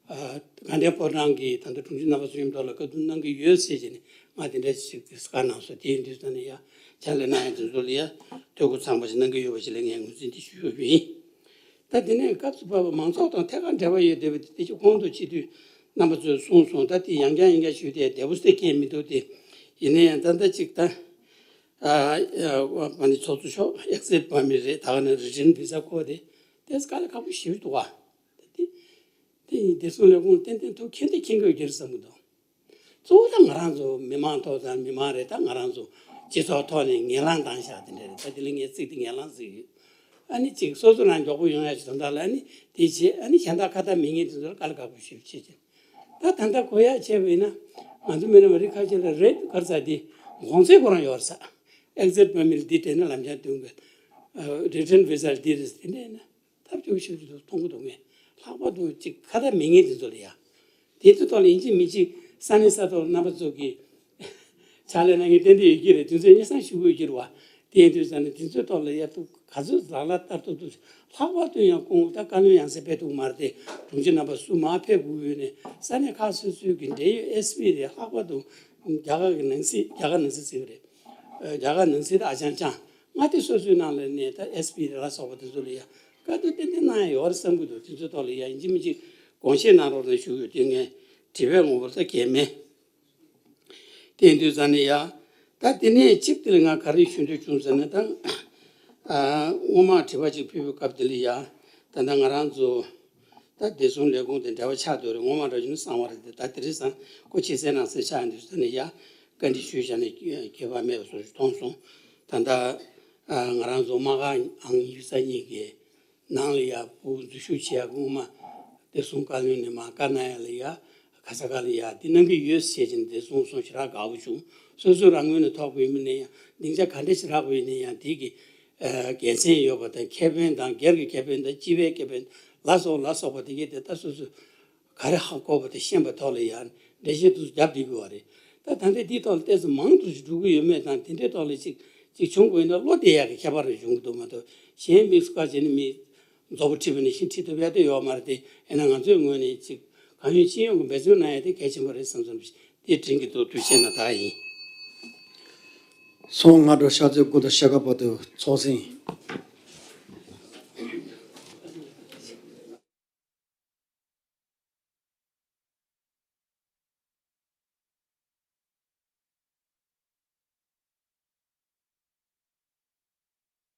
དགའ་ལྡན་ཕོ་བྲང་གི་ད་ལྟ་དྲུང་ཆེ་རྣམ་པ་ཚོ་མཉམ་དུ་ལ་བཀའ་བསྡུར་གནང་གི་ཡོད་ཟེར་བྱས་ནས་ང་དེ་འདྲ་ཞིག་བཀའ་གནང་སོང་། དེ་ཡིན་དུས་ཙང་ནས་ཡ་ཕྱག་ལས་གནང་ཡ་དེ་ཚོ་ལ་ཡ་ཐུགས་ཁུར་ཚང་པ་ཞིག་གནང་གི་ཡོད་པ་ཞིག་ལ་ངས་ངོས་འཛིན་དེ་ཞུ་ཡོད་པ་ཡིན། ད་དེ་ནས་སྐབས་སུ་བབས་པ་མང་ཚོགས་དང་ཐད་ཀར་འབྲེལ་བ་ཡོད་བསྡད་པ་དེ་དེ་ཅིག་གོང་དུ་སྤྱི་འཐུས་རྣམ་པ་ཚོས་གསུངས་སོང་། ད་དེ་ཡང་བསྐྱར་ཡང་བསྐྱར་ཞུས་ཏེ་བདེ་པོ་སྟེ་སྐད་མི་འདུག་སྟེ། ཡིན་ན་ཡང་ད་ལྟ་ཅིག་ད་ཨ་ཨ་ཨ་ནི་ཚོགས་གཙོ་མཆོག་ཨེག་སི་ཊི་པར་མིཊ་རེད། ད་ག་ནང་རི་ཊན་བི་ཟ་དགོས་དེ་དེ་དཀའ་ལས་ཁག་པོ་ཞེ་པོ་འདུག་བ། ད་དེ་དེ་ཡིན། བདེ་སྲུང་ལས་ཁུངས་ཏན་ཏན་ཐུགས་མཁྱེན་ཏེ་མཁྱེན་དགོས་ཀྱི་རེད་བསམ་གྱི་འདུག་གཙོ་བོ་ད་ང་རང་ཚོ་མི་མང་ཐོག་དང་མི་མང་རེད། ད་ང་རང་ཚོ་སྤྱི་ཚོགས་ཐོག་ནས་ངན་ལང་བཏང་བཞག་དེ་འདྲ་རེད། ད་དེ་ལ་ངས་ཚིག་དེ་ངན་ལང་ཟེར་གི་ཡོད། ཨ་ནི་ཅིག་སོ་སོ་རང་མགྱོགས་པོ་ཡོང་ཡ་ཞིག་དོན་དག་ལ་ཨ་ནི་དེ་བྱེད། ཨ་ནི་གཞན་དག་ཁ་ཐག་མེད་མཁན་དེ་ཚོ་ལ་དཀའ་ལས་ཁག་པོ་ཞེ་པོ་བྱེད་ཀྱི། ད་ད་ལྟ་གོ་ཡ་བྱས་པ་ཡིན་ན་ང་ཚོ་མི་རབས་མ་རིག་ཁ་ཤས་ལ་རེད། ག་རེ་ཟེར་དེ་གོང་ཚད་ཁོ་རང་ཡོད་རེད་ས། ཨེག་སི་ཊི་པར་མིཊ་འདི་སྤྲད་ན་ལམ་སང་འདོན་དགོས། རི་ཊན་བི་ཟ་འདི་རེད་དེ་འདྲ་ཡིན་ན། ཐབས་སྐྱོ་ཤོས་ཤིག་ཏུ་མཐོང་གི་འདུག་ངས་ལྷག་པར་དུ་ཅིག་ཁ་ཐག་མེད་མཁན་དེ་ཚོ་ལ་ཡ། དེ་ཚོའི་ཐོག་ལ་ཡིན་གཅིག་མིན་གཅིག་ས་གནས་ས་ཐོག་རྣམ་པ་ཚོ་གིས་ཕྱག་ལས་གནང་མཁན་ཏན་ཏན་ཡོད་ཀྱི་རེད། དེ་ཚོས་སྙན་སེང་ཞུ་དགོས་ཀྱི་རེད་བ། དེ་ཡིན་དུས་ཙང་ནས་དེ་ཚོའི་ཐོག་ལ་ཡ་ཐུགས་ག་ཚོད་ལག་ལ་བསྟར་ཐུབ་ཐུབ། ལྷག་པར་དུ་ཡང་སྐུ་ངོ་ད་བཀའ་བློན་ཡང་སེ་ཕེབས་ཐུབ་མ་རེད་དེ། དྲུང་ཆེ་རྣམ་པ་སུ་མར་ཕེབས་དགོས་ཡོད་ནས་ས་གནས་ཁག་སོ་སོའི་གི་འབྲེལ་ཡོད་ཨེས་པི་རེད། ལྷག་པར་དུ་རྒྱ་གར་གི་ནང་སྲིད་རྒྱ་གར་ནང་སྲིད་ཟེར་གི་རེད། རྒྱ་གར་ནང་སྲིད་ཨ་ཅང་ཅང་མངའ་སྡེ་སོ་སོའི་ནང་ལ་ནས་ད་ཨེས་པི་རེད་ལ་སོགས་པ་དེ་ཚོ་ལ་ཡ་བཀའ་བསྡུར་ཏན་ཏན་གནང་ཡ་ཡོད་རེད་བསམ་གྱི་འདུག་དེ་ཚོའི་ཐོག་ལ་ཡ་ཡིན་གཅིག་མིན་གཅིག་དགོངས་བཞེས་གནང་རོགས་གནང་ཞུ་དགོས་དེ་ངས་དྲི་བའི་ངོ་བོར་ད་གལ་མེད། དེ་ཡིན་དུས་ཙང་ནས་ཡ། ད་དེ་ནས་གཅིག་དེ་ལ་ང་ག་རེ་ཞུ་འདོད་བྱུང་ཟེར་ན་ད། ཨ་སྔོན་མ་དྲི་བ་གཅིག་ཕུལ་བའི་སྐབས་དེ་ལ་ཡ། ད་ལྟ་ང་རང་ཚོ་ད་བདེ་སྲུང་ལས་ཁུངས་དེ་འབྲེལ་བ་ཆགས་སྡོད་རེད། སྔོན་མ་འདྲ་བྱུང་ན་གསང་བ་རེད་དེ། ད་དེ་རིང་སང་སྐུ་ཕྱི་གསལ་ནང་གསལ་ཆགས་ཡོང་དུས་ཙང་ནས་ཡ། བཀའ་འདྲི་ཞུས་བཞག་ནས་ཁྱད་པར་མེད་པ་བཟོ་ཞིག་མཐོང་སོང་། ད་ལྟ་ང་རང་ཚོ་དམག་སྒར་ཨང་ཡིག་ཚང་གཉིས་ཀྱི་ནང་ལ་ཡ་བུ་འཛུལ་ཞུགས་བྱེད་ཡ་སྔོན་མ་བདེ་སྲུང་བཀའ་བློན་ནས་མར་བཀའ་གནང་ཡ་ལ་ཡ་ག་ས་ག་ལ་ཡ་འདི་གནང་གི་ཡོད་ཟེར་བྱས་ནས་བདེ་སྲུང་སོང་ཞེ་དྲག་དགའ་པོ་བྱུང་། སོ་སོ་རང་ངོས་ནས་ཐོབ་དགོས་ཡིན་ན་ཡང་སྡིངས་ཆ་ག་འདྲ་ཞིག་རག་དགོས་ཡིན་ན་ཡང་དེ་གི་དགེ་མཚན་ཡོད་པ་དང་ཁེ་ཕན་དང་སྒེར་གྱི་ཁེ་ཕན་དང་སྤྱི་པའི་ཁེ་ཕན་ལ་སོགས་ལ་སོགས་པ་དེ་གས་དེ་ད་སོ་སོ་ག་རེ་ཧ་གོ་བ་དེ་ཤེས་པའི་ཐོག་ལ་ཡང་འགྲེལ་བཤད་དུ་རྒྱབ་བསྡད་དགོས་པ་རེད། ད་ད་ལྟ་འདིའི་ཐོག་ལ་ཏོག་ཙམ་མང་དུ་ཞིག་འགྲོ་གི་ཡོད་མེད་དང་དེ་འདྲའི་ཐོག་ལ་ཅིག་ཅིག་བྱུང་དགོས་ན་བློ་བདེ་ཡག་གི་ཁྱད་པར་རེ་བྱུང་གི་འདུག་མ་གཏོགས་གཞན་དམིགས་སུ་བཀར་བྱས་ན་མི་མཛོག་པོ་ཁྲིད་པ་ནང་བཞིན་ཁྲིད་ཐུབ་ཡག་དེ་ཡོད་མ་རེད་དེ། ཡིན་ན་ང་ཚོའི་ངོས་ནས་ཅིག་གང་ཡོད་ཅི་ཡོང་གི་འབད་བརྩོན་གནང་ཡག་དེ་གལ་ཆེན་པོ་རེད་བསམ་བསམ་དེ་དྲན་གྱི་འདུག་ཐུགས་རྗེ་ཆེ་གནང་། ད་ཡིན། སོང་སྔ་དྲོ་ཤར་རྩེ་དགུ་དང་ཤར་ཁ་བར་དུ་ཚོགས་ཟིན།